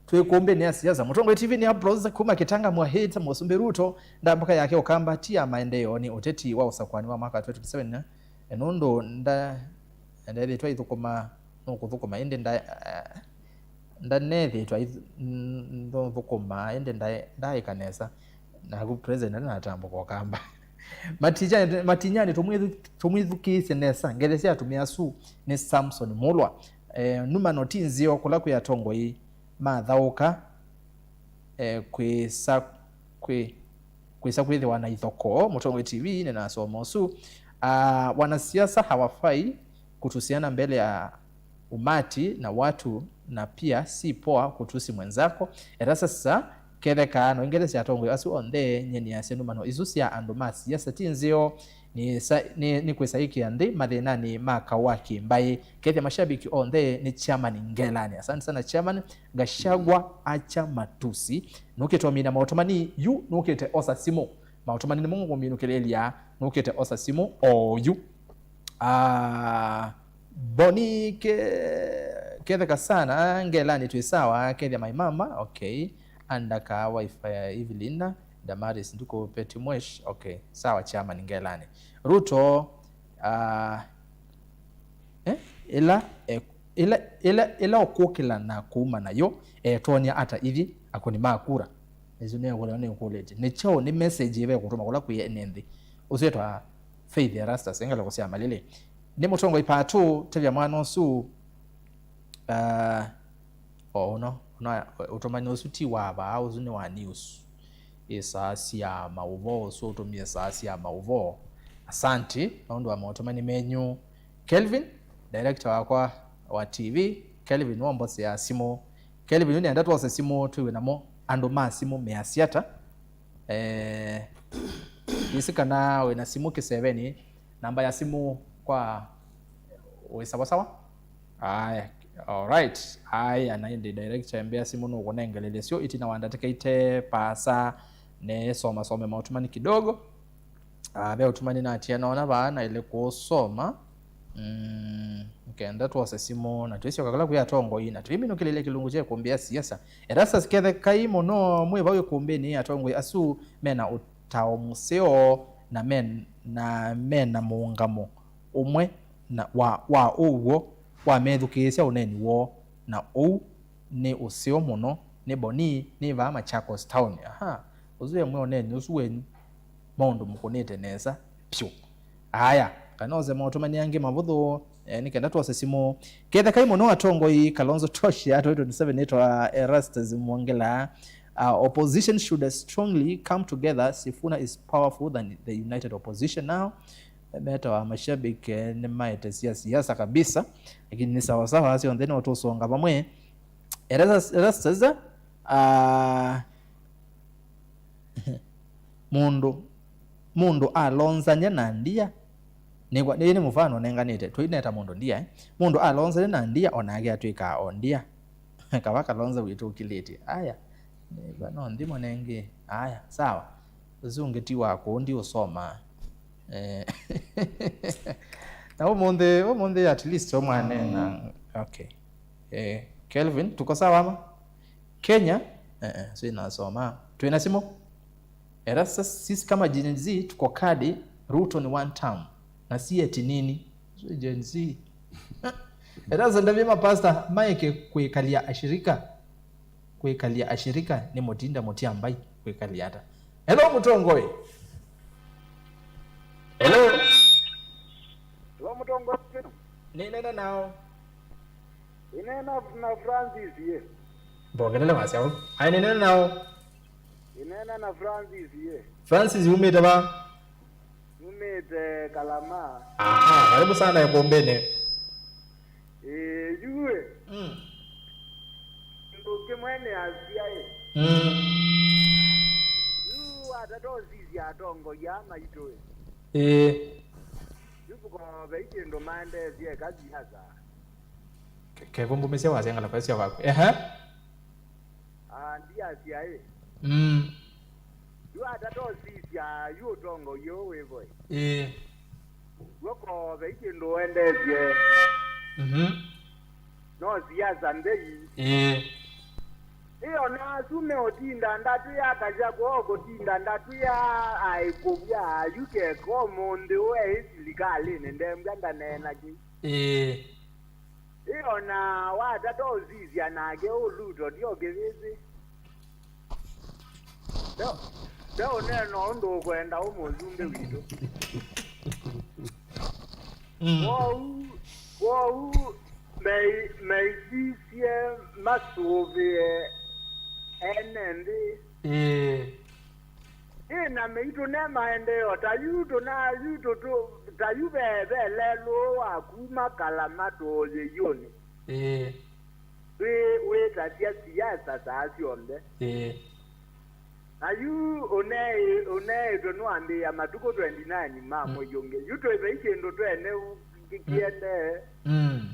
Twĩ kumbĩnĩ ya siasa. Mũtongoi T V nĩ Ambrose kuma Kitanga Mwahĩta, Mũsumbĩ Ruto, ndambuka yake Ũkamba ti ya maendeeo, nĩ ũteti wa ũsakwani wa mwaka twenty twenty-seven, eh, nũndũ nda-, ndethĩtwe ithũkũma, nũkũthũkũma, ĩndĩ nda-, eh, ndanethĩtwe aith-, n-, nũthũkũma, ĩndĩ ndae-, ndaaĩka nesa. Naku president anatambũka Ũkamba. Matinyani, matinyani tũmwĩthu-, tũmwĩthukĩĩsye nesa, ngethe sya atumĩa asu nĩ Samson Mulwa. Eh, numano ti nzeo kũla kwĩ atongoi mathaũka, eh, kwĩsa, kwĩ, kwĩsa kwĩthĩwa na ithokoo. Mũtongoi T V nĩnasoma ũsu. Ah, wanasiasa hawafai kutusiana mbele ya umati na watu, na pia si poa kutusi mwenzako. Ela sasa, ketheka no ngethe sya atongoi asu onthe, nyie nĩasya numano isu sya andũ ma siasa ti nzeo. Nĩ sa-, nĩ, nĩ kwĩsaĩkĩa nthĩ mathĩnanĩ ma kaũ wa kĩmbaĩ. Kethya mashabiki onthe nĩ chairman Ngelani. Asante sana chairman. Gachagua, acha matusi. Nũkĩte ũmina maũtũmani, yu nũkĩte osa simũ. Maũtũmani nĩmo ngũminũkĩlĩlya, nũkĩte osa simũ oyu. Ah, Boni ke-, ketheka sana, Ngelani twĩ sawa, kethya my mama, okay. Andaka, wife ya Evelyn, Damaris Nduku, Petty Mwesh, okay. Sawa, chairman Ngelani. Ruto, ah, eh, ĩla, eh, ĩla, ĩla, ĩla ũkũkĩla na kuma nayo, etonya ata ithi akũni ma kura? Nĩsu nĩkũlea nĩkũlĩtye. Nĩ kyaũ, nĩ message ĩva ĩkũtũma kũla kwĩ ene nthĩ? Ũsu etwa Faith Erastus, engeleko sya malĩlĩ. Nĩ mũtongoi Patũ, tavya mwana ũsu, ah, o ũno, ũno, ũtũmani ũsu ti wa vaa, ũsu nĩ wa news. Ĩ saa sya maũvoo, ũsu ũtũmie saa sya maũvoo. Asanti nũndũ wa maũtũmani menyu. Kelvin, director wakwa wa T V, Kelvin womboseaa simũ. Kelvin, nĩenda twose simũ, twĩw'e namo andũ ma simũ measya ata? Eh, yĩsĩ kana wĩna simũ kĩseveni, namba ya simũ kwa wĩ sawasawa? Aya, alright. Aya, na ĩndĩ director embea simũ nũkũnengelelya syo, ĩtina wa ndatĩka ite paasa, nesomasome maũtũmani kidogo. Ah, ve ũtũmani natia nona vaa naĩle kũsoma. Mm, kenda twose simũ na twĩsyoka kala kwĩ atongoi na twĩminũkĩlĩlya kĩlungu kya ĩkũmbĩ ya siasa. Erastus, kethekai mũno mwĩ vau ĩkũmbĩnĩ, atongoi asu mena ũtao mũseo na men-, na mena mũũngamo ũmwe na wa, wa ũw'o wamethukĩĩsya ũneeni woo, na ũu nĩ ũseo mũno. Nĩ Boni, nĩ vaa Machakos Town. Aha, ũsu emwe ũneeni ũsu wenyu, maũndũ mũkũnĩte nesa vyũ. Aya, kana ose maũtũmani angĩ mavũthũ, Eh, nĩ kenda twose simũ. Kethekai mũno atongoi, Kalonzo Tosh ya twenty twenty-seven ĩtwa Erastus Mwongela. Uh, opposition should strongly come together. Sifuna is powerful than the united opposition now. Eh, metawa mashabiki, eh, nĩ maete sia siasa kabisa. Lakini nĩ sawa sawa, syonthe no tũsonga vamwe. Erastus, Erastus, uh, mũndũ, mũndũ alonzany'a na ndia. Nĩkwa, nĩ, nĩ mũvano nenganĩte. Tũineta mũndũ ndia, eh? Mũndũ alonzany'a na ndia, o nake atw'ĩkaa o ndia. Kava Kalonzo witũ ũkilĩtye. Aya. Nĩkwa, no nthimo nengĩ. Aya, sawa. Ũsu ũngĩ ti waku, ndiũsoma. Eh. Na ũmũnthĩ, ũmũnthĩ at least ũmwanena. Okay. Eh, Kelvin, tuko sawa ma? Kenya? Eh, eh, si nasoma. Twĩna simũ? Erastus, sisi kama Gen Z tuko kadi, Ruto ni one term. Na si eti nini? Si Gen Z. Erastus, ndavye mapasta maeke kwĩkalya ashirika. Kwĩkalya ashirika nĩ mũtinda mũtia mbai kwĩkalya ata? Hello, mũtongoi. Hello. Hello, mũtongoi. Nĩnena nao. Inena na Francis ye. Mbokelele wasya ũu. Ai, nĩnena nao. Inena na Francis ye. Francis, umĩte va? Umĩte Kalama. Aha, karibu sana ĩkũmbĩnĩ. Ĩĩ, yu ĩ. Mm. Kĩndũ kĩmwe nĩ asyai. Mm. Yu watata ũsisya atongoi aa maitũ ĩ. Ĩĩ. Yu kũkoo vei kĩndũ maendeesye eka siasa. Ke-, kevumbumisye wasya ngalakwa sya vaku. Ehe. Ah, ndiasya ĩ. Mm. Yu atata ũsisya yu ũtongoi ũũ wĩvo ĩ. Ĩĩ. W'o koo vei kĩndũ ũendeesye. Mhm. No siasa mbei. Ĩĩ. Ĩ o na asu meũtinda ndatwĩa akasya kwoo kũtinda ndatwĩa aĩ kũvw'a yu keka ũmũnthĩ ũũ eĩ silikalĩnĩ ndembw'a ndaneena kĩ. Ĩĩ. Ĩ o na watata ũsisya nake ũluto ti o kĩvĩsĩ. Nde-, ndeũneena ũndũ ũkwenda ũ mũsumbĩ witũ. Mm. Kwoou, kwoou mei-, meisisye masũvĩe ene nthĩ. Ĩĩ. Ĩ na meitũ ne maendeeo ta yu tũna yu tũtũ ta yu ve ve lelũ wa kuma Kalama tũũyĩyũnĩ. Ĩĩ. Wĩ wĩtasya siasa saa syonthe. Ĩĩ. Na yu ũneĩ- ũneĩtwe nĩwambĩĩa matukũ twenty-nine ma mwei ũngĩ. Yu twĩ vei kĩndũ twene kĩ- kĩendee. Mm.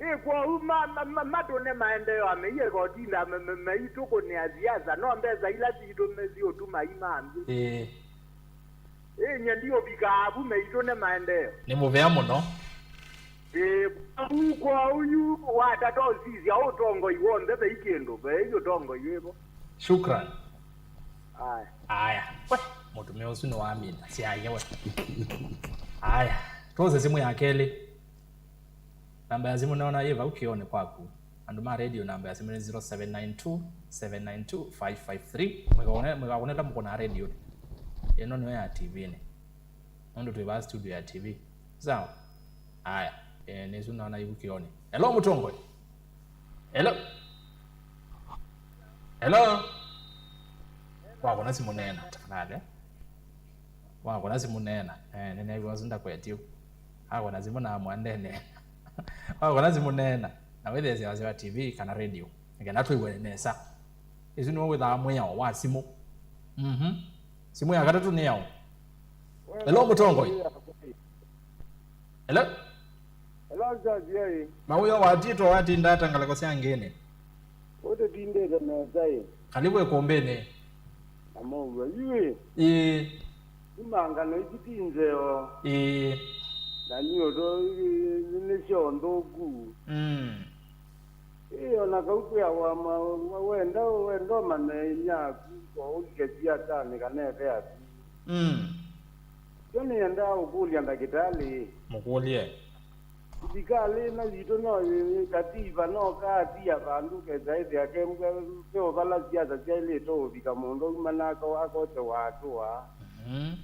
Ĩ kwoou ma- ma- ma- matũne maendeeo ameiye kotinda me- me- meitũkũnĩa siasa no mbesa ila sitũ me- siũtuma imambĩ. Ĩĩ. Ĩ nye ndiũvikaa vu meitũ nĩ maendeeo. Nĩ mũvea mũno. Ĩ, kwoou yu watata ũsisya ũtongoi w'onthe vei kĩndũ, vei ũtongoi wĩvo. Shukran. Aya. Aya. We, mũtumĩa ũsu nĩwamina syaye we. Aya. Twose simũ ya kelĩ. Namba ya simũ nĩona yĩ vau kĩonĩ kwaku. Andũ ma radio namba ya simũ nĩ zero seven nine two, seven nine two, five five three. Mwĩkakũne, mwĩkakũne ta mũkũna radio. Ĩno nĩyo ya T V-nĩ. Nũndũ twĩ vaa studio ya T V. Sawa? Aya. Eh, nĩsu naona ivu kĩonĩ. Hello, mũtongoi. Hello. Hello. Wakũna simũ neena, tafadhali. Wakũna simũ neena. Eh, nĩneew'a ũsu ndakwetie. Akũna simũ na mwandene. Wakũna simũ neena. Na wĩthĩe syawa sya T V kana radio. Nĩkenda twĩw'ane nesa. Ĩsu nĩw'o wĩthaa mwĩao wa simũ. Mhm. Simũ ya katatũ nĩ yaũ? Hello, mũtongoi. Hello? Hello, George, yai. Mawĩo watitwa watinda ata ngalĩko sya ngĩnĩ? Ũtũtindĩte nesa ĩ. Kalivu ĩkũmbĩnĩ. Na mũuo, yu ĩ. Ĩĩ. Imangano ici ti nzeo. Ĩĩ. Na nĩ ũto nĩ syo nthũku. Mm. Ĩ, o na kau kwĩawa ma-, ma-, wenda, wenda ũmanye inyia aku, o ũlike siasanĩ kana ĩthe yaku. Mm. Kyo nĩendaa ũkũlya ndakĩtalĩ. Mũkũlye. Silikalĩ ĩno yitũ no yĩ katiba, no kaatia vandũ kesa ĩthĩa kembwa keo vala siasa syaĩlĩte ũvika mũndũ auma nako akote watũa. Mhm.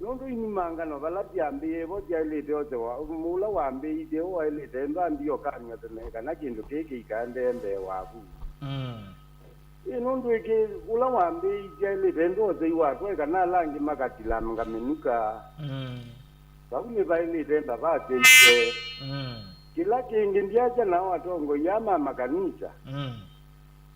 Nũndũ inumangano vala syambĩĩe vo syaĩlĩte osewa, ũla wambĩĩisye vo waĩlĩte ĩndũ ambie ũkanw'a tene kana kĩndũ kĩĩ kĩikaendee mbee waku. Mm. Ĩ nũndũ ĩkĩ, ũla wambĩĩisye aĩlĩte ĩndũ osei watwae kana ala angĩ makatilanga mĩnuka. Mm. Vau nĩvaĩlĩte mbavasya ite. Mm. Kĩla kĩngĩ, ndyasya nao atongoi aa ma makanisa. Mm.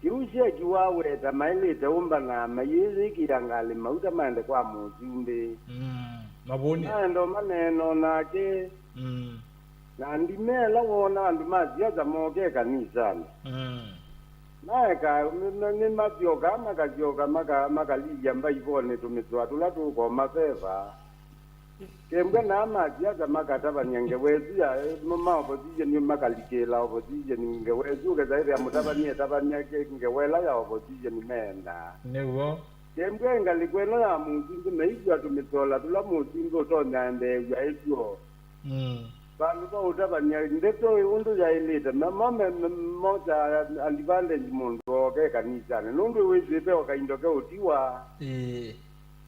Kĩu shekiwa weta maĩlĩte ũmbana mayĩyĩkĩa ngalĩ mauta maende kwa mũsumbĩ. Mm. Mavũnĩ. Maenda ũmaneena o nake. Mm. Na ndimea ĩla woona andũ ma siasa moke kanisanĩ. Mm. Maeka, nĩ, nĩ, nĩmasyokaa makasyoka maka-, makalilya mbaivonĩ tũmĩtũa tũla tũkoma veva. Kembwa naa ma siasa makatavany'a ngewa ĩsu ya, ma, ma opposition makalikĩla opposition ngewa ĩsu, ũkesa ĩthĩa mũtavany'a etavany'a ke-, ngewa ĩla ya opposition meendaa. Nĩw'o. Kembwa ngalĩko ĩno ya mũsumbĩ maisyo tũmĩtola tũla mũsumbĩ ũtonya endeew'a ĩkw'o. Mm. Vandũ va ũtavany'a ndeto ũndũ yaĩlĩte, ma, ma, me, me, mosa advantage mũndũ ooke kanisanĩ, nũndũ wĩsĩte o kaindo ke ũtiwa. Ĩĩ.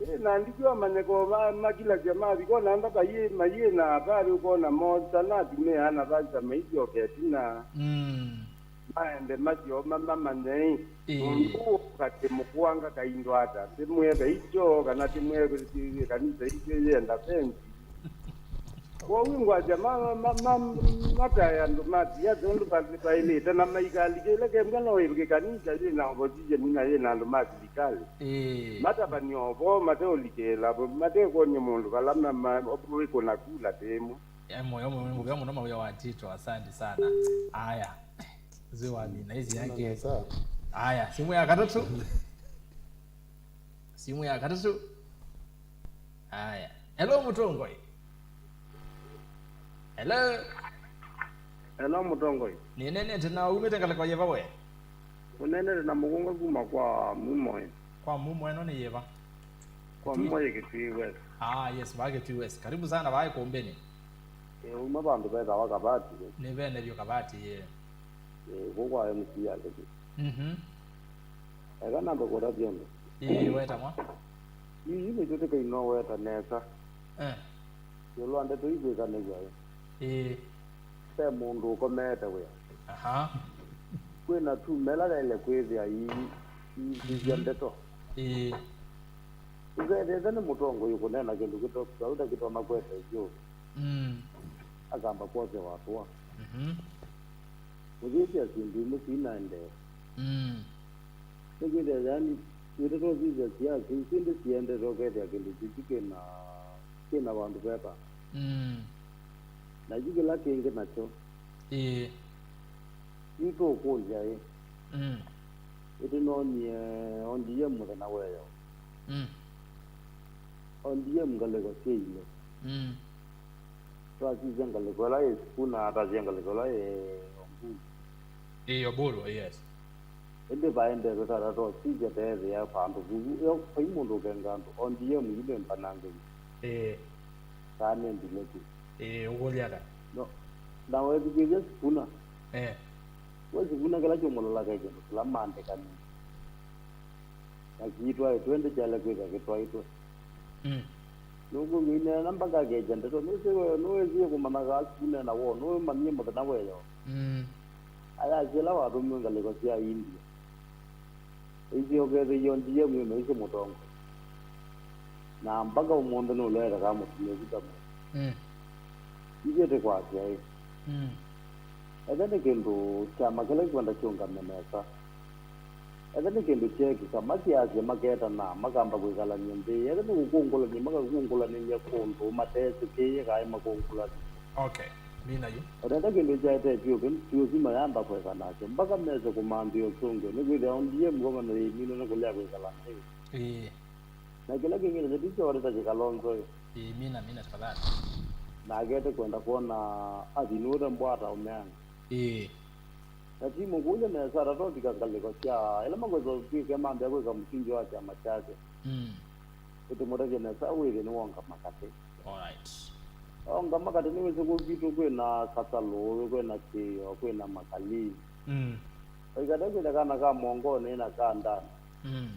Ĩ, na ndikw'a manyeko ma, makilasya mathi kona anda mayĩ, mayĩ na avalĩ ũkona mosa na atumĩa ana vasa maisyoke ĩtina. Mm. Maende masyo ma-, mamanye, ĩ, ĩĩ, mũndũ ũũ katĩ mũkũanga kaindo ata, tĩmwĩe vaicho, kana tĩmwĩe kanisa itũ yenda fensi. Kwoou ngwasya ma-, ma-, ma-, ma-, matae andũ ma siasa ũndũ va-, vaĩlĩte, na maikalikĩle kembwa no ĩvike kanisa yĩ na opposition na yĩ na andũ ma silikalĩ. Ĩĩ. Matavany'a o vo, mateũlikĩla, matekwony'a mũndũ vala ma-, ma-, wĩkũna kula tĩmwe. Ya moyo mũvea mũno mawĩa wa Tito, asante sana. Aya. Zio wa mina hizi yake. Sawa. Aya, simu ya katatu. Simu ya katatu. Aya. Hello, Mũtongoi. Hello. Hello, Mũtongoi. Nĩnenete na umĩte ngalĩko yĩva we? Ũnenete na Mũkũnga kuma kwa Mumoe. Kwa Mumoe ĩno nĩ yĩva? Kwa Kitui? Mumoe Kitui West. Ah, yes, vaa Kitui West. Karibu sana vaa ĩkũmbĩnĩ. Ĩ, uma vandũ vetawa Kavati. Nĩ vene vyũ Kavati, ĩĩ. Ĩ, kũu kwa M C ya Kitui. Mhm. Eka nambe kũtavya ũndũ. Ĩĩ, weta mwa. Ii nĩtwĩtĩka inoweta nesa. Eh. Ĩũlũ wa ndeto ikwĩkanĩw'a ĩ. Ĩĩ. Ve mũndũ ũkomeete wĩa. Aha. Kwĩna tuma ĩla yaĩle kwĩthĩa ii-, iisisya ndeto. Ĩĩ. Ũkethĩĩtwe nĩ mũtongoi ũkũneena kĩndũ kĩto-, kĩtona kwete ĩvyũ. Mm. Akamba kwosewa atũa. Mhm. Ũyĩsya syĩndũ imwe sinaendee. Mm. Nĩkwĩthĩa, yani, wĩtata ũsisya siasa isu ĩndĩ siendete ũkethĩa kĩndũ kĩsu kĩna, kĩna vandũ veka. Mm. Na yu kĩla kĩngĩ nakyo. Ĩĩ. Yu tũkũlya ĩ. Mm. Ĩtũnonie O D M mũthenya weyo. Mm. O D M ngalĩko syailye. Mm. Twasisya ngalĩko ĩla yĩ Sifuna, atasya ngalĩko ĩla yĩ Oburu. Ĩĩ, Oburu, yes. Ĩndĩ vaendee tũtata twasisya teethĩa vandũ vuvu, yo, vai mũndũ ũkenga andũ, O D M yu nĩ mbanangĩku. Ĩĩ. Kana nĩ ndilĩku. Ĩĩ, ũkũlya ata? No, na wethukĩĩsya Sifuna. Eh. We Sifuna kĩla kyũmũlolaga kĩndũ kĩla maandĩkanie. Na kĩitwaĩtwe ĩndĩ kyaĩle kwĩthwa kĩtwaĩtwe. Mm. Nũkũmĩneena mpaka akeja ndeto. Nũsĩ we, nũwĩsie kũmanya kaa Sifuna ena woo, nũwĩmanyie mũthenya weyo. Mm. Ayasya ĩla watũmiwe ngalĩko sya India. Ĩsyokeethĩie O D M ĩmaisye mũtongoi. Na mpaka ũmũnthĩ nũlũete kaa mũtumĩa ũsu ta mũndũ. Mm. Ithyĩ tĩkwasya ĩ. Mm. Etha nĩ kĩndũ kyama kĩla kĩkwenda kĩũngame nesa. Etha nĩ kĩndũ kyeekĩka, makiasya maketana, makamba kwĩkalany'a nthĩ. Etha nĩ kũkũngũlany'a, makakũngũlanĩlya kũndũ matesĩkĩĩe kaĩ makũngũlanĩlya. Okay. Mina yu. Ũtenda kĩndũ kyaete vyũ, kĩndũ ti ũsu mayamba kweka nakyo. Mpaka mese kũmanthĩa ũsũngĩo, nĩkwĩthĩa O D M ngavana yĩminwe nĩ kũlea kwĩkala nthĩ. Ĩĩ. Na kĩla kĩngĩ nakyo ti kyote ta kĩkalonzo ĩ. Ĩĩ, mina, mina, tafadhali. Nake tĩkwenda kwona athi nũũte mbwata ũmeanga. Ĩĩ. Na ti mũkũlye nesa, tata ũvika ngalĩko sya ĩla makwĩsa ũtw'ĩke mambĩa kwĩka mũsingi wa kyama kyake. Mm. Ũtĩmũtavya nesa, wĩthĩ nĩwonga makatĩ. Alright. Onga makatĩ nĩwĩsĩ kũu kwitũ kwĩna kasalũ, kwĩna kĩo, kwĩna makalii. Mm. Vaikata kwĩna kana ka mongonĩ na ka ndana. Mm.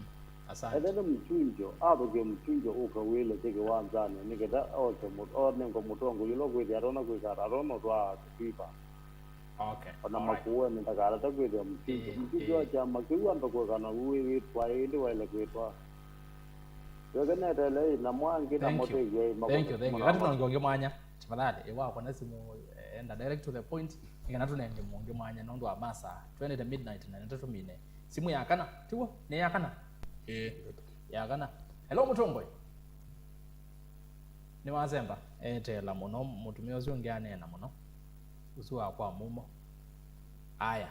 Asante. Ethĩwa nĩ Mũtunjo, athũkĩe Mũtunjo ũke wĩlekye kĩwanzanĩ nĩ kenda ose mũ-, onengwe mũtongoi ũla kwĩthĩa atona kwĩka ata, atona ũtwaa kĩtwĩpa. Okay. Ona all right. Makũũenĩ ndakalate kwĩthĩa Mũtunjo. Eh, Mũtunjo wa eh. Kyama kĩu ambe kũekana ũu wĩtwae ĩndĩ waĩle kwĩtwa. Tweke netelei na mwangĩ na Thank you. Mũtĩw'e Thank you, thank you. Ati nonge ũngĩ mwanya. Tafadhali, ĩwakwa na simu, eh, enda direct to the point. Nĩ kana tũnenge mũngĩ mwanya nũndũ wa masaa. Twenty midnight na nĩtatũmine. Simu ya kana, tiw'o? Nĩ ya kana? Ĩĩ. Ya kana. Hello, mũtongoi. Nĩwasemba. Eteela mũno, mũtumĩa ũsu ũngĩ aneena mũno. Ũsu wa kwa mumo. Aya.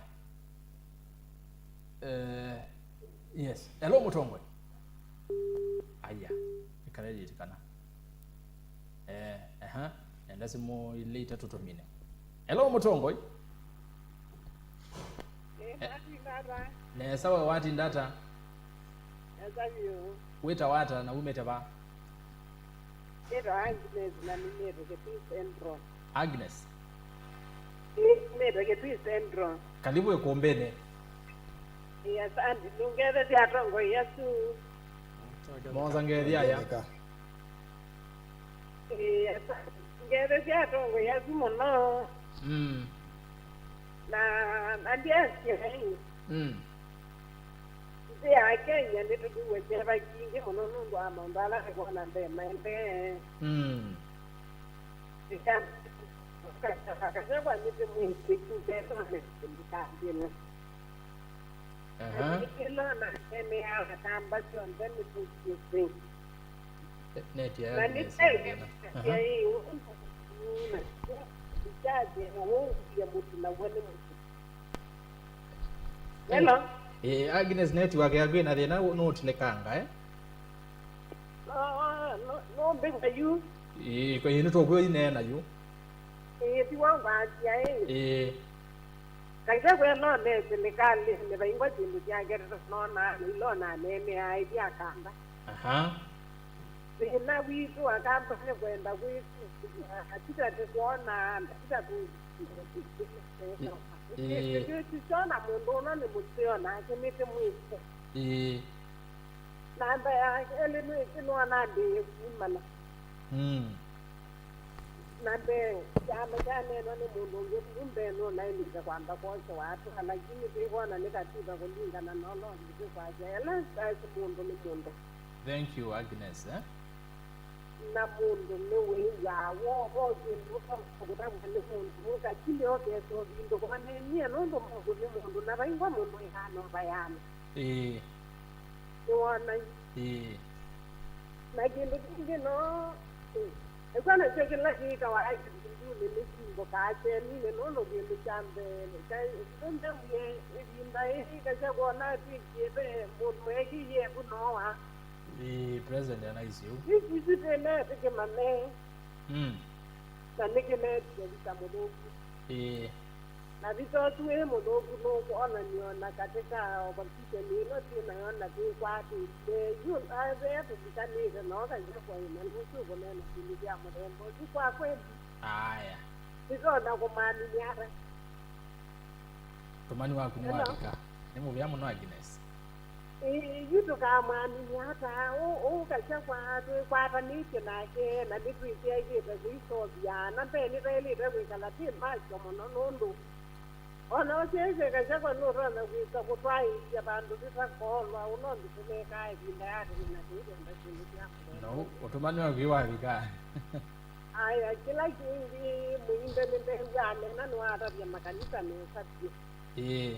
Eh, yes. Hello, mũtongoi. Aya. Ĩkala yĩtĩkana. Eh, aha. Enda simu ilĩ itatũ tũmine. Hello, mũtongoi. Eh, Eh. Nesa we watinda ata? Nesa vyũ. Wĩtawa ata na umĩte va? Nĩtawa Agnes na nĩmĩte Kitui Central. Agnes? Nĩmĩte Kitui Central. Kalivu ĩkũmbĩnĩ. Ĩĩ, asante. Nũngethesya atongoi asu. Mosa ngethi aya. Ĩĩ, asante. Ngethi sya atongoi asu mũno. Mm. Na, na ndyasya ĩ. Mm. Nthĩ ya Kenya nĩtũthiwe kyeva kingĩ mũno nũndũ wa maũndũ ala nĩkwona mbee maendee. Mm. Ĩkya-, kasya kwa mĩtĩ mwĩsĩ kutethwa nĩ kambĩla. Aha. Ĩla na ene ya matamba syonthe nĩ tũsiĩsĩ. Neti ya na Agnes nĩ thĩna. Aha. Ĩkyathĩna wũngũie mũtu naw'o nĩ mũtu. Hello? Eh, Agnes, network yaku ĩna thĩna, nũtilĩkanga, eh? No, no, no, mbĩngwa yu. Ĩĩ, kwa hiyo nĩtũkwĩo ineena yu. Ĩĩ, ti wangwasya, ĩĩ. Ĩĩ. Kaisa kwĩanone silikalĩnĩ vaingwa syĩndũ syake nonaa ilona neeneaa ĩthi akamba. Aha. Thĩna witũ akamba nĩ kwenda kwĩtĩkĩla, tita tĩkwona, tita tũ-, ĩĩ. Tĩsona mũndũ ũla nĩ mũseo nake nĩtĩ mwĩsĩ. Ĩĩ. Na mbee ya kelĩ nĩsĩ nĩwanambĩĩe kumana. Mm. Na mbee, kyama kyaneenwa nĩ mũndũ ũngĩ vu mbee nũnaĩlĩte kwamba kwosewa atũa, lakini twĩkwona nĩ katiba kũlingana na ũla ũngĩ kwasya. Ela sasi mũndũ nĩ mũndũ. Thank you, Agnes, eh? Na mũndũ nĩwĩw'aa woo, vo kĩndũ ũtonya kũtavw'a nĩ mũndũ, ũkakilya ũkesa ũvindũkwa nenie nũndũ mũndũ nĩ mũndũ, na vaingwa mũndũ ĩana ũvayana. Ĩĩ. Nĩwona yu? Ĩĩ. Na kĩndũ kĩngĩ no, ĩkwa nakyo kĩla kĩkawa kĩthundunĩ nĩ kimbũkaa kyeninĩ nũndũ kĩndũ kya mbee, ka-, nĩndewie ĩvinda ĩĩ kasya kwona twĩkie ve mũndũ ekĩie vu noa. Ĩĩ, president anaisye ũu. Isi, isi twĩnete kĩmame. Mm. Na nĩkĩnetie visa mũthũku. Ĩĩ. Na visa ũsu wĩ mũthũku nũkwonany'a o na katĩ ka opposition ĩno twĩ nayo na twĩkwatĩtye. Yu, ah, ve tũvikanĩte nao kaisa kwa ĩmandu ũsu ũkũneena syĩndũ sya mũthemba ũsu kwa kweli. Aya. Nĩtonya kũmaminia ata? Tũmani waku nĩ Hello. Wavika. Nĩ mũvea mũno, Agnes. Ĩĩ, yu tũkamwaminia ata? Ũ-, ũu kasya kwa twĩkwatanĩtye nake, na nĩtwĩsyaĩkĩte kũiseũvya. Na mbee nĩtaĩlĩte kwĩkala twĩ macho mũno nũndũ o na ũsyaĩsye kasya kwa nũtonya kwĩsa kũtwaĩĩsya vandũ tũtakolwa, ũla ũndũ tũneekaa ĩvinda ya tene na tũitenda syĩndũ sya mũthemba. No, ũtũmani waku wavika. Aya, kĩla kĩngĩ, mũimbe nĩmbew'a anena nĩwatavya makanisa nesa vyũ. Ĩĩ.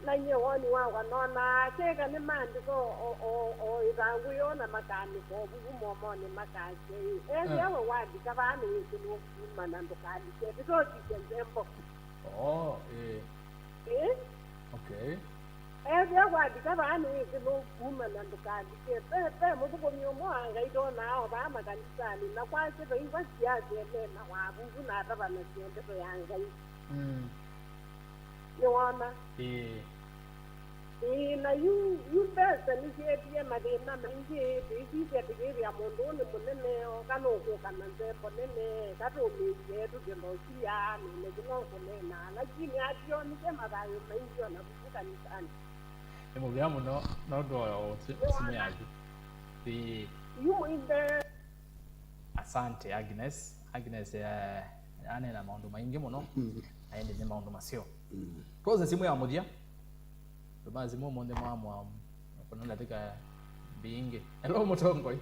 Na nyie woni wakwa nonaa keka nĩ maandĩko o, o, o ĩthangũ yoo na makaandĩka ũvuvu momonĩ makasya ĩ. Ethĩa Eh. We wandĩka vaa nĩwĩsĩ nũkuma na ndũkandĩke. Ndĩtokisya nzembo. Oh, ĩĩ. Ĩĩ? Okay. Ethĩa wandĩka vaa nĩwĩsĩ nũkuma na ndũkandĩke. Ve, ve mũthũkũmi ũmwe wa Ngai ndonaa o vaa makanisanĩ, na kwake vaingwa siasa ene na wavuvu na atavanasya ndeto ya Ngai. Mm. Nĩwona? Ĩĩ. Ĩĩ, na yu, yu mbesa nĩsyetie mathĩna maingĩ, twĩsisya tũkĩthĩa mũndũ ũũ nĩ mũnene, oka nũkũka na nzembo nene, katũmĩĩsye tũthe ndosilia, nene kĩla ũkũneenaa, lakini ationisye mathayũ maingĩ o na vuku kanisanĩ. Nĩ mũvea mũno nũndũ wa ũsi- simũ yaku. Ĩĩ. Yu mũithe. Asante, Agnes. Agnes, eh, aneena maũndũ maingĩ mũno, na ĩndĩ nĩ maũndũ maseo. Twose simũ ya mũthya. Andũ ma simũ ũmũnthĩ maamũa kũna ndatĩka mbingĩ. Hello, mũtongoi.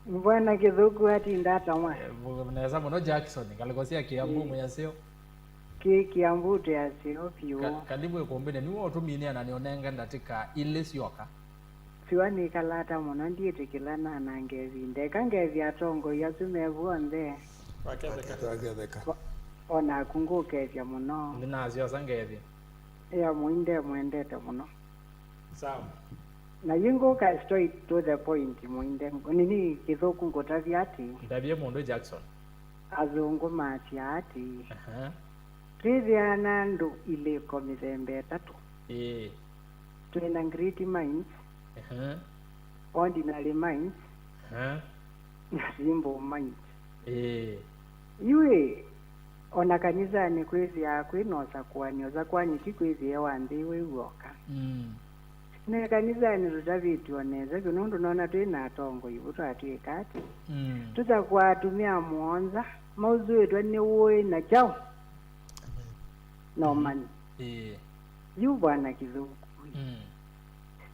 Bwana Kĩthũku atinda atamwa. Eh, bu- nesa mũno, Jackson. Ngalĩko sya Kiambu, eh, mwĩ aseo? Kĩ Kiambu twĩ aseo vyũ. Ka- karibu ĩkũmbĩnĩ. Nĩwe ũtũminĩa na nĩũnenge ndatĩka ilĩ syoka. Siwa nĩkalata mũno, ndyĩtĩkĩla nanange ĩvinda. Eka ngethya atongoi asu me vu onthe. Waketheka. Waketheka. O- o naku ngũkethya mũno. Nĩnasyosa ngethya. Ĩa mũinde mwendete mũno. Sawa. Na yu ngũka straight to the point, mũinde. Nini Kĩthũku ngũtavya atĩ. Ndavye mũndũ Jackson. Athũngũ maasya atĩ. Aha. Twĩthĩaa na andũ ilĩko mĩthemba ĩtatũ. Ĩĩ. Twĩ na great minds, ehe, ordinary minds, ehe, na simple minds. Ĩĩ. Yu ĩ, o na kanisanĩ kwĩthĩaa kwĩ na ũsakũani. Ũsakũani ti kwĩthĩe wa nthĩ wĩ w'oka. Mm. Na kanisanĩ tũtavĩtw'e o nesa vyũ, nũndũ nona twĩ na atongoi vu twatw'ĩka atĩ, mm, tũsakũa atumĩa mũonza mausũĩtwe nĩ ũĩ na kyaũ na ũmanyi. Ĩĩ. Yu Bwana Kĩthũku, mm,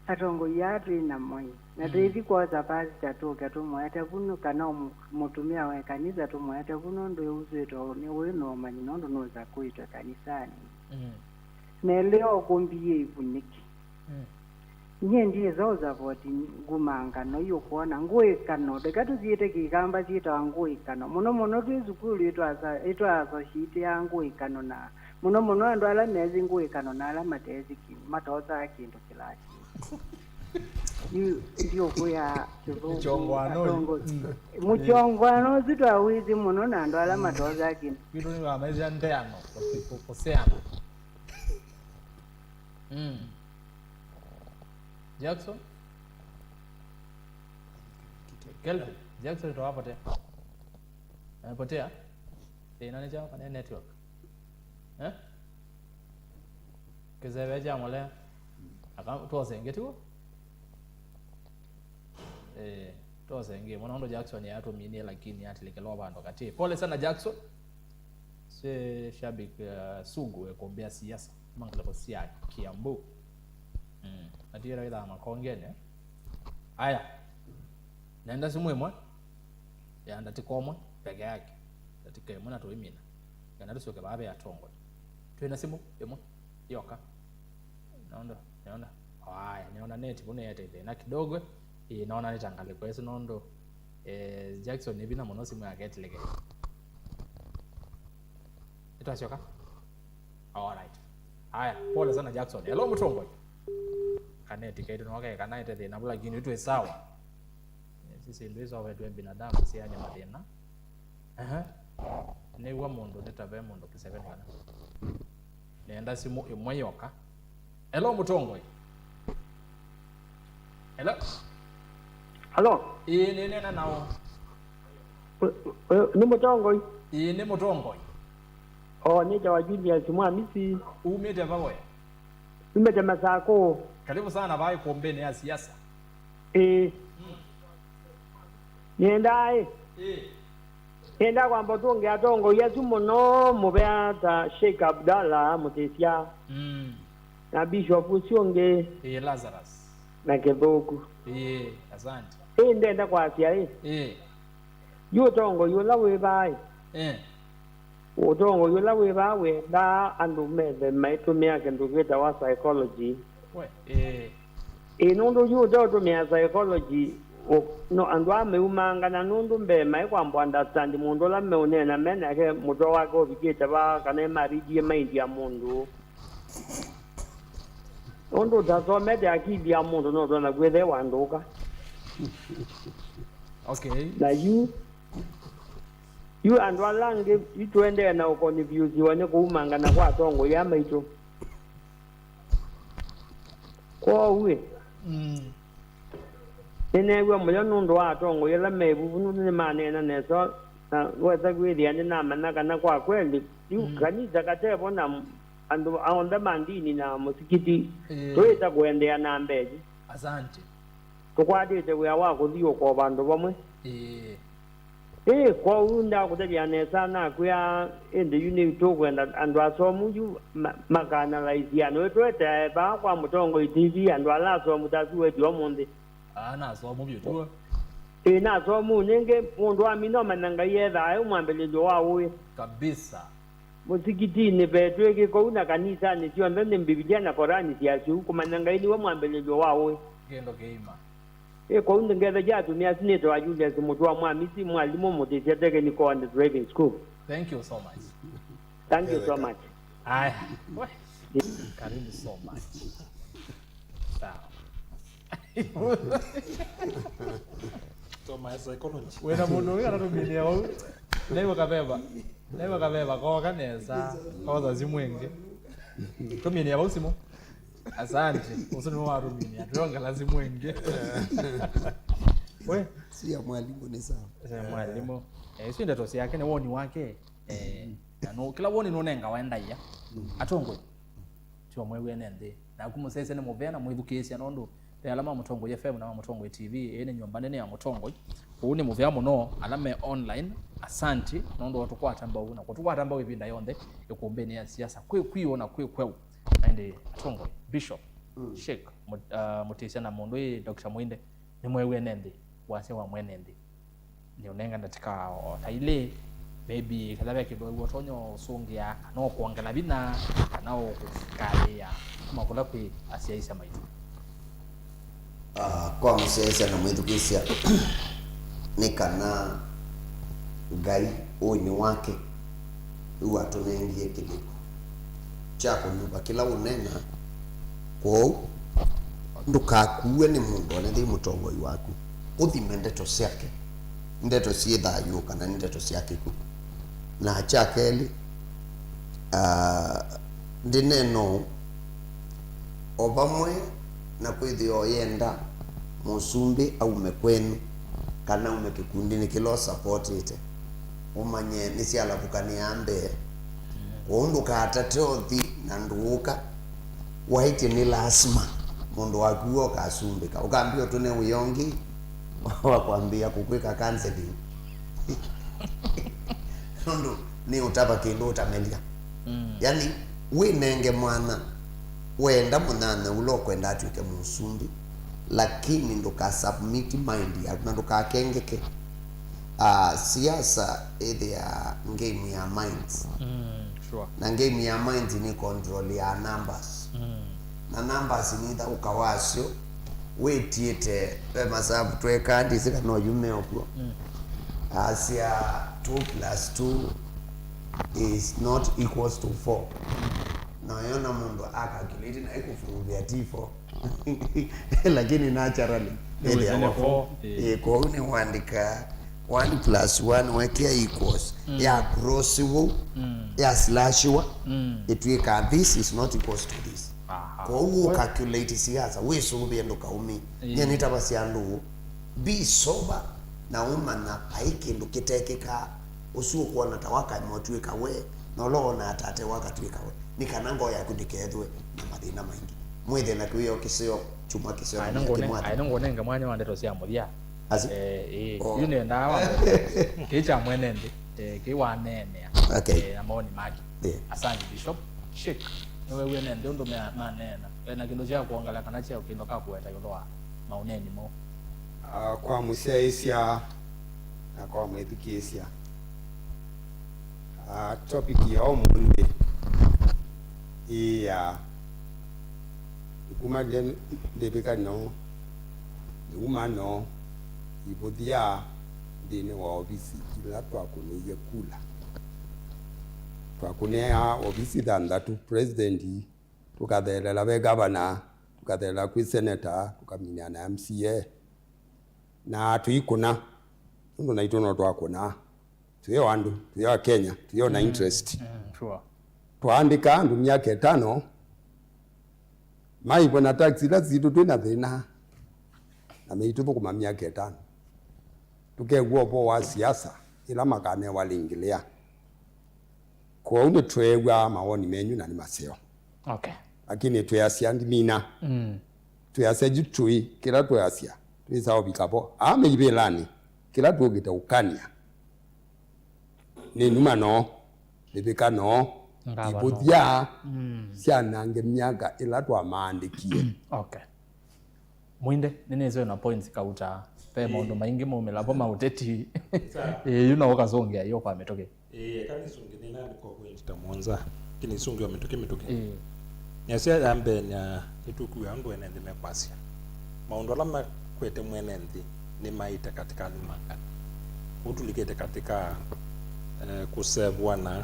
atongoi aa twĩ namo ĩ, na, mm, twĩthi kwosa pasita tũke tũmũete vu nũ-, kana ũmũ-, mũtumĩa wa ĩkanisa tũmũete vu, nũndũ eusĩtwe nĩ ũĩ na ũmanyi, nũndũ nũsakũĩtwe kanisanĩ. Mm. Na ĩlĩ o kũmbi yĩ ivunĩki. Mm. Nyie ndiĩsa ũsavoti nguma ngano yu kwona ngũĩkano. Ndeka tũsiĩte kĩkamba syĩtawa ngũĩkano. Mũno mũno twĩ sukulu ĩtwasa-, ĩtwasosyiitĩaa ngũĩkano na mũno mũno andũ ala mesĩ ngũĩkano na ala matesĩ kĩndũ, matosaa kĩndũ kĩlasi. Yu ndiũkwĩa Kĩthũku. Mũchongwano. Atongo. Mm. Mũchongwano ũsu twawĩsĩ mũno na andũ ala matosaa kĩndũ. Kwitũ nĩwamaisya ndeano, kũsi-, kũ-, kũseana. Mm. Jackson? Kelvin, Jackson twapotea. Amepotea? Thĩna nĩ kyaũ kana network? Eh? Kĩseve kya mũlea. Aka twose ĩngĩ tiwo? Eh, twose ĩngĩ. Mwana ũndũ Jackson yatũminie lakini atilikĩlwa vandũ katĩ. Pole sana Jackson. Sĩ shabiki, uh, sugu ekumbĩa siasa mangaleko sya Kiambu. Mm. Atiĩra wĩthaa makongene. Aya. Nenda simũ ĩmwe. Ya ndatĩka ũmwe peke yake. Ndatĩka ĩmwe na tũimina. Kana tũsyoke vaa ve atongoi. Twĩna simũ ĩmwe yoka. Naona, naona. Aya, naona neti vune yete thĩna kidogo. Ĩĩ, naona nĩ ta ngalĩko ĩsu nũndũ, eh, Jackson nĩ vinya mũno simũ yake ĩtilĩke. Nĩtwasyoka? Alright. Haya, pole sana Jackson. Hello, mũtongoi. Kaneti kaitũ no ke kana ĩte thĩna vu, lakini twĩ sawa. Eh, sisi ndio hizo wetu binadamu, si yani mathĩna. Aha. Nĩw'a mũndũ nĩ ta ve mũndũ kĩseveni kana. Nenda simũ ĩmwe yoka. Hello, mũtongoi. Hello. Hello. Ĩĩ, nĩneena nao. Ũ-, ũ-, nĩ mũtongoi? Ĩĩ, nĩ mũtongoi. O, nĩtawa Julius Mwamisi. Umĩte va we? Umĩte Masakũ. Karibu sana vaa ĩkũmbĩnĩ ya siasa. Ĩĩ. Mm. Nĩendaa ĩ. Ĩĩ. Nĩendaa kwamba ũtũngĩa atongoi asu mũno mũvea ta Sheikh Abdallah Mũtĩsya. Mm. Na Bishop ũsu ũngĩ. Ĩĩ, Lazarus. Na Kĩthũku. Ĩĩ, asante. Ĩĩ, ndenda kwasya ĩ. Ĩĩ. Yu ũtongoi ũla wĩ vaa ĩ. Ĩĩ. Ũtongoi ũla wĩ vaa wendaa andũ methe maitũmĩa kĩndũ kĩtawa psychology. We, ĩĩ. Ĩĩ, nũndũ yu ũteũtũmĩa psychology, ũ-, no, andũ aa meumangana nũndũ mbee maikwamba understand mũndũ ũla meũneena me nake mũtwe wake ũvikĩte vaa, kana ĩmaridie mind ya mũndũ. Ũndũ ũtasomete akili ya mũndũ no twona kwĩthĩe wandũka. Okay. Na yu, yu andũ ala angĩ, yu tũendee na ũkonifyusiwa nĩ kũumangana kwa atongoi aa maitũ. Kwoou ĩ, mm, nĩneew'a mũyo nũndũ wa atongoi ala me vuvu, nũndũ nĩmaneena nesa, na wesa kwĩthĩa nĩnamanya kana kwa kweli, yu, mm, kanisa katevo na andũ onthe ma ndini na mũsikiti, ĩĩ, twĩĩta kũendeea na mbee. Asante. Tũkwatĩte wĩa wa kũthiũũka o vandũ vamwe. Ĩĩ. Ĩĩ, kwoou ndakũtavya nesa nakwĩa, ĩndĩ yu nĩ tũkwenda andũ asomu yu ma-, makanalaisia. Nĩtwete vaa kwa Mũtongoi T V, andũ ala asomu ta asu wetie ũmũnthĩ. Aa, nasomu vyũ tuo. Ĩĩ, nasomu. Nĩngĩ mũndũ wa mina ũmanya Ngai ethaa e mwambĩlĩlyo wa ũĩ. Kabisa. Mũsikitinĩ ve twĩkĩ kũu na kanisanĩ syonthe nĩ Mbivilia na Korani syasyo, kũmanya Ngai nĩwe mwambĩlĩlyo wa ũĩ. Kĩndũ kĩima. Ĩ, kwoou ngetha kya atumĩa asu nĩtawa Julius Mũtũa, mwamisi, mwalimũ, mũtĩsya technical and driving school. Thank you so much. Thank you so much. Aya. Karibu so much. Sawa. Toma ya psychology. Wĩna mũndũ ũyũ anatũmĩnĩa ũu. Naiwe kaveva. Naiwe kaveva koka nesa. Koza simu ĩngĩ. Tũmĩnĩa vau simu. Asante. Ũsu nĩwe watũmĩnĩa. Twĩongela simu ĩngĩ. We. Si ya mwalimu ni sawa. Si ya mwalimu. Eh, isu ndeto syake, nĩ woni wake. Eh, na no, kĩla woni nũnengawa ndaĩa. Atongoi. Tiwa mwew'e ne nthĩ. Naku mũsese nĩ mũvea na mwĩthukĩĩsya, nũndũ ve ala ma Mũtongoi F M na ma Mũtongoi T V, ĩĩ nĩ nyũmba nene ya Mũtongoi. Kwoou nĩ mũvea mũno ala me online, asanti, nũndũ wa tũkwata mbau na kũtũkwata mbau ĩvinda yonthe ĩkũmbĩnĩ ya siasa. Kwĩ kwĩũ na kwĩ kweũ. Na ĩndĩ atongoi, Bishop, Sheikh, Mut-, ah, Mutisya na mũndũ ĩ Doctor Muinde, nĩmwew'e ne nthĩ, wasya wa mwene nthĩ. Nĩũnenga ndatĩka o ta ilĩ, maybe, kethĩwa ve kĩndũ wĩw'a ũtonya ũsũngĩa, kana ũkwongela vinya, kana ũkũkalĩĩa kuma kũla kwĩ asyaĩĩsya maitũ. Ah, kwa mũsyaĩĩsya na mwĩthukĩĩsya, nĩ kana Ngai ũĩnĩ wake ĩu atũnengie kĩlĩko kya kũnyuva kĩla ũneena. Kwoou ndũkakuwe nĩ mũndũ ona ethĩwa mũtongoi waku. Ũthime ndeto syake, ndeto syĩ thayũ kana nĩ ndeto sya kĩkw'ũ. Na kya kelĩ, ah, ndĩneena ũũ, o vamwe na kwĩthĩwa ũyenda mũsumbĩ aume kwenyu kana aume kĩkundinĩ kĩla ũsapotĩte, ũmanye nĩsyalavukanĩaa mbee. Kwoou ndũkatate ũthi na ndũũka waĩtye nĩ lasima mũndũ waku ũkasumbĩka, ũkambĩa ũtũne wĩa ũngĩ wa kwambĩĩa kũkwĩka counseling. Nũndũ nĩ ũtava kĩndũ ũtamenya. Mm. Yani, wĩnenge mwanya, wenda mũnyanya ũla ũkwenda atw'ĩke mũsumbĩ, lakini ndũka submit mind yaku na ndũkakengeke. Ah, siasa ĩthĩaa game ya minds. Mm, sure. Na game ya minds nĩ control ya numbers. Mm. Na numbers nĩ ithaũka wasyo, wĩtiĩte, ve masavu twekaa, ndĩsĩ kana oyu me ũkw'o. Mm. Asya two plus two is not equals to four. Na ũyona mũndũ a calculate na ĩkũvũvĩa T four. Lakini naturally, nĩ ĩthĩawa four. Four. Eh. Eh, kwoou nĩ wandĩka one plus one wekĩa equals. Mm. Ya cross wou, mm, ya slashiwa, mm, ĩtw'ĩkaa this is not equals to this. Aha. Kwoou we calculate siasa, wĩsũvĩe ndũkaũmĩ. Eh. Nyie nĩtavasya andũ ũũ, be sober na ũmanya vai kĩndũ kĩtekĩkaa. Ũsu ũkwona ta wakaema ũtw'ĩka we, na ũla wonaa ta ate wakatw'ĩka we, nĩ kana ngoo yaku ndĩkethwe na mathĩna maingĩ. Mwĩthĩe na kĩwĩoo kĩseo, kyuma kĩseo na mĩaki mwaka. Aĩ nĩngũnenga mwanya wa ndeto sya mũthya. Asi? Eh, eh, oh, yu nĩendaa wa kĩĩ kya mwene nthĩ, eh, kĩĩ waneenea, okay, eh, na maoni make. Yeah. Asante, Bishop. Sheikh, nĩwew'e ne nthĩ ũndũ mea-, maneena? Ena kĩndũ kya kwongela kana kya kĩndũ ka kũweta ĩũlũ wa maũneeni moo? Ah, kwa mũsyaĩĩsya na kwa mwĩthukĩĩsya, ah, topic ya ũmũnthĩ ĩĩ ya kuma ndĩ-, ndĩvĩka no, ndĩuma no, ivũthya nthĩnĩ wa ovisi ila twakũnĩie kula. Twakũnĩa ovisi thanthatũ, president, tũkathelela ve gavana, tũkathelela kwĩ senator, tũkaminĩa na M C A. Na tũikũna, nũndũ naitũ no twakũnaa. Twĩ o andũ, twĩ o Akenya, twĩ o na, mm, interest. Mm, sure. Twaandĩka andũ myaka ĩtano, maivwe na tax ila sitũ twĩ na thĩna, na meitũthũkũma myaka ĩtano. Tũkew'a ũvoo wa siasa ila makanewa lĩngĩ lĩa. Kwoou nĩtweew'aa mawoni menyu na nĩ maseo. Okay. Lakini twĩasya ndimina. Mm. Twĩasya yu tũi, kĩla twĩasya, twĩsaa ũvika vo. Aa meivĩlanĩ, kĩla tũkĩte ũkany'a nĩ numa no, nĩvĩka no, ivũthya, mm, syanange myaka ĩla twamaandĩkie. Okay. Mwinde, nĩnĩsĩ na points kauta. Ve maũndũ maingĩ maumĩla vo ma ũteti. Ĩĩ, yu no ũkasũngĩa yo kwa mĩtũkĩ. Ĩĩ, eka nĩsũngĩ nĩnaandĩka o point ta mũonza. Kĩnĩ ĩsũngĩwa mĩtũkĩ mĩtũkĩ. Ĩĩ. Nĩasya ya mbee nĩtũkwĩa ũndũ ene nthĩ mekwasya. Maũndũ ala makwete mwene nthĩ nĩmaĩte katika nũmangani. Kũu tũlikĩte katika, eh, kũsevũana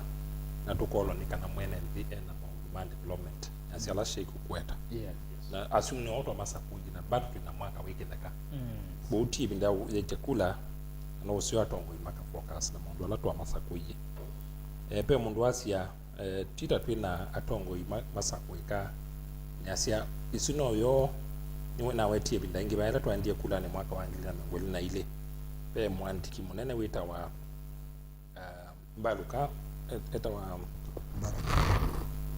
na tũkoloni kana mwene nthĩ ena maũndũ ma development. Nĩasya ala syai kũkweta. Yes. Na asu nĩo twamasakũie na bado twĩna mwaka wĩ kĩtheka. Mm. Kwoou ti ĩvinda ya kũyĩkya kula, na no ũseo atongoi makafocus na maũndũ ala twamasakũie. Eh, ve mũndũ wasya, eh, ti ta twĩ na atongoi ma-, masakũĩka. Nĩasya, ĩsu no yo, nĩwe nawetie ĩvinda ĩngĩ, vaĩla twaendie kulanĩ mwaka wa ngili na mĩongo ĩlĩ na ilĩ. Ve mũandĩki mũnene wĩtawa, ah, Mbaluka, et-, etawa,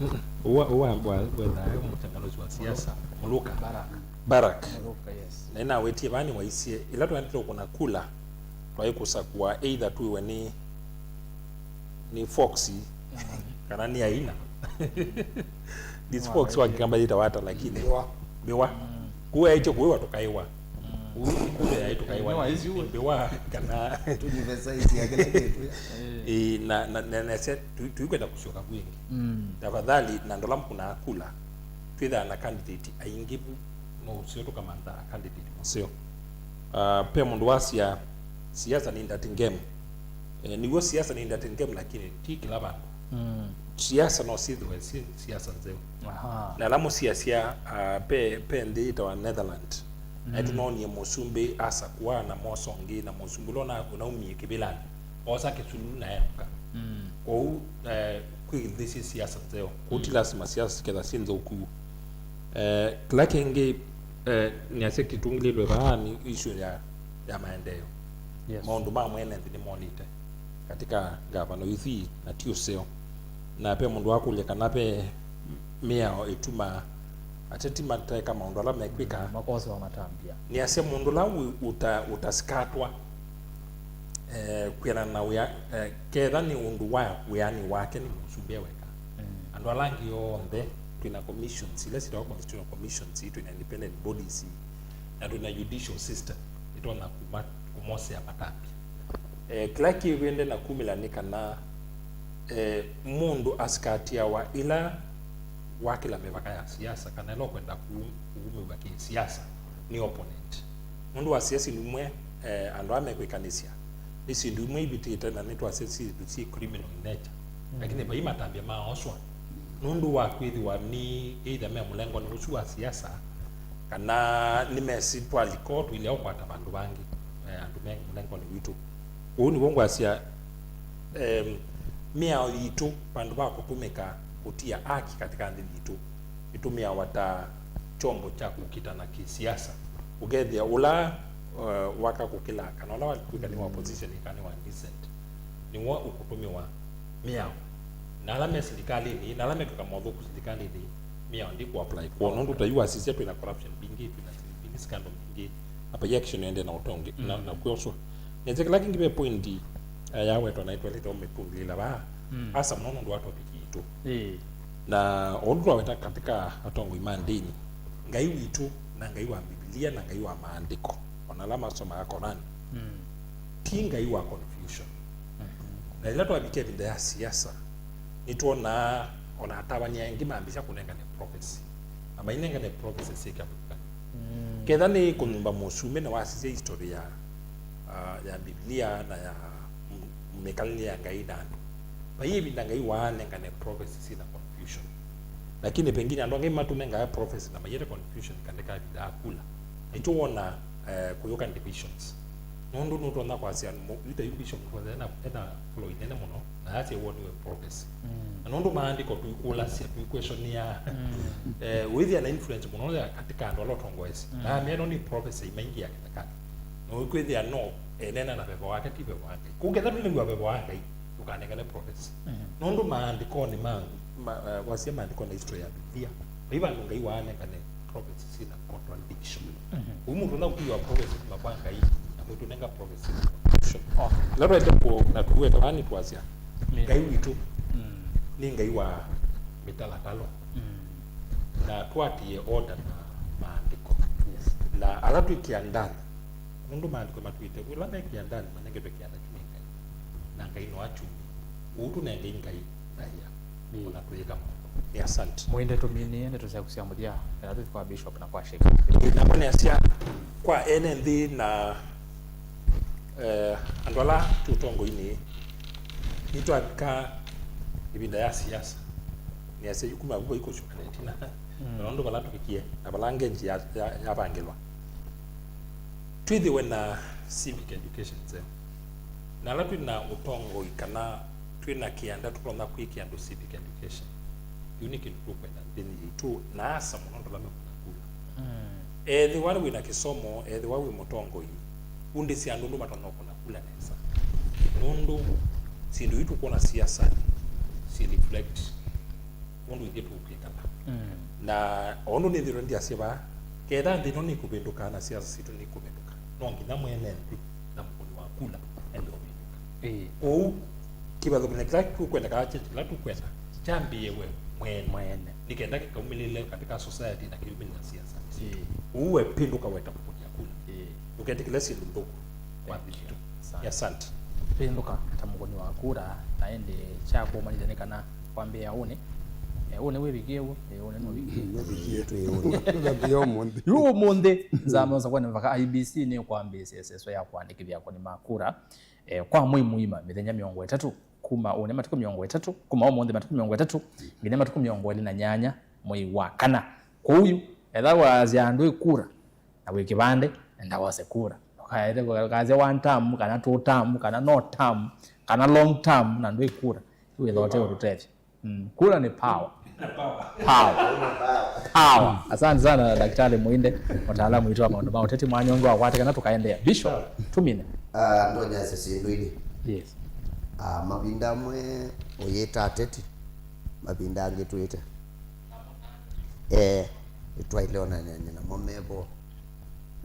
mm, ũwa, ũwa, wa, wethaa e mũchanganuzi wa siasa, Muluka. Barak. Barak. Muluka, yes. Na nĩnawetie vaa nĩwaisye, ĩla twaendete ũkũna kula, twaĩ kũsakũa either tuiwe nĩ, nĩ Fox, mm, kana nĩ aina. This Fox wa Kĩkamba yĩtawa ata lakini? Mbiwa. Mbiwa. Mm. Kũu yaĩtye kũĩwa tũkaĩwa. Mm. Kũu, kũu yaĩ tũkaĩwa. Mbiwa isu. Mbiwa kana tũnyuve size ya kĩla kĩtu. Ĩĩ, na, na, na, na se-, tu-, tuikwenda kũsyoka kwingĩ. Mm. Tafadhali, na ndola mkuna kula. Twĩthaa na candidate aingĩ vu, no ũseo tũkamantha candidate mũseo. Ah, pe mũndũ wasya, siasa ni dirty game. Eh, nĩw'o siasa ni dirty game, lakini ti kĩla vandũ. Mm. Siasa no syĩthĩwe syĩ siasa nzeo. Aha. Na ala mũsiasya, ah, pe, pe nthĩ yĩtawa Netherland. Mm. Naĩ tũnoonie mũsumbĩ asakũa na mosongi na mũsumbĩ ũla ũna-, ũnaumie kĩvĩlanĩ. Oosa kĩsululu na eũka. Mm. Kwoou, eh, kwĩ nthĩ syĩ siasa nzeo. Kwoou ti lasima siasa siketha syĩ nthũku. Eh, kĩla kĩngĩ, eh, nĩasya kĩtũngĩlĩlwe vaa nĩ issue ya, ya maendeeo. Yes. Maũndũ ma mwene nthĩ nĩmonĩte katika ngavana ũithi na ti ũseo. Na ve mũndũ wakũlya kana ve mĩao ĩtumaa ateti mateka maũndũ ala mekwĩka. Mm, makosewa matambya. Nĩasya mũndũ ũla wĩ-, ũta-, ũtasikatwa, eh, kwĩanana na wĩa, eh, ketha nĩ ũndũ wa wĩanĩ wake nĩ mũsumbĩ weka. Mm. Andũ ala angĩ onthe twĩna commissions, ila sitawa constitutional commissions, twĩna independent bodies, na twĩna judicial system ĩtonya kuma kũmosea matambya. Eh, kĩla kĩvĩnde na kumĩla nĩ kana, eh, mũndũ asikatiawa ila wakĩla mĩvaka ya siasa, kana ĩla ũkwenda kũu-, kũumĩw'a kĩ-siasa nĩ opponent. Nũndũ wa siasa imwe, eh, andũ aa mekwĩkanĩsya nĩ syĩndũ imwe ivĩtĩte, na nĩtwasya syĩndũ syĩ criminal in nature. Mm. Lakini vai matambya maoswa nũndũ wa kwĩthĩwa nĩ either me mũlengonĩ ũsu wa siasa, kana nĩmesĩ twalika ũu tũilea ũkwata vandũ vangĩ, eh, andũ me mũlengonĩ witũ. Ũu nĩw'o ngwasya, em, mĩao yitũ vandũ va kũtũmĩka kũtia aki katika nthĩ yitũ, ĩtũmĩawa ta kyombo kya kũkitana kĩsiasa. Ũkethĩa ũla, eh, waka kũkĩla kana ũla wakwĩka nĩ wa opposition kana nĩ wa dissent, nĩw'o ũkũtũmĩwa mĩao. Na ala me silikalĩnĩ, na ala mekĩka mothũku silikalĩnĩ, mĩao ndĩkũ apply kwoo. Nũndũ ta yu wasisya twĩna corruption mbingĩ, twĩna mbingĩ, scandal mbingĩ, na by action ende na ũtongi, na, na kwĩoswa. Nĩnzĩ kĩla kĩngĩ ve point, eh, yawetwa na ĩtwelete ũmĩtũngĩlĩla vaa. Mm. Asa mũno nũndũ wa topic yitũ. Ĩĩ. Na ũndũ twaweta katika atongoi ma ndĩni, Ngai witũ na Ngai wa Mbivilia na Ngai wa maandĩko, ona ala masomaa Korani, mm, ti Ngai wa confusion. Mhm. Na ĩla twavikia ĩvinda ya siasa, nĩtwonaa ona atavany'a aingĩ mambĩsya kũnengane prophecy. Na mainengane prophecy syĩ kĩvathũkany'o. Mm. Ketha nĩ kũnyumba mũsumbĩ na wasisya history ya, ah, ya Biblia na ya m-, mĩkalĩle ya Ngai na andũ. Vai ĩvinda Ngai waanengane prophecy syĩ na confusion. Lakini pengine andũ angĩ matũnengae prophecy na maiete confusion katika ĩvinda ya kula. Nĩkyo wona, eh, kũyũka divisions. Nũndũ nũtonya kwasya, mu-, yu ta yu bishop nũtonya ena, ena flow inene mũno, na yasya woniwe prophecy. Mm. Na nũndũ maandĩko tũikũlasya, tũiquestionĩaa, mm, eh, wĩthĩa na influence mũno ya katika andũ ala ũtongoesye. Mm. Na amea no nĩ prophecy maingi ya kĩthekani. Na ũkwĩthĩa no enena na veva wake, ti veva wa Ngai. Kũu ketha tũnĩw'a veva wa Ngai, Ndũkanengane prophecy. Mhm. Nũndũ maandĩkonĩ ma, ma, eh, wasya maandĩkonĩ na history ya Biblia, vai vandũ Ngai waanengane prophecy syĩna contradiction. Mhm. Ũu mũndũ ũla ũkuiwa prophecy kuma kwa Ngai, na mũtũnenga prophecy syĩna contradiction. Oh. Ĩla twende kũ-, na tũweta vaa nĩtwasya, yeah, Ngai witũ, mm, nĩ Ngai wa mĩtalatalo. Mm. Na twatie order na maandĩko. Yes. Na ala twĩ kĩandanĩ, nũndũ maandĩko matwĩte, ũla me kĩandanĩ manengetwe kĩanda kyu nĩ Ngai, na Ngai no akyumie. Ũu tũnengei Ngai ndaĩa, mm, ona twĩka maũndũ. Nĩ asante. Mũinde tũminĩe ndeto syaku sya mũthya, ĩla tũthi kwa Bishop na kwa Sheikh. Ĩĩ, namo nĩasya, kwa ene nthĩ na, eh, andũ ala twĩ ũtongoinĩ, nĩtwavika ĩvinda ya siasa. Nĩasya yu kuma vu vaikũsyoka na ĩtina. Mm. Na nũndũ vala tũvikie, na vala ngenji ya, ya, yavangĩlwa. Twĩthĩwe na civic education nzeo. Na ala twĩ na ũtongoi kana twĩ na kĩanda tũtonya kwĩkĩa andũ civic education. Kĩu nĩ kĩndũ tũkwenda nthĩnĩ yitũ, na asa mũno andũ ala mekũna kula. Mm. Ethĩwa wĩ na kĩsomo, ethĩwa wĩ mũtongoi, undĩsya andũ ũndũ matonya kũna kula nesa. Nũndũ syĩndũ ii tũkwona siasanĩ, si reflect ũndũ ithyĩ tũkwĩkala. Mm. Na o ũndũ nĩthĩrwe ndiasya vaa, ketha nthĩ ĩno nĩkũvĩndũka na siasa sitũ nĩkũvĩndũka, no nginya mwene nthĩ na mũkũni wa kula ende ũvĩndũka. Ĩĩ. Kwoou, kĩvathũkany'o kĩla tũkwenda kana change kĩla tũkwenda, kyambĩĩe we mwene. Mwene. Nĩ kenda kĩkaumĩlĩle katika society na kĩumĩlĩle siasa. Ĩĩ. Ũu we pĩndũka weta mũkũni wa kula. Ĩĩ. Ndũketĩkĩle syĩndũ nthũku kwa nthĩ yitũ. Asante. Asante. Pĩndũka ta mũkũni wa kula, na ĩndĩ kya kũmanyĩthya nĩ kana kwambĩĩa ũnĩ. Eh, ũnĩ wĩvikie w'o, eh, ũnĩ nũvikie. Nũvikie twĩ ũnĩ. Nũvikie ũmũnthĩ. Yu ũmũnthĩ, nzama ũsakwa nĩ vaka I E B C nĩ kwambĩĩsya ĩseso ya kũandĩkĩthya akũni ma kura, eh, kwa mwei mũima, mĩthenya mĩongo ĩtatũ, kuma ũnĩ matukũ mĩongo ĩtatũ, kuma ũmũnthĩ matukũ mĩongo ĩtatũ, nginya matukũ mĩongo ĩlĩ na nyanya mwei wa kana. Kwoou yu, etha waasya andũ ĩ kura, na wĩ kĩvandĩ, enda wose kura. Ndũkaete kũkasya one term, kana two term, kana no term, kana long term, na ndwĩ kura. Wĩthote ũtũtethya. Mm, kura nĩ power. Power. Power. Power. Asante sana, Daktari Muinde, mtaalamu witũ wa maũndũ ma ũteti. Mwanya ũngĩ wakwate kana tũkaendeea. Bishop, tumine. Ah, ndonyasya syĩndũ ilĩ. Yes. Ah, mavinda amwe ũyĩta ateti, mavinda angĩ twĩte. Eh, nĩtwaile onanany'a namo mevo.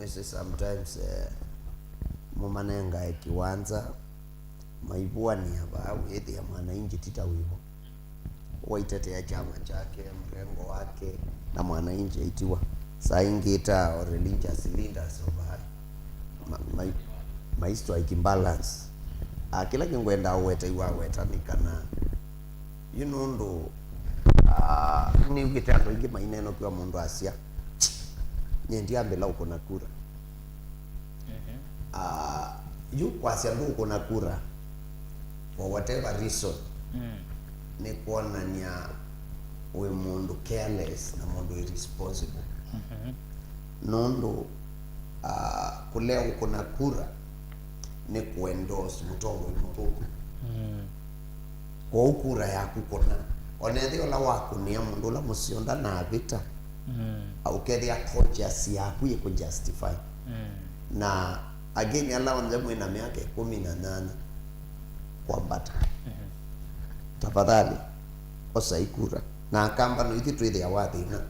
Mĩsĩ sometimes, eh, mũmanengae kĩwanza, maivũanĩa vaa, wĩthĩa mwananchi ti ta wĩvo. Waitetea kyama kyake, mrengo wake, na mwananchi aitiwa. Saa ingĩ ta o religious leaders of, uh, ma, ma, ma strike balance. Ah, kĩla kĩngwenda ũweta iwaweta nĩ kana yu nũndũ, ah, nĩw'ĩte andũ aingĩ maineenũkiwa mũndũ asya, "Nyie ndiambĩla ũkũna kura." Mhm. Ah, yu kwasya ndũkũna kura for whatever reason, mm, nĩ kwonany'a wĩ mũndũ careless na mũndũ irresponsible. Mhm. Nũndũ, ah, kũlea ũkũna kura nĩ kũendorse mũtongoi mũthũku. Mm. Kwoou kura yaku kũna. Ona ethĩwa ũla wakũnĩa mũndũ ũla mũseo ndanavĩta, mm, ũkethĩa conscience yaku ĩkũjustify. Mm. Na again, ala onthe mwĩ na myaka ĩkũmi na nyanya kwambata, mhm, tafadhali, osai kura. Na Akamba no ithyĩ twĩthĩawa thĩna.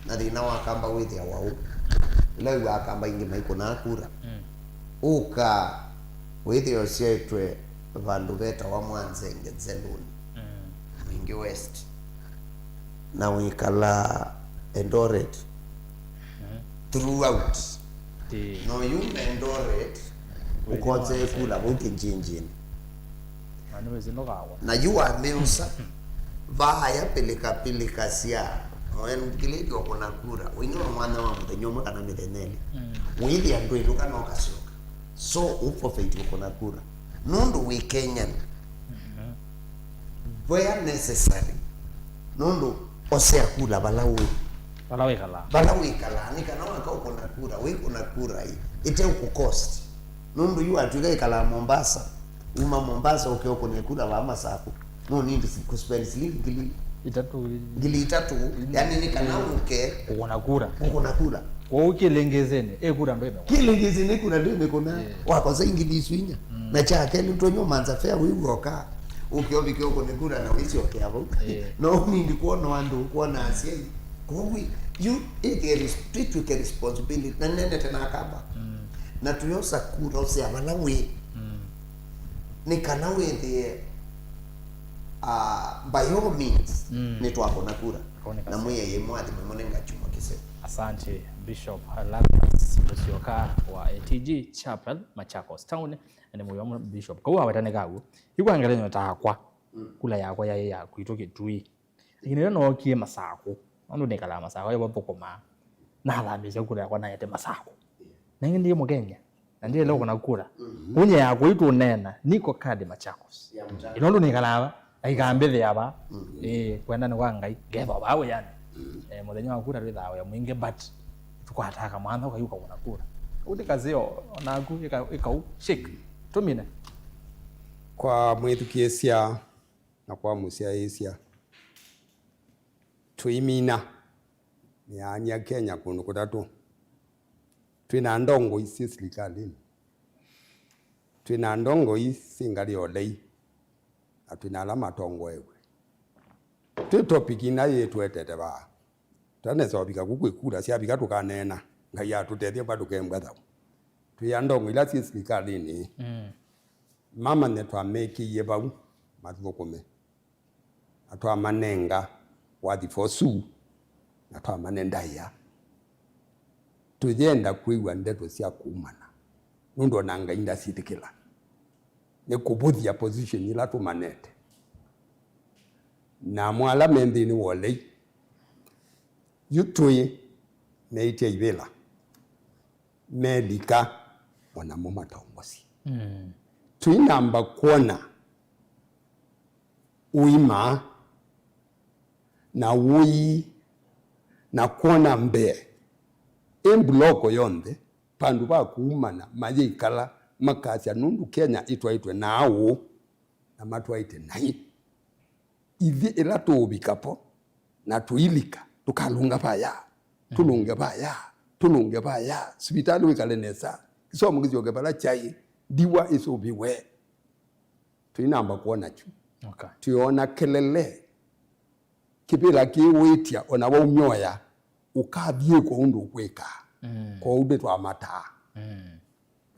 Na thĩna wa Akamba wĩthĩawa ũũ. Ĩla wĩw'a Akamba aingĩ maikũnaa kura, mm, ũka wĩthĩa ũsyaĩtwe vandũ vetawa Mwanzenge Nzelũnĩ, mm, Mwingi West, na wĩkalaa Eldoret, mm, throughout. Ĩĩ. No yume Eldoret, wĩthĩa ũkose Mwanzenge kula vau kĩnjinjinĩ. Na nĩwĩsĩ ndũkawa. Na yu wamĩosa, vaya pilika pilika sya, oen ngilĩti ũkũna kura, ũinywa mwana wa mũthenya ũmwe kana mĩthenya ĩlĩ. Mm. Wĩthĩa ndwĩlũka na ũkasyoka. So, ũprofit ũkũna kura. Nũndũ wĩ Kenyan. Mhm. Where necessary. Nũndũ osea kula vala ũĩ. Vala wĩkalaa. Vala wĩkalaa. Nĩ kana waka ũkũna kura, wĩkũna kura ĩ, ĩte ũkũcost. Nũndũ yu watw'ĩka ĩkalaa Mombasa, uma Mombasa ũke ũkũne kula vaa Masaku. No need kũspend silingi ngili itatũ. Ngili itatũ, yani nĩ kana ũke kũkũna kura. Kũkũna kura. Kwoou kĩlĩngĩsĩnĩ, ĩ kura ndwĩmĩkũna. Kĩlĩngĩsĩnĩ kura ndwĩmĩkũna. Yeah. Wakosa ingili isu inya. Mm. Na kya kelĩ, twenyu manza fare wĩw'oka. Ũke ũvike ũkũne kura na wĩsyokea vau. Eh. No ũnindi kwona andũ, kwona asyai. Kwoou yu ĩke res-, twĩtw'ĩke responsibility. Na nĩnenete na Akamba. Mm. Na tũyosa kura ũsea vala wĩ. Mm. Nĩ kana wĩthĩe, ah, by all means, mm, nĩtwakũna kura. Kũnĩ na kasi. Mwĩai mwathime mũnenga kyuma kĩseo. Asante, Bishop Lazarus Musyoka wa A T G Chapel, Machakos Town. Nĩ mũyo mũno, Bishop. Kau aweta nĩ kaw'o. Yu kwa ngelekany'o takwa, mm, kula yakwa yaĩ ya kwitũ Kĩtui. Lakini rĩrĩa nookie Masakũ, nũndũ nĩkalaa Masakũ, ĩvo thũkũmaa, nathambĩsya kula yakwa naete Masakũ. Na ĩngĩ ndĩ Mũkenya, na ndĩele kũna kura. Mm. Kũnye yakwa itũneena, niko kadi Machakos. Ya Machakos. Ĩno nũndũ nĩkalaa va, aikambĩthĩa va. Mm. Ĩĩ, kwenda nĩ kwa Ngai, ngethwa vaa wĩanĩ. Mm. Eh, mũthenya wa kura twĩthaa wĩa mwingĩ, but tũkwataa kamwanya ũkayũka kũna kura. Ũndĩ kaseo, onaku, ĩka, ĩkau, shake. Tũmine. Kwa mwĩthukĩĩsya na kwa mũsyaĩĩsya, tũimina nĩ aany'a Kenya kũndũ kũtatũ. Twĩ na ndongoi syĩ silikalĩnĩ, twĩ na ndongoi syĩ ngalĩ ya ũlei, na twĩ na ala matongoew'e. Twĩ topic ina yĩtũetete vaa. Tũtanesa ũvika ku kwĩ kura, syavika tũkaneena. Ngai atũtethye kwa tũkembwa thau. Twĩ andongo ila syĩ silikalĩnĩ. Mm. Mamanye twamekĩie vau mathũkũme. Na twamanenga wathi fosu. Na twamane ndaĩa. Tũyenda kwĩw'a ndeto sya kũumana. Nũndũ ona Ngai ndasyĩtĩkĩla. Nĩ kũvũthya position ila tũmanete. Namo ala me nthĩnĩ wa ũlei, yu tũĩ meĩtya ivĩla, melika, o namo matongosye. Mm. Tũinamba kwona ũima na ũii na kwona mbee ĩ mbuloko yonthe, vandũ va kũumana mayĩikala makasya, nũndũ Kenya ĩtwaĩtwe na aũ na matwaĩte naĩ. Ithyĩ ĩla tũũvika vo na tũilika, tũkalũnga vaya, tũlũnge vaya, tũlũnge vaya, sivitalĩ wĩkale nesa, kĩsomo kĩsyoke vala kyaĩ, ndiwa ĩsũvĩwe. Tũinamba kwona kyu. Okay. Twĩona kelele, kĩvĩla kĩwĩtya, ona waumyoya, ũkathyĩkwa ũndũ ũkwĩka. Mm. Kwoou nĩtwamataa. Mm.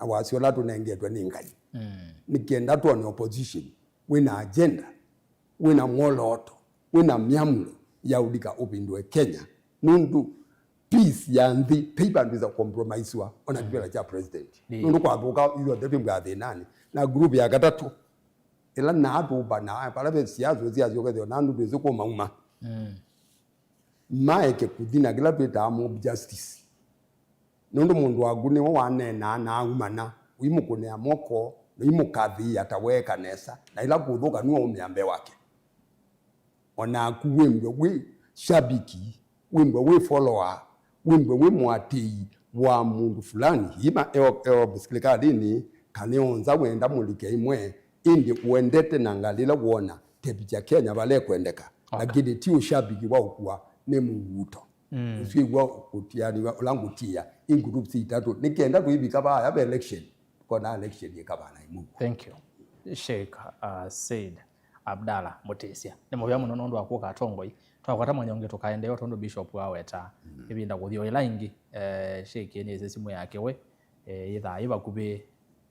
Na wasya ũla tũnengetwe nĩ Ngai. Mm. Nĩ kenda twone opposition wĩna agenda, wĩna mwolooto, wĩna myamũlo ya ũlika ũvindũe Kenya. Nũndũ peace ya nthĩ, tei vandũ ĩsa compromisewa, ona kĩvĩla kya president. Nĩ. Nũndũ kwathũka, ithuothe twĩmbwaa thĩnanĩ. Na group ya katatũ, ĩla naa tũũvana, vala ve siasa, siasa ũkethĩa, na andũ twĩsĩ kũmauma. Mm. Maeke kũthi na kĩla twĩtaa mob justice. Nũndũ mũndũ waku nĩwe waneenaa na aumana, ũimũkũnĩa moko, na ũimũkathĩĩa ta weeka nesa, na ĩla kũthũka nĩwe ũmĩa mbee wake. O naku wĩmbwe wĩ shabiki, wĩmbwe wĩ follower, wĩmbwe wĩ mũatĩĩi wa mũndũ fulani, ima eo, eo silikalĩnĩ, kana onza wenda mũlike imwe, ĩndĩ ũendete na ngalĩ ĩla wona tevikya Kenya vala ĩkwendeka. Okay. Lakini ti ũshabiki wa ũkua nĩ mũvuto. Mm. Ũsu ĩw'a kũtianĩw'a ũla ngũtia, ĩ groups itatũ, nĩ kenda tũivika vaa ve election, kona election ĩkavana imwe. Thank you. Sheikh, uh, Said Abdallah Mutisya. Nĩ mũvea mũno nũndũ wa kũka atongoi. Twakwata mwanya ũngĩ tũkaendeea tondũ Bishop aweta. Mm. Ĩvinda kũthi o ĩla ĩngĩ, eh, Sheikh nĩsĩ simũ yake we, eh, yĩthaa yĩ vakuvĩ.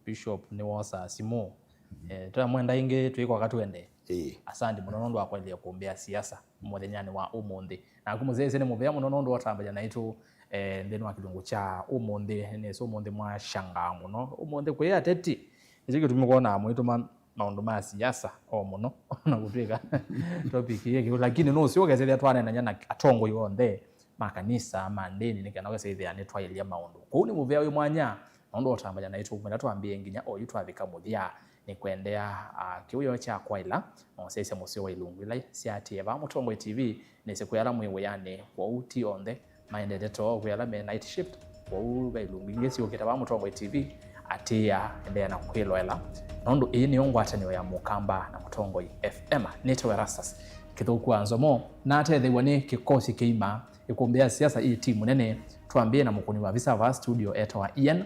Bishop nĩwosaa simũ. Mhm. Eh, twamwenda ĩngĩ twĩkwaka twende. Ĩĩ. Asante mũno nũndũ wa kũendeea kũmbĩa siasa mũthenyanĩ wa ũmũnthĩ. Naku mũsyaĩĩsya nĩ mũvea mũno nũndũ wa ũtambany'a naitũ, eh, nthĩnĩ wa kĩlungu kya ũmũnthĩ. Nĩsĩ ũmũnthĩ mwashangaa mũno. Ũmũnthĩ kwĩ ateti. Nĩkyo kĩtumi kwonaa mũitũma maũndũ ma siasa o mũno, ona kũtw'ĩka topic ĩĩ kĩu, lakini nũsĩ ũkesethĩa twaneenany'a na atongoi onthe ma kanisa, ma ndĩni, nĩ kenda ũkesethĩa nĩtwaĩlya maũndũ. Kũu nĩ mũvea wĩ mwanya, nũndũ ũtambany'a naitũ kuma ĩla twambĩĩe nginya oyu twavika mũthya, nĩ kwendeea, ah, kĩwĩoo kya kwaĩla na ũsyaĩĩsya mũseo wa ilungu ila syaatĩĩe vaa Mũtongoi T V, nĩsĩ kwĩ ala mwĩ wĩanĩ, kwoou ti onthe maendete too, kwĩ ala me night shift, kwoou ve ilungu ingĩ syũkĩte vaa Mũtongoi T V, atĩĩa, endeea na kwĩloela, nũndũ ĩĩ nĩyo ngwatanĩo ya Mũkamba na Mũtongoi F M. Nĩtawa Erastus Kĩthũku wa Nzomo, natetheew'a nĩ kĩkosi kĩima. Ĩkũmbĩ ya siasa ĩ timu nene. Twambĩĩe na mũkũni wa visa vaa studio etawa Ian,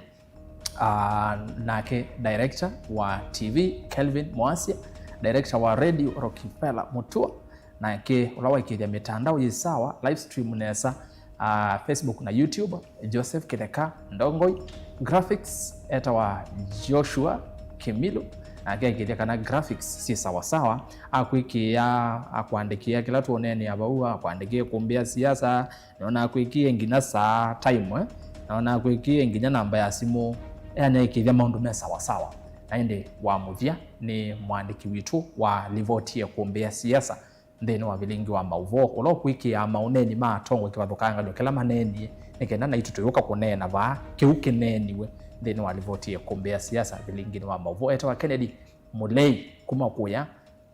ah, nake director wa T V Kelvin Moasia, director wa Radio Rockefeller Mutua, nake ũla waĩkĩĩthya mĩtandao yĩ sawa, live stream nesa, uh, Facebook na YouTube, Joseph Kĩtheka Ndongoi, graphics etawa Joshua Kimilu, nake aĩkĩĩthya kana graphics syĩ sawa sawa, akwĩkĩĩa, akwandĩkĩa kĩla tũũneenea vau, akwandĩkĩe kũmbĩa siasa, nona akwĩkĩĩe nginya saa, time, eh? Nona akwĩkĩĩe nginya namba ya simũ, yani aĩkĩĩthya maũndũ me sawa sawa. Na ĩndĩ wa mũthya nĩ mwandĩki witũ wa livoti ya kũmbĩa siasa nthĩnĩ wa vilingi wa maũvoo, ũla ũkwĩkĩaa maũneeni ma atongoi kĩvathũkanganyo kĩla maneenie, nĩ kenda naitũ tũyũka kũneena vaa kĩu kĩneeniwe nthĩnĩ wa livoti ya kũmbĩa siasa vilinginĩ wa maũvoo. Etawa Kennedy Mũlei kuma kũya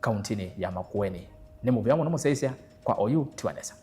kauntinĩ ya Makueni. Nĩ mũvea mũno mũsyaĩĩsya kwa oyu tiwa nesa.